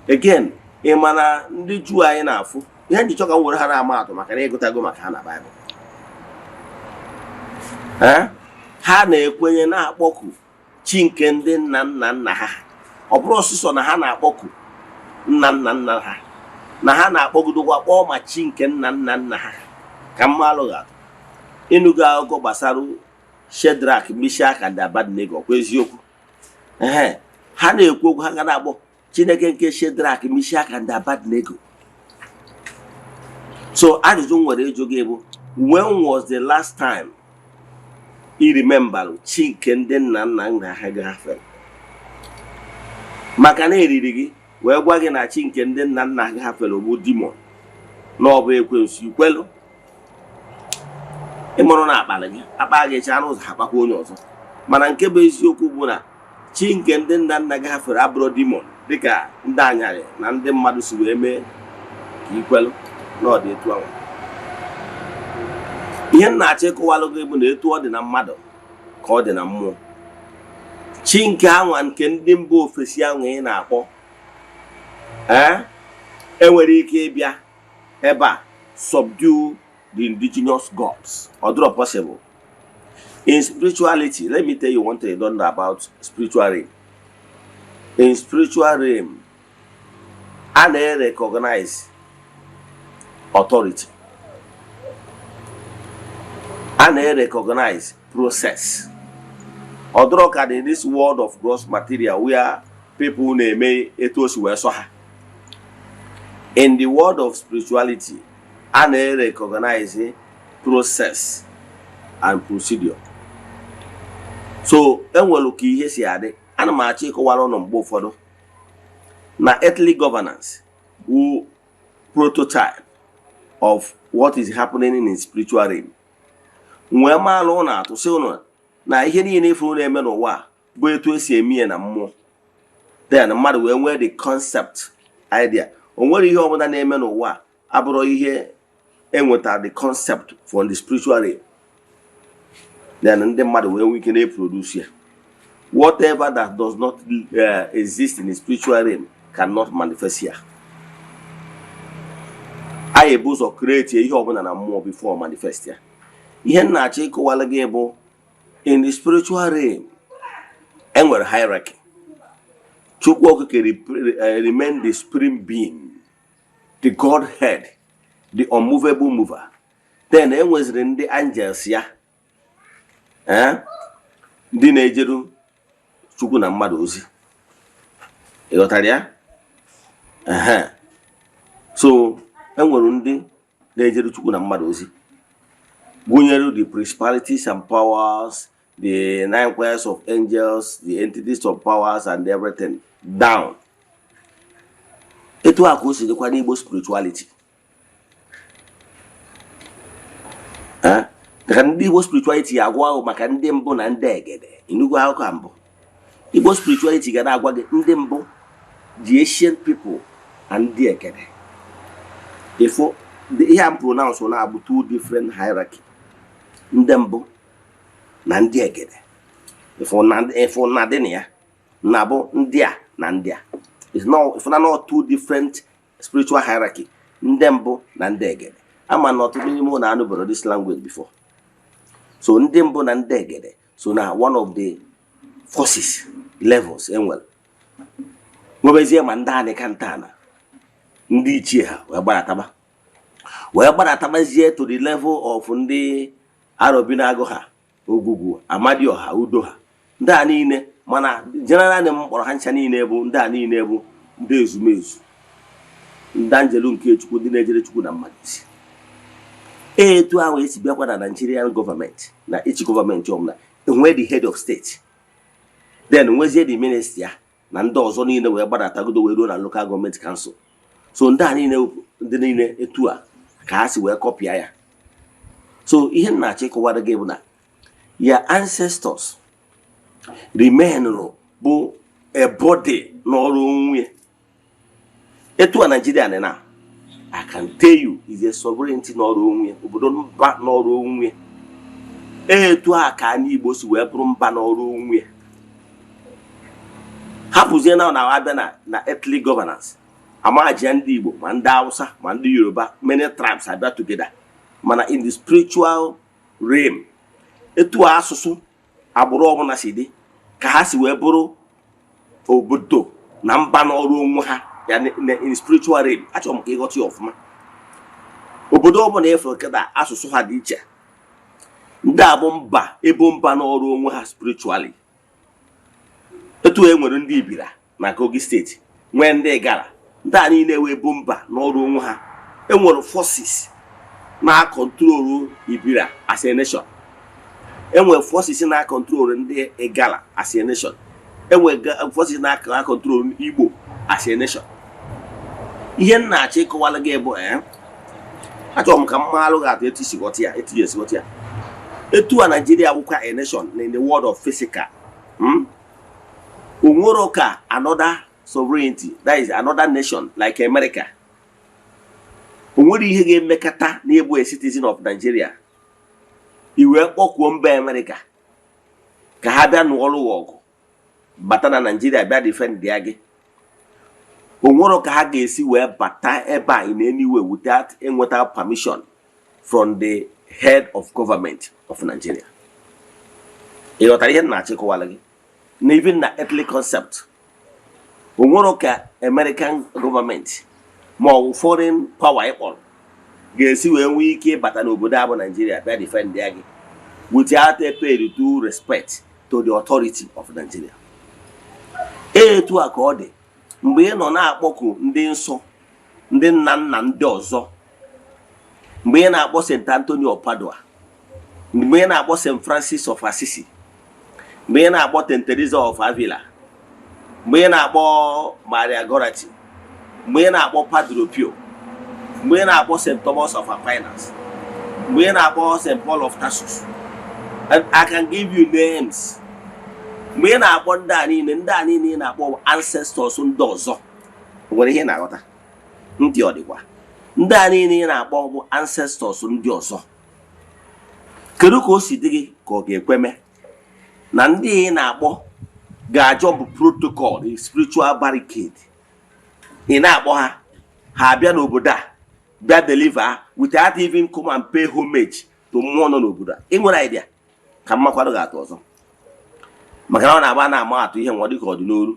again, ị ma na ndị Juu anyị na-afụ ihe njichọ ka m were ha na-ama atụ, maka na ịgụtago maka ha na Baịbụl. Eh? Ha na-ekwenye na-akpọku chi nke ndị nna nna nna ha. Ọ bụrụ ọsịsọ na ha na-akpọku nna nna nna ha, na ha na-akpọgidokwa kpọọ ma chi nke nna nna nna ha. Ka mma alụghị atụ, ịnụgo akụkọ gbasara Shedrak, Mishak and Abednego? Ọkwa eziokwu? Ehe, ha na-ekwu okwu, ha ga na-akpọ Chineke nke Shedrak, Mishak and Abednego. So ajụjụ m nwere ịjụ gị bụ, when was the last time ị remember chi nke ndị nna nna nna ha gafere? Maka na eriri gị wee gwa gị na chi nke ndị nna nna ha gafere bụ demon, na ọ bụ ekwensu, ikwelu. Ịmụrụ na akpalị gị akpa gị chaa n'ụzọ, akpakwa onye ọzọ. Mana nke bụ eziokwu bụ na chi nke ndị nna nna gị hafere abụrụ demon, dịka ndị anyarị na ndị mmadụ si wee mee ka ikwelu na ọ dị etu ahụ. Ihe m na-achọ ịkọwalụ gị bụ na etu ọ dị na mmadụ ka ọ dị na mmụọ. Chi nke anwa nke ndị mba ofesi ahụ ị na-akpọ, ee, enwere ike ịbịa ebe a subdue the indigenous gods. Ọ dịrọ possible in spirituality. Let me tell you one thing you don't know about spiritual realm. In spiritual realm, a na-recognize authority, a na-recognize process. Ọ dịrọ ka in this world of gross material where people na-eme etu o si wee sọ ha. In the world of spirituality, a na-recognize process and procedure. So enwere ka ihe si adị. Ana m achọ ịkọwara ụnụ, mgbe ụfọdụ na earthly governance wu prototype of what is happening in spiritual realm. Nwee maalụ ụnụ atụ, sị ụnụ na ihe niile ifuru na-eme n'ụwa a bụ etu esi eme ya na mmụọ. Then mmadụ wee nwee the concept idea. O nwere ihe ọbụla na-eme n'ụwa a abụrụ ihe enwetara the concept from the spiritual realm, then ndị mmadụ wee nwee ike na-eproduce ya. Whatever that does not exist in the spiritual realm cannot manifest here. Anyị ebu ụzọ create ihe ọbụla na mmụọ before manifest ya. Ihe m na-achọ ịkọwara gị bụ, in the spiritual realm, enwere hierarchy. Chukwu Okike remain the supreme being, the Godhead, the unmovable mover. Then enweziri ndị angels ya, ndị na-ejeru Chukwu na mmadụ ozi. Ị ghọtara ya? Ehe. So enwere ndị na-ejeru Chukwu na mmadụ ozi, gụnyere the principalities and powers, the nine choirs of angels, the entities of powers and everything down. Etu a ka o si dịkwa n'Igbo spirituality. Ka ndị Igbo spirituality agwa ahụ maka ndị mbụ na ndị egede. Ịnụgo akụkọ a mbụ? Igbo spirituality ga na-agwa gị ndị mbụ, the ancient people, and ndị egede. Ifo ihe a m pronounce na-abụ two different hierarchy: ndị mbụ na ndị egede. Ifo na dị na ya na-abụ ndị a na ndị a. It's not, if not two different spiritual hierarchy, ndị mbụ na ndị egede. Ama na ọtụtụ n'ime ụlọ anụboro this language before. So ndị mbụ na ndị egede so na one of the forces levels enwere. Nwebezie ma ndị anị ka ntana ndị ichie ha wee gbadataba, wee gbadatabazie to the level of ndị Arobinagụ ha, Ogwugwu, Amadioha, Udo ha, ndị a niile. Mana general name m kpọrọ ha ncha niile bụ ndị a niile bụ ndị ezumezu, ndị anjelu nke Chukwu, ndị na-ejere Chukwu na mmadụ isi. Etu ahụ esi bịakwa na Nigerian gọọmenti, na each gọọmenti ọbụla enwe the head of state, then nwezie the minister ya na ndị ọzọ niile, wee gbadatagodo wee ruo na local gọọmenti council. So ndị a niile, ndị niile, etu a ka ha si wee kọpịa ya. So ihe m na-achọ ịkọwara gị bụ na your ancestors remain bụ a body n'ọrụ onwe. Etu a Nigeria dị na, I can tell you, is a sovereignty n'ọrụ onwe, obodo mba n'ọrụ onwe. Etu a ka anyị Igbo si wee bụrụ mba n'ọrụ onwe. Hapụzie na abịa na earthly governance, amajia ndị Igbo ma ndị Hausa ma ndị Yoruba, many tribes abịa together. Mana in the spiritual realm, etu a asụsụ agbụrụ ọbụla si dị ka ha si wee bụrụ obodo na mba n'ọrụ onwe ha ya in spiritual realm. Achọrọ m ka ịghọta ya ọfụma. Obodo ọbụla efe kịta, asụsụ ha dị iche. Ndị a bụ mba ebo mba n'ọrụ onwe ha spiritually. Etu e nwere ndị Ibira na Kogi Steeti, nwee ndị Igala, ndị a niile wee bụ mba n'ọrụ onwe ha. Enwere forces na-acontrol Ibira as a nation, enwere forces na-acontrol ndị Igala as a nation, enwere forces na-acontrol Igbo as a nation. Ihe m na-achọ ịkọwara gị bụ, achọrọ m ka m maalụ gị atụ etu isi ghọta ya, etu esi ghọta ya. Etu a Nigeria bụkwa a nation in the world of physical, Onwero ka another sovereignty, that is another nation like America, onwere ihe ga-emekata n'ịbụ a citizen of Nigeria, i wee kpọkwuo mba America ka ha bịa nụọrụ gị ọgụ, bata na Nigeria bịa defend ya gị. Onwero ka ha ga-esi wee bata ebe a in any way without enweta permission from the head of government of Nigeria. Ị ghọtara ihe m na-achịkọwara gị? Na even na earthly concept, onwero ka American government ma ọ bụ foreign power ịkpọrọ ga-esi wee nwee ike ịbata n'obodo a bụ Nigeria bịa defend ya gị without a paid due respect to the authority of Nigeria. Etu a ka ọ dị mgbe ị nọ na-akpọku ndị nsọ, ndị nna nna ndị ọzọ, mgbe ị na-akpọ St. Anthony of Padua, mgbe ị na-akpọ St. Francis of Assisi, mgbe ị na-akpọ St. Teresa of Avila, mgbe ị na-akpọ Maria Goretti, mgbe ị na-akpọ Padre Pio, mgbe ị na-akpọ St. Thomas of Aquinas, mgbe ị na-akpọ St. Paul of Tarsus, and I can give you names, mgbe ị na-akpọ ndị a niile, ndị a niile ị na-akpọ ancestors ndị ọzọ. Nwere ihe ị na-aghọta? Ndị ọ dịkwa, ndị a niile ị na-akpọ bụ ancestors ndị ọzọ. Kedu ka o si dị gị ka ọ ga-ekwe mee na ndị ị na-akpọ ga-ajọ bụ protocol, the spiritual barricade ị na-akpọ ha, ha abịa n'obodo a Bịa deliver without even come and pay homage to mmụọ nọ n'obodo a. Ị nwere idea ka mmakwado ga-atụ ọzọ, maka na ọ na-agba na-ama atụ ihe nwa dịka ọdịnoru.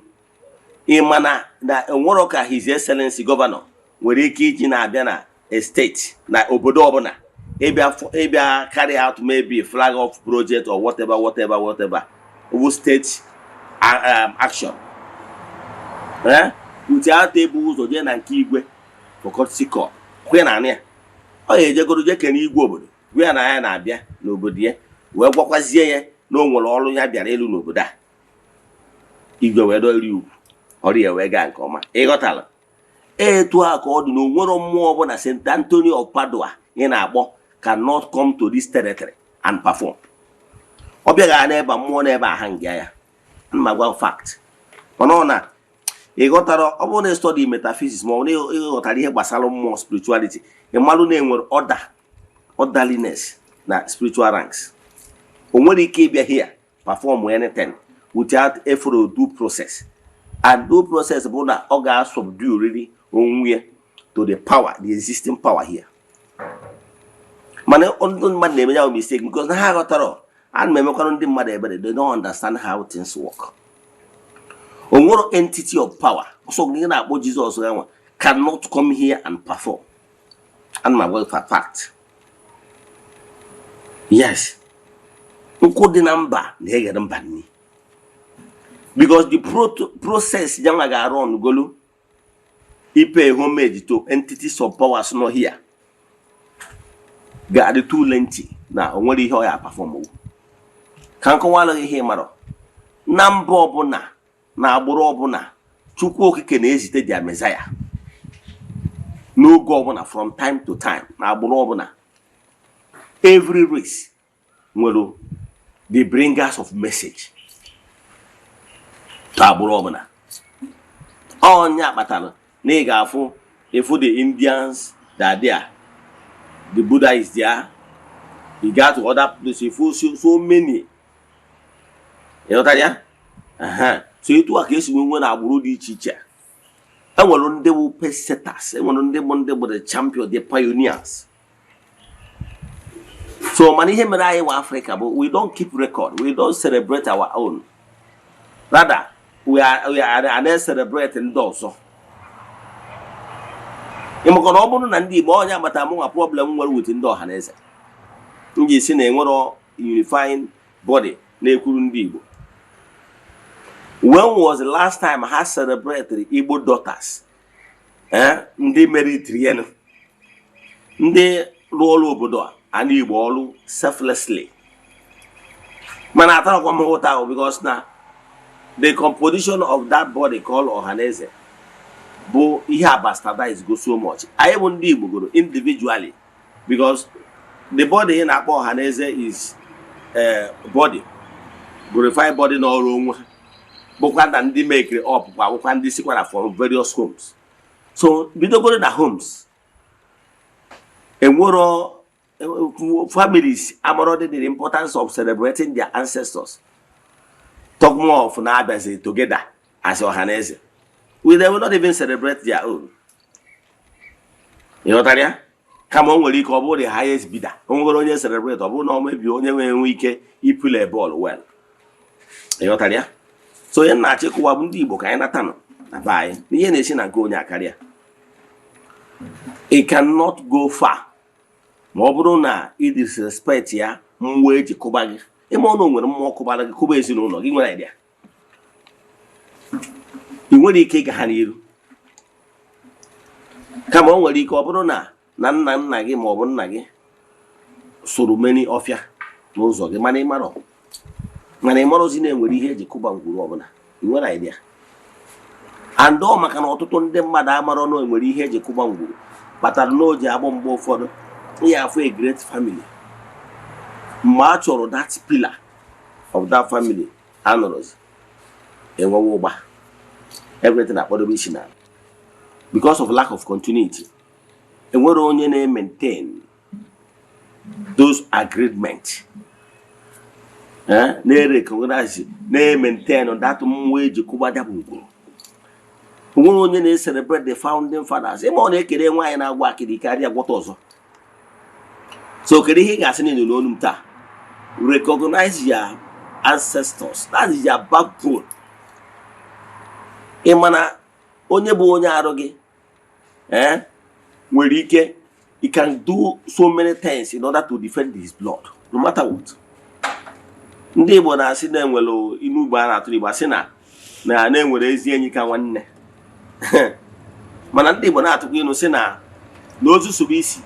Ịma na enwero ka His Excellency Governor nwere ike iji na-abịa na steeti na obodo ọbụla ịbịa carry out maybe flag off project or whatever, whatever, whatever bụ state action, without ebu ụzọ jee na nke igwe for courtesy call. Kwe na anị ya, ọ ga-ejegoro jee kene igwe obodo, gwa ya na ya na-abịa n'obodo ya, wee gwakwazie ya na o nwere ọrụ ya bịara ịlụ n'obodo a. Igwe wee dọrọ ugwu, ọrụ ya wee gaa nke ọma. Ịghọtara etu a ka ọ dị na onwero mmụọ ọbụla, St. Anthony of Padua ị na-akpọ, cannot come to this territory and perform. Ọ bịaghị n'ebe a, mmụọ n'ebe a ha nga ya. Ana m agwa fact, mana ọ na ị ghọtara, ọ bụrụ na ị study metaphysics ma ọ bụ na ị ghọtara ihe gbasara mmụọ, spirituality, ị malụ na enwere order, orderliness na spiritual ranks. O nwere ike ịbịa here perform anything without eforo due process, and due process bụ na ọ ga-asubdue riri onwe ya to the power, the existing power here. Mana ndị mmadụ na-eme ya mistake because na ha ghọtara. Ana m emekwanụ ndị mmadụ ebere, they don't understand how things work. O nwere entity of power ọsọ gị na-akpọ Jizọs ya nwa cannot come here and perform. Ana m agwa gị fact. Yes, nkwụ dị na mba na-eghere mba nni, because the process yanwa ga-arụ ọnụgolu ipay homage to entities of powers nọ here ga-adị too lengthy na o nwere ihe ọ ya perform. Ka nkọwalụ gị ihe ị marọ: na mba ọbụla na agbụrụ ọbụla, Chukwu Okike na-ezite their Messiah n'oge ọbụla, from time to time. Na agbụrụ ọbụla, every race nwere the bringers of message to agbụrụ ọbụla. Ọnya kpatara na ị ga-afụ ịfụ the Indians that are there, the Buddha is there. You go to other places, ịfụ so many. Ịghọtara ya? Aha. So etu a ka esi nwee na agbụrụ dị iche iche, enwere ndị bụ pacesetters, enwere ndị bụ the champion, the pioneers. So mana ihe mere anyị nwa Africa bụ we don't keep record, we don't celebrate our own. Rather, we are na-celebrate ndị ọzọ. Ịmaka na ọ bụrụ na ndị Igbo, onye agbata mụ nwa problem nwere with ndị ọha na eze, m ji si na enwero unifying body na-ekwuru ndị Igbo. When was the last time ha celebrated Igbo daughters, eh? Ndị meritiri, ndị rụọ ọrụ obodo a, ana Igbo ọrụ selflessly. Mana atarakwa m ụta ahụ, because na the composition of that body called Ọhaneze bụ ihe a bastardize go so much. Anyị bụ ndị Igbo goro individually, because the body ị na-akpọ Ọhaneze is body glorified body n'ọrụ onwe ha, bụkwa na ndị mekiri up kwa bụkwa ndị sikwara from various homes. So bidogoro na homes, enwero families amarọ the importance of celebrating their ancestors, talk more of na-abịazi together as Ọhaneze. They will not even celebrate their own. Ịghọtara ya? Kama o nwere ike ọ bụrụ the highest bidder, o nwere onye celebrate, ọ bụrụ na ọ mebie onye nwere enwe ike ipule bọọlụ well. Ịghọtara ya? So onye na-achịkọwa bụ ndị Igbo, ka anyị nata nọ na be anyị n'ihe na-esi na nke onye akarịa. It cannot go far ma ọ bụrụ na ị disrespect ya mmụọ eji kụba gị. Ịma ọnụ nwere mmụọ kụbara gị, kụba ezinụlọ gị, nwere idea ị nwere ike ịga ha n'iru. Kama o nwere ike ọ bụrụ na na nna nna gị ma ọ bụ nna gị sụrụ many ọfịa n'ụzọ gị, mana ịmarọ, mana ịmarọzi na enwere ihe eji kụba ngwuru ọbụla. Ị nwere idea? And ọ maka na ọtụtụ ndị mmadụ amarọ na enwere ihe eji kụba ngwuru kpatara na o ji agbụ mgbe ụfọdụ ya afụ a great family, mgbe a chọrọ that pillar of that family anọrọzi, enwewe ụgba, everything akpọdobe isi na because of lack of continuity. Enwere onye na-maintain those agreement, na-recognize, na-maintain that mmụọ eji kụba ya bụ ngwuru. Onwere onye na-celebrate the founding fathers. Ịma ọ na-ekele nwaanyị na-agwa akịrị karịa gwọta ọzọ. So kedu ihe ị ga-asị n'elu n'olu m taa? Recognize your ancestors. That is your backbone. Ị ma na onye bụ onye arụ gị, eh, nwere ike, he can do so many things in order to defend his blood, no matter what. Ndị Igbo na-asị na enwere inu Igbo a na-atụ Igbo asị na na-enwere ezi enyi ka nwanne, mana ndị Igbo na-atụkwa inu sị na ozu sobe isi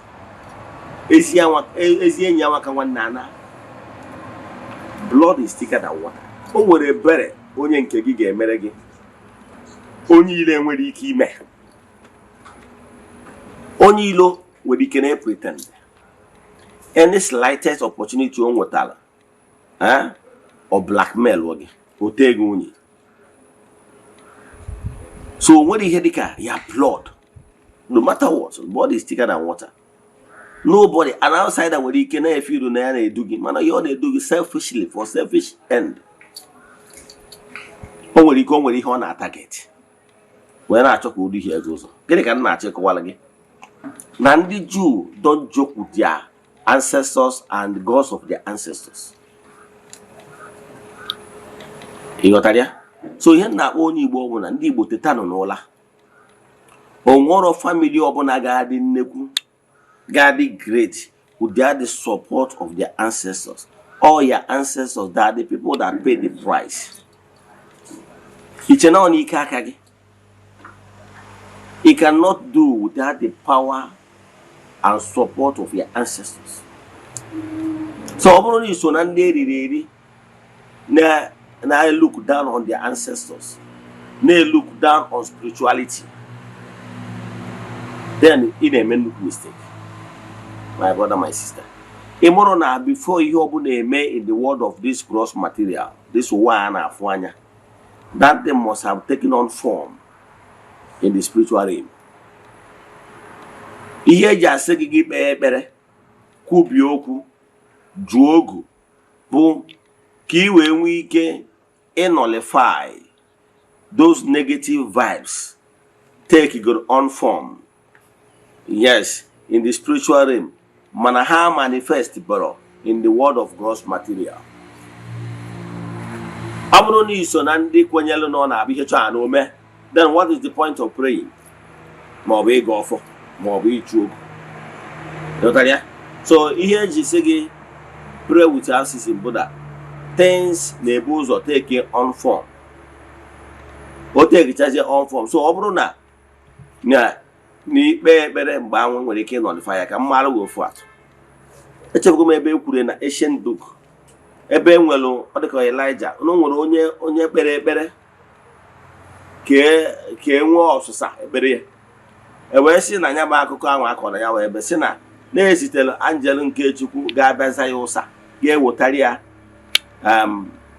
ezi enyi anwa ka nwanne ana. Blood is thicker than water. O nwere ebere onye nke gị ga-emere gị onye ilo enwere ike ime. Onye ilo nwere ike na-pretend. Any slightest opportunity o nwetara, eh, ọ blackmail gị, o tee gị unyi. So o nwere ihe dịka ya blood. No matter what, blood is thicker than water. Nobody, an outsider, nwere ike na-efe iru na ya na-edu gị, mana ihe ọ na-edu gị selfishly, for selfish end. O nwere ike o nwere ihe ọ na-target wee na-achọ ka o duhie gị ụzọ. Gịnị ka m na-achọ ịkọwara gị? Na ndị Jew don't joke with their ancestors and the gods of their ancestors. Ị ghọtara ya? So ihe m na-akpọ onye Igbo ọbụla, ndị Igbo, tetanụ n'ụla. Onwero family ọbụla ga-adị nnekwu, ga-adị great without the support of their ancestors. All your ancestors, they are the people that pay the price. Iche na ọ n'ike aka gị? You cannot do without the power and support of your ancestors. So ọ bụrụ na i so na ndị eriri eri na look down on their ancestors, na look down on spirituality, then ị na-eme nnukwu mistake, my brother, my sister. Ị mụrụ na before ihe ọbụla eme in the world of this gross material, this ụwa a na-afụ anya, that thing must have taken on form in the spiritual realm. Ihe eji asị gị gị kpee ekpere, kwubie okwu, jụọ ogu, bụ ka ị wee nwee ike ịnullify those negative vibes take good on form, yes, in the spiritual realm, mana ha manifest bụrụ in the world of gross material. Ọ bụrụ na iso na ndị kwenyere na ọ na-abụ ihe chọọ na ome, then what is the point of praying, ma ọ bụ ịga ọfọ, ma ọ bụ ịchụ ogu? Ịghọtara ya? So ihe eji sị gị pray without ceasing bụ that things na-ebu ụzọ take on form, o tekichazie on form. So ọ bụrụ na n'ikpe ekpere mgbe anwụ nwere ike ịnullify ya, ka m mara gị ofu atụ. Echefugo m ebe e kwuru na ancient book ebe e nwere, ọ dịka Elijah na o nwere onye kpere ekpere ka e nwee ọsụsa ekpere ya. E wee sị na ya bụ akụkọ ahụ akọ na ya wee ebe sị na na-ezitere angel nke Chukwu ga-abịaza ya ụsa, ga-ewetara ya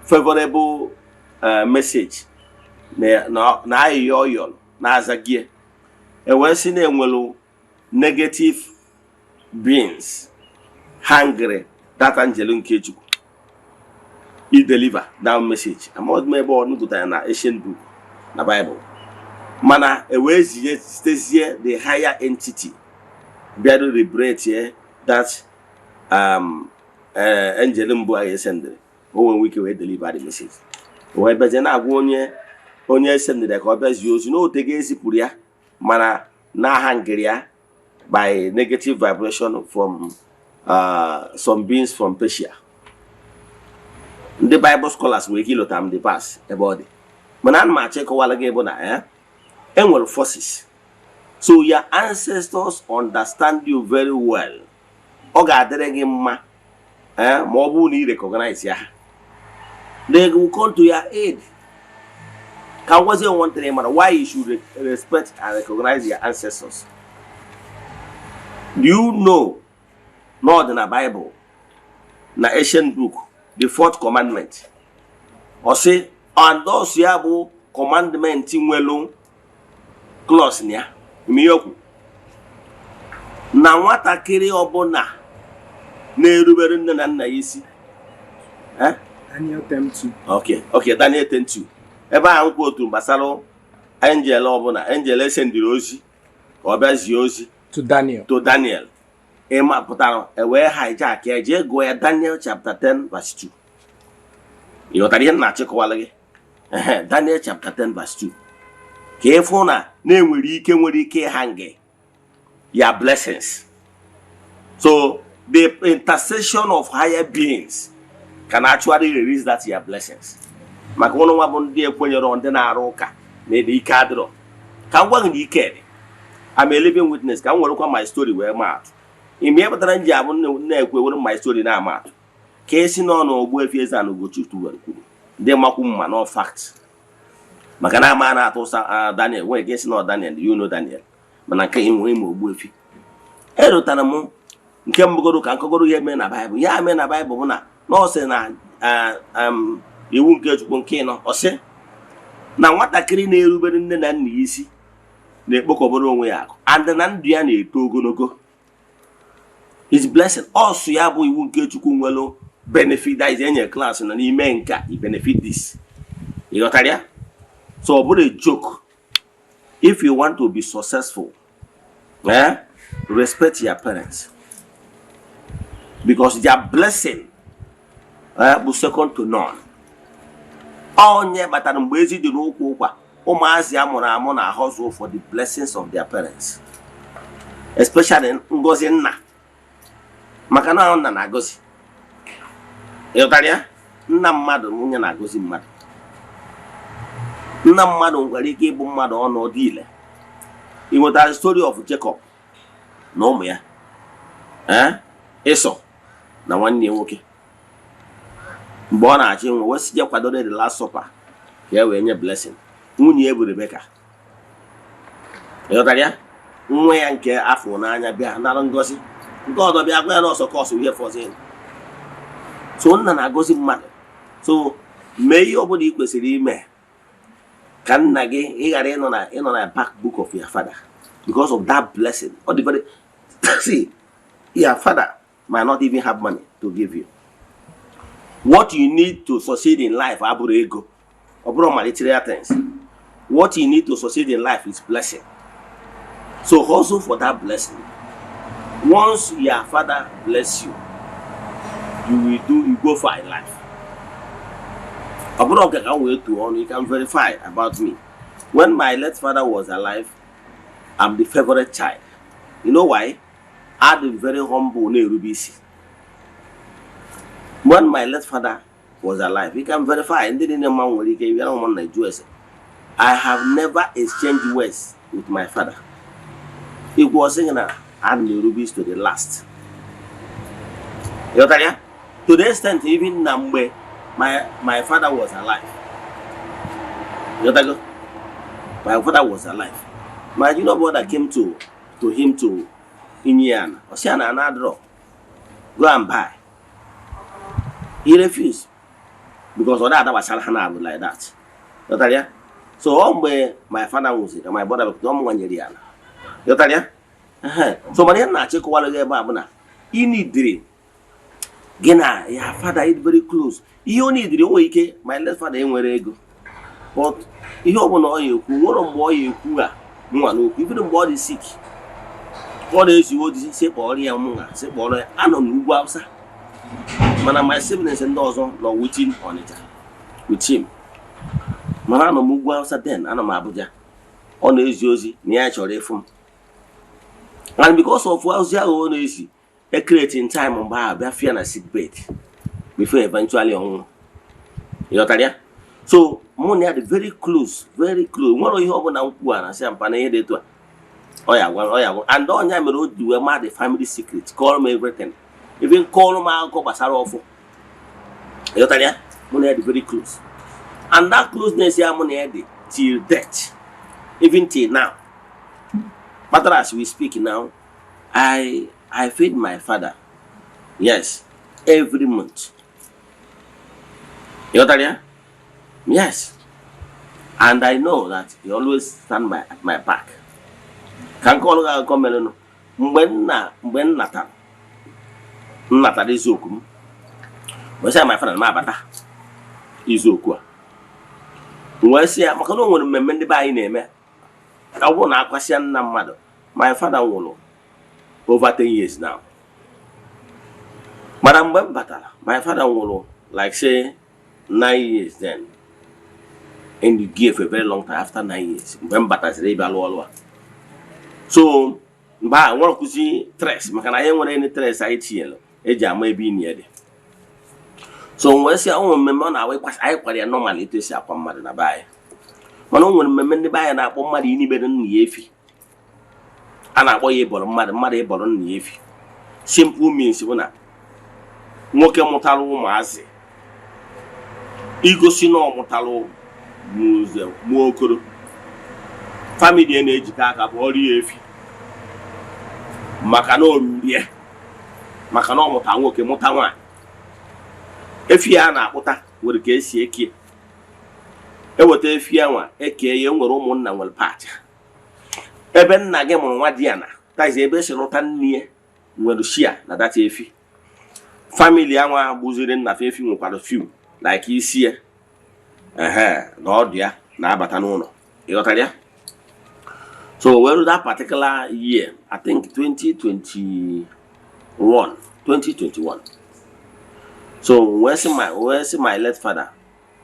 favorable message na ayịyọ ọ yọrọ na-aza gị. E wee sị na enwelu negative beings hungry that angel nke Chukwu i deliver that message. Amaghị m ebe ọ nụgụtara na ancient book na Bible, mana e wee zie sitezie the higher entity bịara liberate that angel mbụ ahụ esendịrị. O nwere ike wee deliver the message. O wee bịazie na-agwa onye esendịrị ka ọ bịazie ozi na otego ezipụrụ ya, mana n'aha ngịrị ya by negative vibration from some beings from Persia. Ndị Bible scholars nwere ike ịlụta m the verse ebe ọ dị, mana ana m achọ ịkọwara gị bụ na enwere forces. So your ancestors understand you very well. Ọ ga-adịrị gị mma ma ọ bụrụ na ị recognize ya ha, they will come to your aid. Ka m gwazie one thing mara why you should respect and recognize your ancestors. Do you know na ọ dị na Bible, na ancient book, the fourth commandment, ọ sị, and thus ya bụ commandment nwelu clause na ya ime ihe okwu na nwatakịrị ọbụla na-erubere nne na nna ya isi, eh? Daniel 10:2. Okay, Daniel 10:2. Ebe ahụ nkwu otu gbasara Angel ọbụla, angel esendiri ozi ka ọ bịa zie ozi to Daniel. To Daniel. Ịma pụtara ewee hijack ya jee gụọ ya, Daniel chapter 10 verse 2. Ị ghọtara ihe m na-achịkọwala gị? Ehe, Daniel chapter 10 verse 2, ka ị fụ na na-enwere ike, nwere ike ịhang ya blessings. So the intercession of higher beings can actually release that your blessings. Maka ụnụ nwa bụ ndị ekwenyere, ndị na-arụ ụka na ede ike adịrọ, ka m gwa gị na ike dị. I'm a living witness. Ka m werekwa my story wee maa atụ. Ime ihe kpatara m ji abụ na-ekwe were my story na-ama atụ, ka esi n'ọnụ Ogbuefi Eze-Ana Ugochi tubelu kwuru ndị makwu mma no fact, maka na ama na-atụ ụsa. Daniel nwere ike isi na Daniel, you know Daniel, mana nke enwe ime Ogbuefi erutara m nke mbụgoro ka nkọgoro ihe mee na Baịbụl. Ya mee na Baịbụl bụ na ọ sị na iwu nke Chukwu nke ịnọ, ọ sị na nwatakịrị na-erubere nne na nna ya isi na-ekpokọbara onwe ya akụ, and na ndụ ya na-eto ogologo, his blessing. Ọsụ ya bụ iwu nke Chukwu nwere benefit, that is, enye class na n'ime nka i benefit this. Ị ghọtara ya? So ọ bụrụ a joke. If you want to be successful, respect your parents, because their blessing bụ second to none. Onye kpatara mgbe ezi dị n'ụkwụ ụkwa, ụmụazị a mụrụ amụ na hustle for the blessings of their parents, especially ngozi nna, maka na nna na-agọzi. Ịghọtara ya? Nna mmadụ, nwunye na-agọzi mmadụ. Nna mmadụ nwere ike ịbụ mmadụ ọnọdụ ile. Ị nwetara story of Jacob na ụmụ ya, Ịsọ na nwanne ya nwoke, mgbe ọ na-achọ ịnwụ, wee sị je kwadoro the last supper ka e wee nye blessing. Nwunye ya bụ Rebeka. Ịghọtara ya? Nwa ya nke afọ n'anya bịa nara ngozi, nke ọzọ bịa gwa ya n'ọsọ ka ọsọ ihe fọzi. So nna na-agọzi mmadụ. So mee ihe ọbụla ị kwesịrị ime ka nna gị ị ghara ịnọ na back book of your father because of that blessing. Ọ dị very, see, your father might not even have money to give you what you need to succeed in life. Abụrụ ego, ọ bụrụ material things. What you need to succeed in life is blessing. So hustle for that blessing. Once your father bless you, you will do, you go far in life. Ọ bụrụ ọka ka m wee tuo ọnụ, you can verify about me. When my late father was alive, I'm the favorite child. You know why? I'm very humble, na-erube isi. When my late father was alive, you can verify, ndị niile mma nwere ike bịara ụmụnna jụọ ese. I have never exchanged words with my father. Ikwu ọ sịghị na ana m erube isi to the last. Ịghọtara ya? To the extent even na mgbe my father was alive, ịghọtago, my father was alive, my junior brother came to him to inye ya ana. Ọ sị ya na ana adịrọ, go and buy. He refused because ọ da gbasara ha na-abụ like that. Ịghọtara ya? So ọ mgbe my father nwụziri ka my brother bịakwute ọ mụnwa nyere ya ala. Ịghọtara ya? Ehe. So mana ihe m na-achọ ịkọwara gị ebe a bụ na ị nidiri gị na ya father is very close. Ihe ọ nidiri, o nwere ike my late father enwere ego, but ihe ọbụla ọ ya ekwu nwere mgbe ọ ya ekwu a mụnwa n'okwu, even mgbe ọ dị sick, ọ na-ezi ozi si kpọrọ ya mụnwa, si kpọrọ ya. Anọ m n'ugwu Awụsa, mana my siblings ndị ọzọ nọ within Ọnịcha with him, mana anọ m ugwu Awụsa then, anọ m Abuja. Ọ na-ezi ozi na ya chọrọ ịfụ m, and because of ozi ahụ ọ na-ezi, e create time mgbe ahụ bịa fia na sick bed before eventually ọnwụ. Ịghọtara ya? So mụ na ya dị very close, very close. Nwere ihe ọbụla m kwu a na sị mpa na ihe dị etu a, ọ ya agwa, ọ ya agwa. And ọnya mere o ji wee ma the family secret, call m everything, even call m akụkọ gbasara ọfụ. Ịghọtara ya? Mụ na ya dị very close, and that closeness ya mụ na ya dị till death, even till now kpatara as we speak now, I feed my father, yes, every month. Ịghọtara ya? Yes, and I know that he always stand at my back. Ka nke ọrụ gị akụkọ merenụ mgbe m natara, m natara eziokwu m wee sị ya, my father, na m abata izuokwu a. M wee sị ya maka na o nwere mmemme ndị be anyị na-eme. Ọ bụrụ na akwasịa nna mmadụ, my father nwụrụ over 10 years now, mana mgbe m batara, my father nwụrụ like, say, 9 years then, and you give a very long time after 9 years mgbe m bataziri ịbịa lụọ ọrụ a. So mgbe a nwere kwụsị trace, maka na anyị nwere any trace anyị tinyere eji ama ebe ini ya dị. So m wee sị o nwere mmemme ọ na-awa ịkwasị anyị kwara ya normal, etu esi akwa mmadụ na be anyị. Mana o nwere mmemme ndị be anyị na-akpọ mmadụ inibere nna ya efi. A na-akpọ ya ịbọrọ mmadụ, mmadụ ịbọrọ nna ya efi. Simple means bụ na nwoke mụtara ụmụazị, igosi na ọ mụtara mụze mụọ okoro, family ya na-ejikọ aka bụ ọrụ ya efi, maka na o rurie, maka na ọ mụta nwoke, mụta nwaanyị. Efi ya a na-akpụta nwere ka esi eke eweta efi anwa eke ya. Nwere ụmụnna, nwere pacha ebe nna gị mụrụ nwa di ya na taizi ebe esi lụta nne ya, nwere share na data efi. Family anwa gbuziri nna fa efi nwekwara few, like isi ya ehe na ọdụ ya na-abata n'ụlọ. Ịghọtara ya? So well, that particular year, I think 2021, 2021, so wee sị my late father,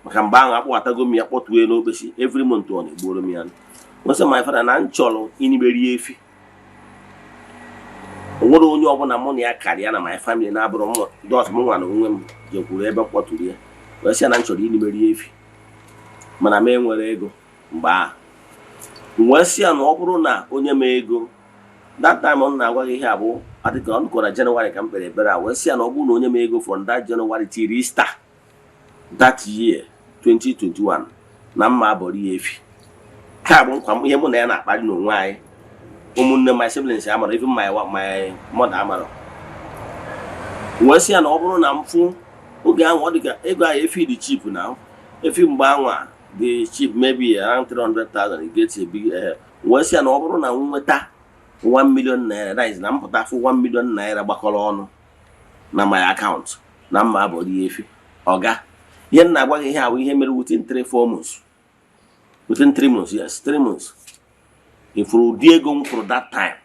maka mgbe ahụ akpọghatago m ya, kpọtue n'okpesi every month ọ na-egboro m ya. Wee sị my father na m chọrọ iniberi efi. O nwere onye ọbụla mụ na ya karịa na my family na-abụrụ m dọt m nwa na onwe m jekwuru ebe m kpọtụrụ ya, wee sị ya na m chọrọ iniberi efi, mana m enwere ego mgbe ahụ. M wee sị ya na ọ bụrụ na onye m ego that time, ọ na-agwa gị ihe a bụ adịka ọ nụkọrọ Jenụwarị ka m kpere ekpere a, wee sị ya na ọ bụrụ na onye m ego from that January till Easter that year 2021, na mma abọrọ ya efi. Ka bụ nkwa m, ihe mụ na ya na-akparị n'onwe anyị. Ụmụnne, my siblings amara, even my mother amara. Wee sị ya na ọ bụrụ na m fụ oge ahụ, ọ dị ka ego ahụ efi dị cheap, na efi mgbe anwa dị cheap, maybe around 300,000 you get a big. Wee sị ya na ọ bụrụ na m nweta 1 million naira, that is na m pụta fụ 1 million naira gbakọrọ ọnụ na my account, na mma abọrọ ya efi. Ọga, ihe m na-agwa gị ihe a bụ ihe mere within 3 4 months, within 3 months, yes, 3 months. Ifuru ụdị ego m kwụrụ that time?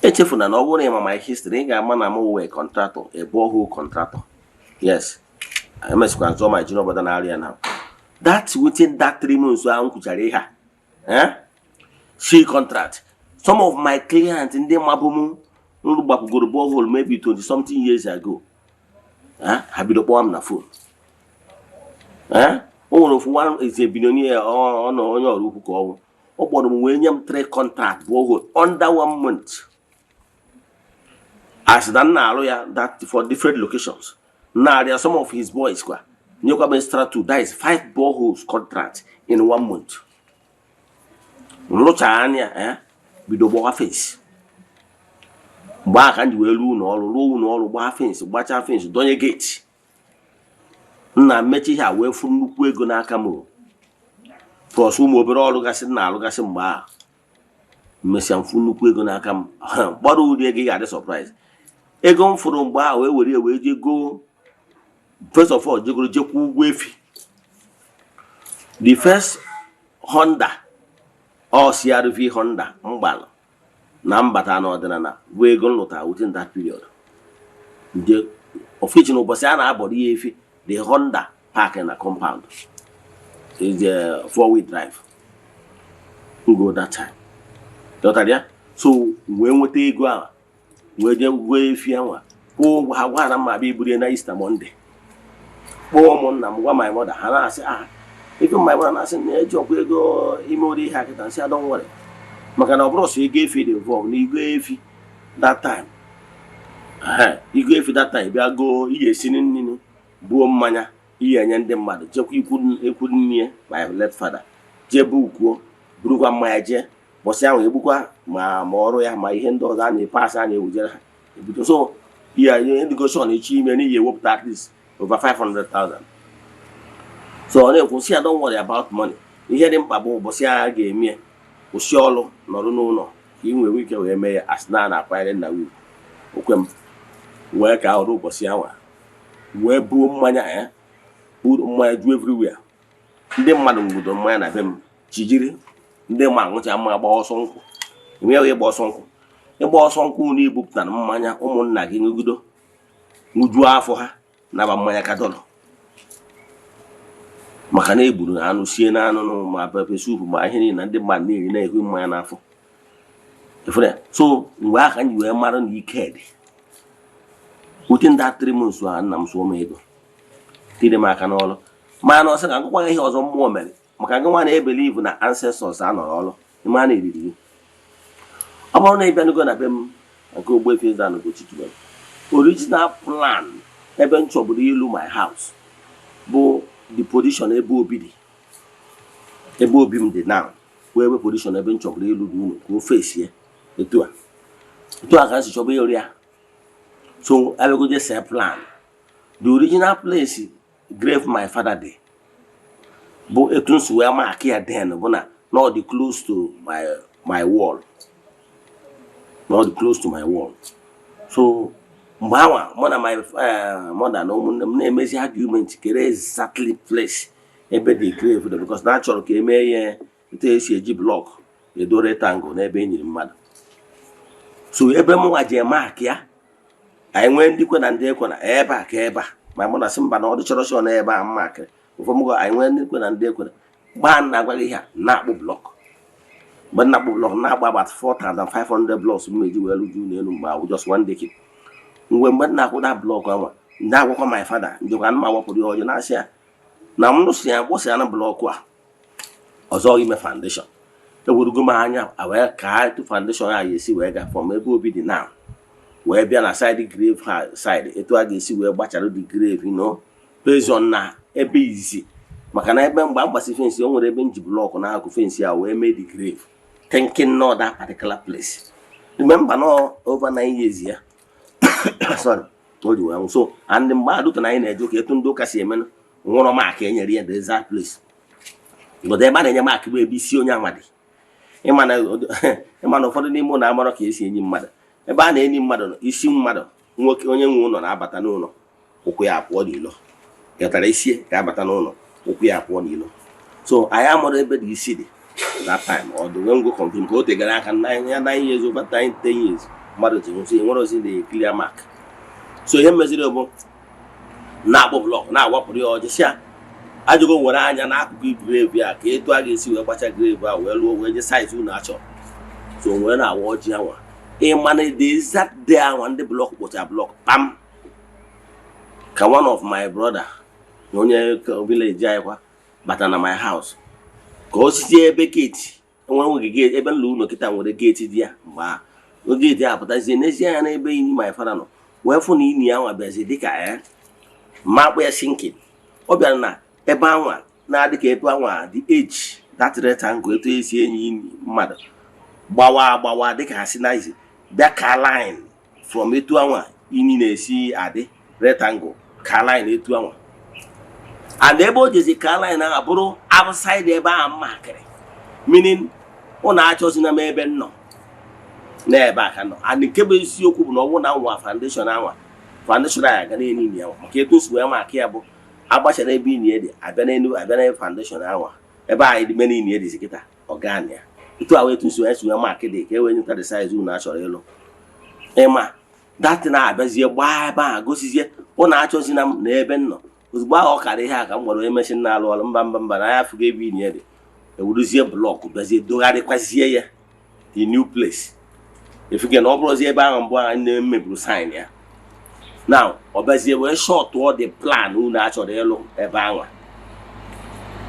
Echefuna na ọ bụrụ na ị ma my history, ị ga-ama na m wee contractor, a borehole contractor. Yes, emesịkwa nzọ my junior brother na-arịa ya na that within that 3 months ahụ m kwuchara ihe a, eh? See contract, some of my clients ndị mabụ m nrụ gbapụgoro borehole maybe 20 something years ago, eh? Ha bido kpọọ m na phone, eh? O nwere ofu one is a billionaire, ọ nọ onye ọrụ ukwu ka ọ bụ. Ọ kpọrọ m wee nye m three contract borehole under one month, as na m na-arụ ya that for different locations na-arịa. Some of his boys kwa nyekwa m extra two, that is five boreholes contract in one month. Nrụchaa anya, eh, bido gbawa fence. Mgbe ahụ ka m ji wee ruo ụlọ ọrụ, ruo ụlọ ọrụ, gbaa fence, gbachaa fence, donye gate. Nna mmechi ihe a wee fụ nnukwu ego n'aka m o. Plus ụmụ obere ọrụ gasị m na-arụgasị mgbe ahụ, mmesịa mfụ nnukwu ego n'aka m gbara ụdị ego ị ga-adị surprise. Ego m fụrụ mgbe ahụ wee were ya wee jee goo, first of all, jegoro jekwa ụgwọ efi, the first Honda, ọ CRV Honda mgbalụ na mbata n'ọdịnala bụ ego m lụtara within that period. Nje ofichi na ụbọchị a na-abọrọ ya efi, the Honda park na compound is a four wheel drive go that time. Ghọtara ya? So wee nweta ego ahụ, wee jee gụọ efi anwa, kwụọ ụgwọ ha, gwa ha na mma abịa iburu ya na Easter Monday. Kpọọ ụmụnna m, gwa my mother, ha na-asị, ah, even my mother na-asị na eji ọkwa ego ime ụdị ihe a kịta. Nsị, don't worry, maka na ọ bụrụ sọ ego efi dị involve na ego efi that time. Ehe, ego efi that time bịa goo, ị ga-esi nri, buo mmanya, ihe enye ndị mmadụ, jekwa ikwu ekwu nne my late father, jee bukuo, burukwa mmanya jee bọsị ahụ, egbukwa ma ọrụ ya ma ihe ndị ọzọ a na-epasị a na-ewujere ha ebido. So ihe ihe negotiation echi ime n'ihi ewepụta at least over 500,000. So ọ na-ekwu sị ya, don't worry about money, ihe dị mkpa bụ ụbọchị agha ga-eme ya, kwụsị ọrụ, nọrọ n'ụlọ ka ị nwere ike wee mee ya asị na a na-akwanyere nna gị ugwu. Okwe m wee ka ọrụ ụbọchị anwa wee buo mmanya ya, buru mmanya ju everywhere. Ndị mmadụ nwudo mmanya na be m. Chijiri ndị ma aṅụcha mma gba ọsọ nkwụ, enweghị ịgba ọsọ nkwụ. Ịgba ọsọ nkwụ na ibupụtara mmanya, ụmụnna gị ṅụgido ṅụjuo afọ, ha naba mmanya ka dọlọ, maka na egburu na anụ sie na anụ ma pepper soup ma ihe niile na ndị mmadụ na-eri na-ehu mmanya n'afọ. Ịfụrụ ya? So mgbe ahụ ka m ji wee mara na ike dị. Within that 3 months ahụ, nna m sụọ m ego, tiri m aka n'ọrụ. Mana ọ sị ka ngụkwa ihe ọzọ mmụọ mere maka gị nwa na-ebelieve na ancestors anọrọ ọrụ ịma na eriri gị. Ọ bụrụ na ị bịanugo na be m nke Ogbuefi Eze-Ana Ugochi tubelu, original plan ebe m chọburu ịlụ my house bụ the position ebe obi dị, ebe obi m dị now, wee ebe position ebe m chọburu ịlụ dị unu ka o fesie etu a, etu a ka m si chọba ịrụ ya. So abịagoje see plan, the original place grave my father dị bụ etu m si wee mark ya then bụ na ọ dị close to my wall, na ọ dị close to my wall. So mgbe anwa mụ na my mother na ụmụnne m na-emezi argument kere exactly place ebe the grave dị, because na achọrọ ka emee ya etu esi eji block edo rectangle n'ebe e nyere mmadụ. So ebe mụnwa ji mark ya, anyị nwee ndị kwe na ndị ekwe na ebe a ka ebe a ma mụ na sị mba, na ọ dị chọrọ chọrọ n'ebe a mmakịrị ụfọdụ mgbe anyị nwee ndị kwe na ndị ekwe na gbaa na agwaghị ihe a na-akpụ block. Mgbe m na-akpụ block, na-agba about 4500 blocks m eji wee lụju n'elu mgbe ahụ, just one decade. Mgbe m na-akwụda block anwa, ndị agwakwa my father njikwa mma wapụrụ ya ọjọọ na-asị ya na m lụsị ya gbụsị ya na block a ọzọ ime foundation. Ewerugo m anya wee ka etu foundation a ga-esi wee gaa from ebe obi dị now wee bịa na side grave ha side, etu a ga-esi wee gbachara the grave, based on na ebe izi, maka na ebe mgbe a gbasi fence, o nwere ebe m ji block n'akụ fence a wee mee the grave, thinking not that particular place. Remember no over 9 years ya, sorry, o ji wee nwụ. So and mgbe adụta na anyị na-eje ụka, etu ndị ụka si eme nwụrọ, mark enyere ya the exact place, but ebe a na-enye mark bụ ebe isi onye anwa dị. Ịma na ụfọdụ n'ime ụlọ amarọ ka esi enyi mmadụ. Ebe a na-enyi mmadụ, isi mmadụ nwoke, onye nwe ụlọ na-abata n'ụlọ, ụkwụ ya apụọ n'ilo. Ghọtara? Isi ga-abata n'ụlọ, ụkwụ ya apụọ n'ilo. So anyị amụrụ ebe dị isi dị that time. Ọ dị wee ngwo confirm ka o tegara aka 9 ya 9 years, over 9 10 years mmadụ ji nwụsị, enwere ozi the clear mark. So ihe meziri bụ na-akpụ block na-awapụrụ ya ọjị, sị ya ajụgo were anya n'akụkụ grave a ka etu a ga-esi wee gbacha grave a wee lụọ wee je site unu achọrọ. So wee na-awa ọjị anwa, ịma na the exact day anwa ndị block kpụcha block kpam, ka one of my brother na onye village anyị kwa bata na my house ka osisi ebe gate enwere ogige ebe nlụ ụlọ kịta nwere gate dị ya. Mgbe ahụ gate a pụtazie n'ezie anya n'ebe ini my father nọ, wee fụ na ini anwa bịazi dịka ya ma akpụ ya sinking. Ọ bịara na ebe anwa na-adị ka ebe anwa the edge that rectangle etu esi enyi ini mmadụ gbawa agbawa, dịka ha si na izi bịa ka line from etu anwa ini na-esi adị rectangle ka line etu anwa, and ebe o jezi ka line ahụ bụrụ outside ebe ahụ mmakịrị, meaning ụnụ achọzina m ebe m nọ n'ebe a ka nọ. And nke bụ eziokwu bụ na ọ bụrụ na nwa foundation anwa, foundation anyị aga n'elu ini anwa, maka etu nsi wee maka ya bụ agbachara ebe ini dị, abịa n'elu, abịa n'ebe foundation anwa ebe anyị dị mene ini dịzi kịta ọgan ya etu a wee etu nsi wee si wee maka dị ka e wee nyeta the size unu achọrọ ịlụ. Ịma that na-abịazie gbaa ebe a gosizie ụnụ achọzina m na ebe m nọ. Ozugbo ahụ ọ kara ihe a ka m gwara onye mechi na-alụ ọrụ, mba mba mba, na ya afụgo ebe ini dị, ewuruzie block bịazie dogharịkwazie ya the new place. Efuge na ọ bụrụzie ebe ahụ mbụ anyị na-emeburu sign ya now, ọ bịazie wee shọtụọ the plan unu achọrọ ịlụ ebe ahụ.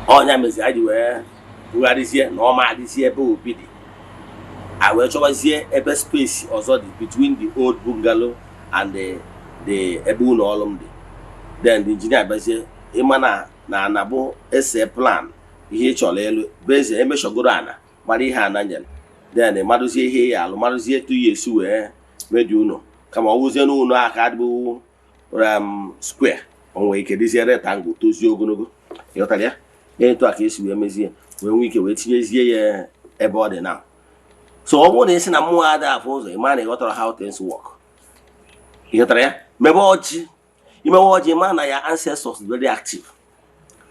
Ọnya mezi anyị ji wee bugharịzie na ọ ma adịzie ebe obi dị, a wee chọbazie ebe space ọzọ dị between the old bungalow and the ebe ụlọ ọrụ m dị. Then the engineer bịazie, ịma na ana bụ ese plan ihe ị chọrọ ịlụ bụ eze emeshọgoro ana mara ihe ana nyere, then marụzie ihe ya alụ, marụzie etu ya esi wee medi ụlọ, kama ọ wụzie n'ụlọ aka adịbụ square, o nwere ike dịzie rectangle tozie ogologo. Ịghọtara ya? Etu a ka esi wee mezie wee nwee ike wee tinyezie ya ebe ọ dị na. So ọ bụrụ na ị sị na mmụọ adịghị afụ ụzọ, ị ma na ịghọtara how things work. Ịghọtara ya? Mebe ọjị, imewe ọjị, ma na ya ancestors very active.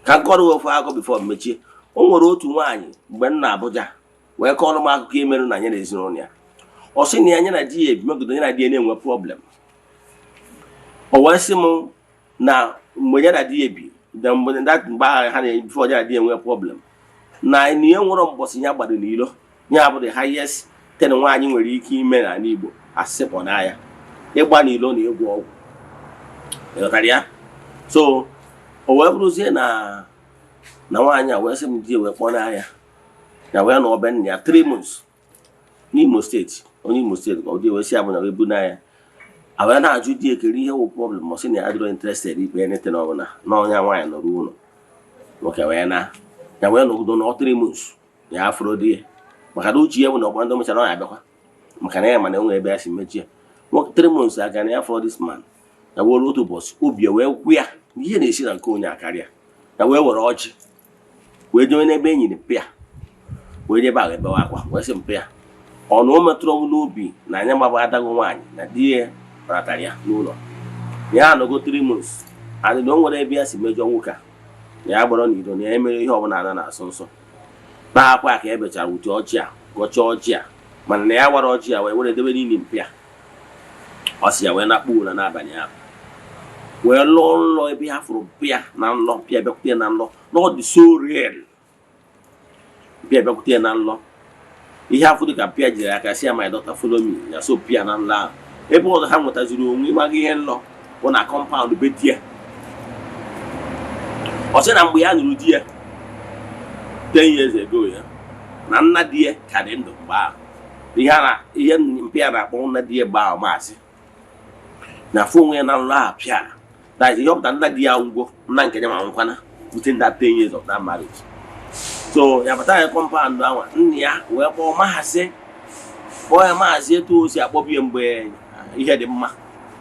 Ka nkọrọ ofu akọ before mechie. O nwere otu nwaanyị mgbe m na Abuja wee kọọrọ m akụkọ imerụ na ya na ezinụlọ ya. Ọ sị na ya na di ya ebimegodo, ya na di ya na-enwe problem. O wee sị m na mgbe ya na di ya bi na mgbe mgbe ahụ ha na before ya na di ya enwe problem, na ihe nwere mbọsị ya gbado n'ilo ya bụ the highest thing nwaanyị nwere ike ime n'ala Igbo, asịpụ na ya ịgba n'ilo na ịgwọ ọgwụ. Ịghọtara ya? So o wee bụrụzie na nwaanyị a wee sị m di ya wee kpọọ n'ahịa ya, wee nọ be nna ya 3 months n'Imo Steeti. Onye Imo Steeti ka ọ dị. Wee sị ya bụ na wee bu n'ahịa a, wee na-ajụ di ekere ihe wụ problem. Ọ sị na ya adịrọ interested ikpe anything ọbụla, na ọnya nwaanyị nọrọ ụlọ nwoke wee na ya wee nọgido nọ 3 months ya afụrụ di ya, maka na uche ya bụ na ọkwa ndị mechara ọ ya abịakwa, maka na ya mana enwe ebe ya si mechie nwoke. 3 months aka na ya fọrọ this man ya were otu ụbọchị obi ya wee kwụ ya na ihe na-esi na nke onye akarịa ya, wee were ọjị wee jewe n'ebe enyi pịa, wee jebe ahụ ebewe akwa, wee sị mpịa ọ na o metụrụ ọnwụ n'obi na anya gbaba adaghị nwaanyị na di ya ratara ya n'ụlọ na ya anọgo 3 months and na o nwere ebe ya si mejọ nwoke a, na ya gbọrọ n'iro, na ya emere ihe ọbụla ana na-asọ nsọ na akwa ka e bechara wute ọjị a, gọchaa ọjị a, mana na ya gwara ọjị a wee were debe n'ili mpịa. Ọ sị ya wee nakpuo ụra n'abalị ahụ, wee lụọ nlọ ebe ya fụrụ pịa na nlọ, pịa bịakwute ya na nlọ, na ọ dị so real. Pịa bịakwute ya na nlọ, ihe afọ dịka pịa jiri aka si ya, "My daughter, follow me." Ya so pịa na nlọ ahụ. Ebe ọzọ ha nwetaziri onwe ịmaga ihe nlọ bụ na compound be di ya. Ọ sị na mgbe ya nụrụ di ya 10 years ago, ya na nna di ya ka dị ndụ mgbe ahụ. Ihe a na ihe mpe ya na-akpọ nna di ya mgbe ahụ, maazị, na afụ onwe ya na nlọ ahụ pịa. That is ihe ọ pụtara, nna di ya ngwo nna nke ya ma nwụkwana within that 10 years of that marriage. So ya bata ya compound ahụ, nna ya wee kpọọ maazị, kpọọ ya maazị etu o si akpọbi ya mgbe ihe dị mma,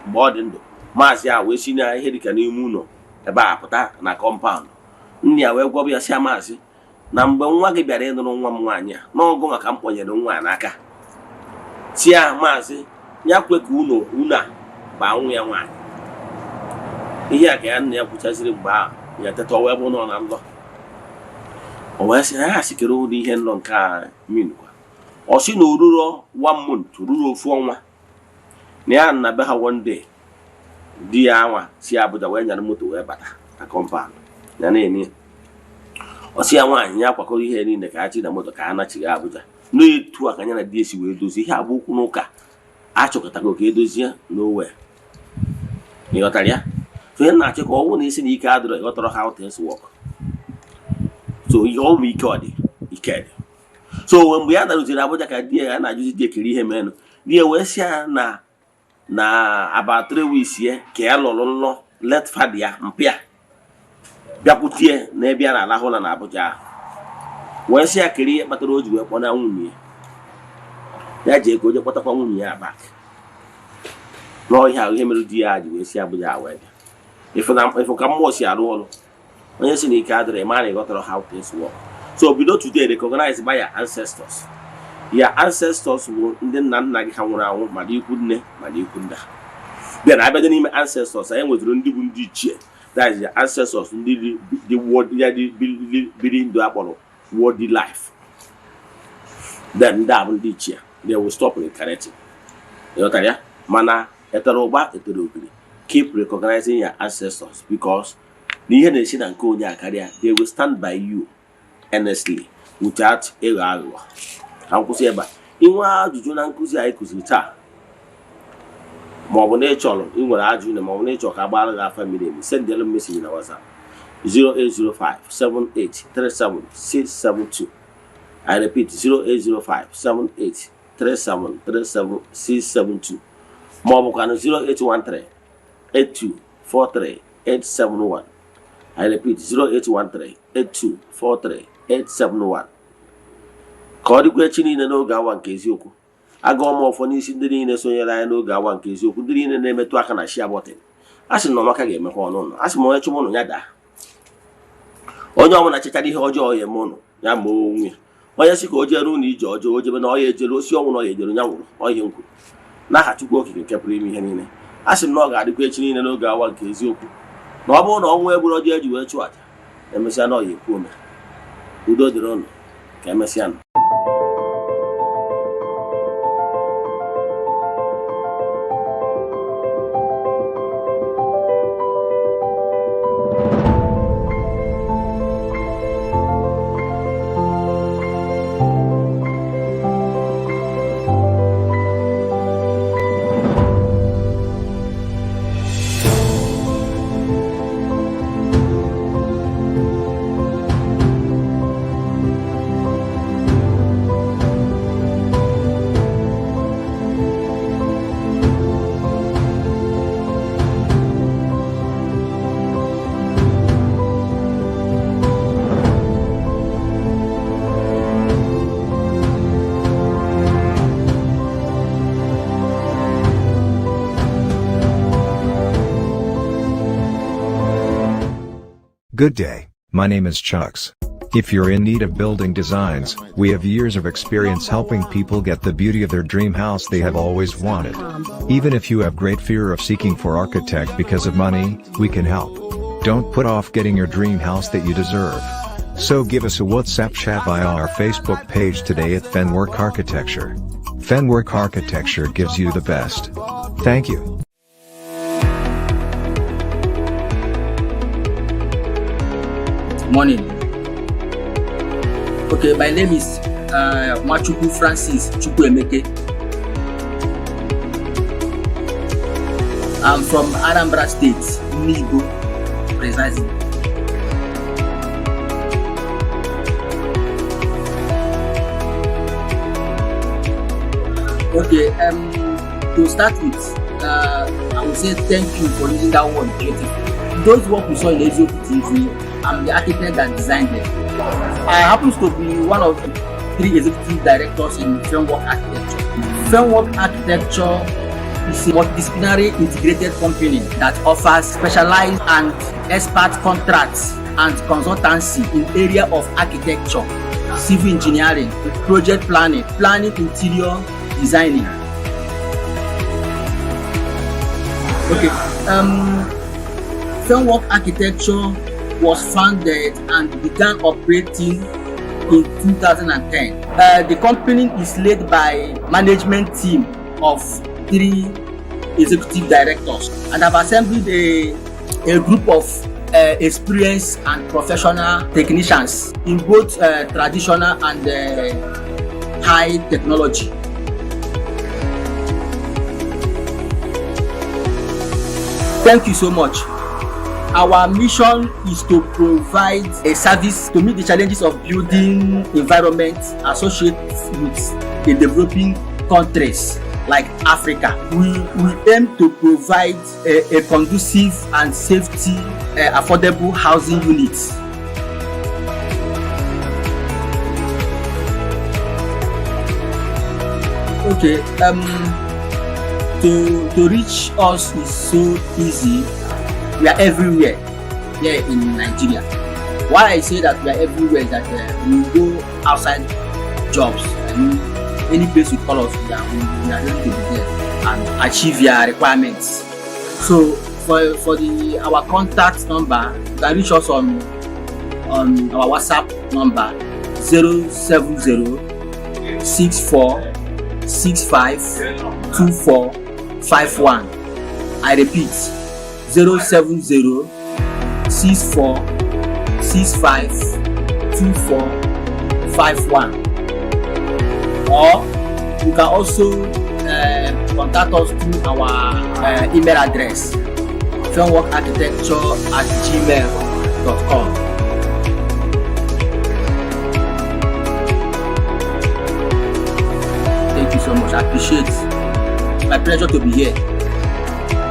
mgbe ọ dị ndụ. Maazị a wee si na ihe dịka n'ime ụlọ ebe a pụta na compound. Nna ya wee gwọbụ ya, sị ya, "Maazị, na mgbe nwa gị bịara ịnụrụ nwa m nwaanyị a n'ọgụ maka m kpọnyere nwa a n'aka si ya, maazị ya kwe ka unu unu a baa nwa ya nwaanyị." Ihe a ka ya nna ya kwuchaziri mgbe ahụ ya teta, wee bụ nọ na nlọ. O wee sị na ya sikere ụdị ihe nlọ nke a minukwa. Ọ sị na oruro one month, ruru ofu ọnwa, na ya na be ha, one day di ya anwa si Abuja wee nyara moto wee bata na compound ya na-eni. Ọ sị ya nwaanyị ya kwakọrọ ihe niile ka ha chi na moto ka ha nachighị Abuja. N'etu a ka ya na di esi wee dozie ihe abụ okwu n'ụka achọkọtago ka edozie n'owe. Ịghọtara ya? So ihe na-achọ ka ọ bụrụ na isi na ike adịrọ, ịghọtara how things work. So ihe ọ bụ ike, ọ dị ike dị. So mgbe ya narutere Abuja ka di ya na-ajụzi di ekiri ihe merenụ, di ya wee sị ya na about 3 weeks ya ka ya lụrụ nlọ late father ya mpịa bịakwutie n'ebe ya na-alahụ ụra na Abuja ahụ, wee sị ya kere ihe kpatara o ji wee kpọna nwunye ya, ya jee ka o jee kpọtakwa nwunye ya back n'ọhịa ahụ. Ihe mere di ya ji wee si Abuja wee bịa, ịfụ ka mmụọ si arụ ọrụ. Onye si na ike adịrị ma na ịghọtara how things work. So bido today, recognize by your ancestors. Your ancestors bụ ndị nna nna gị ha nwụrụ anwụ, ma dị ikwu nne ma dị ikwu nna. Bịa na abịa n'ime ancestors, anyị nwetara ndị bụ ndị ichie, that is your ancestors, ndị dị ya dị biri ndụ akpọrọ worldly life. Then ndị a bụ ndị ichie, they will stop reincarnating. Ịghọtara ya? Mana etere ụgba etere ogiri, keep recognizing your ancestors, because na ihe na-esi na nke onye a karịa, they will stand by you earnestly without ịghọ aghụghọ. Ka m kwụsị ebe a. Inwe ajụjụ na nkụzi anyị kụziri taa, ma ọ bụ na ị chọrọ ị nwere ajụjụ na ma ọ bụ na ị chọrọ ka a gbara gị afa miri emi, sendịlụ message na WhatsApp 0805 7837 672. I repeat, 0805 7837 37672, ma ọ bụkwanụ 0813 8243 871. I repeat, 0813 8243 871. Ka ọ dịkwa echi niile n'oge awa nke eziokwu. Agụọ m ọfọ n'isi ndị niile sonyere anyị n'oge awa nke eziokwu, ndị niile na-emetụ aka na share button. A sị na ọmaka ga-emekwa ọnụ ụlọ. A sị m onye chụmụ ụnụ ya daa, onye ọbụla chechara ihe ọjọọ ya eme ụnụ ya ma onwe ya. Onye sị ka o jere ụlọ ije ọjọọ, o jebe na ọya ejere osi ọnwụ na ọya ejere ya nwụrụ ọhịa nkwu n'aha Chukwu Okike nke pụrụ ime ihe niile. A sị m na ọ ga-adịkwa echi niile n'oge awa nke eziokwu, na ọ bụrụ na ọnwụ egburu ọjọọ eji wee chụọ àjà, emesịa na ọya ekwu ome. Udo dịrị ụnụ. Ka emesịa nụ. Good day, my name is Chucks. If you're in need of building designs, we have years of experience helping people get the beauty of their dream house they have always wanted. Even if you have great fear of seeking for architect because of money, we can help. Don't put off getting your dream house that you deserve. So give us a WhatsApp chat via our Facebook page today at Fenwork Architecture. Fenwork Architecture gives you the best. Thank you. Morning. Okay, my name is Nwachukwu Francis Chukwuemeke. I'm from Anambra State, Nibo, precisely. Okay, to start with, I would say thank you for using that word beautiful. Those work we saw in Eziokwu TV, I'm the architect that designed them. I happen to be one of the three executive directors in Fenwork Architecture. Fenwork Architecture is a multidisciplinary integrated company that offers specialized and expert contracts and consultancy in area of architecture, civil engineering, project planning, planning interior designing. Okay, Fenwork Architecture was founded and began operating in 2010. The company is led by management team of 3 executive directors and have assembled a group of experienced and professional technicians in both traditional and high technology. Thank you so much. Our mission is to provide a service to meet the challenges of building environment associated with the developing countries like Africa. We aim to provide a conducive and safety, affordable housing units. Okay, to reach us is so easy. We are everywhere here in Nigeria. Why I say that we are everywhere is that we go outside jobs. I mean, any place you call us, we are ready to be there and achieve your requirements. So for the our contact number, you can reach us on our WhatsApp number 07064652451. I repeat, 07064652451. Or you can also contact us through our email address, fenworkarchitecture@gmail.com. Thank you so much. I appreciate it. My pleasure to be here.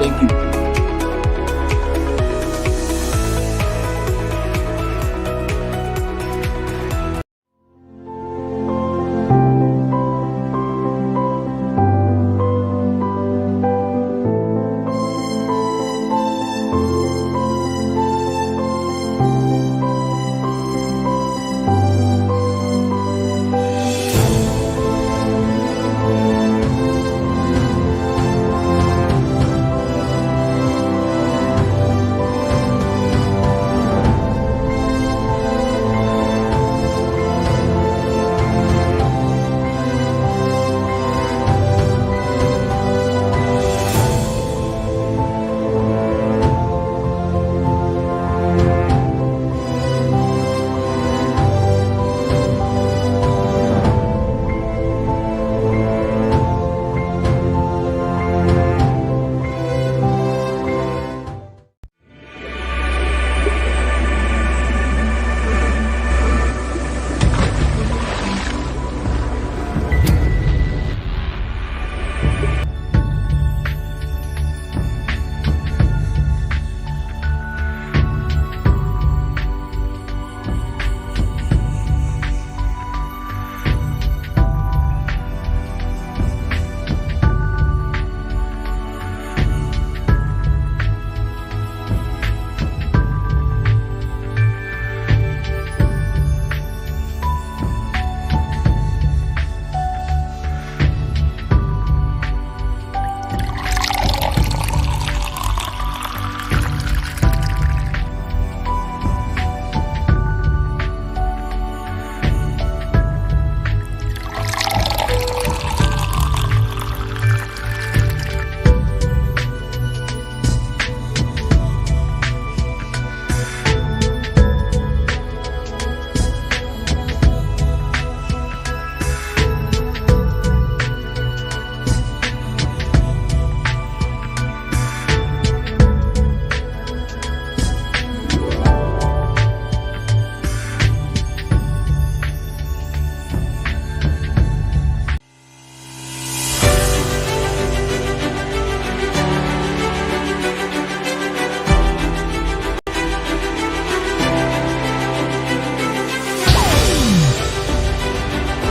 Thank you.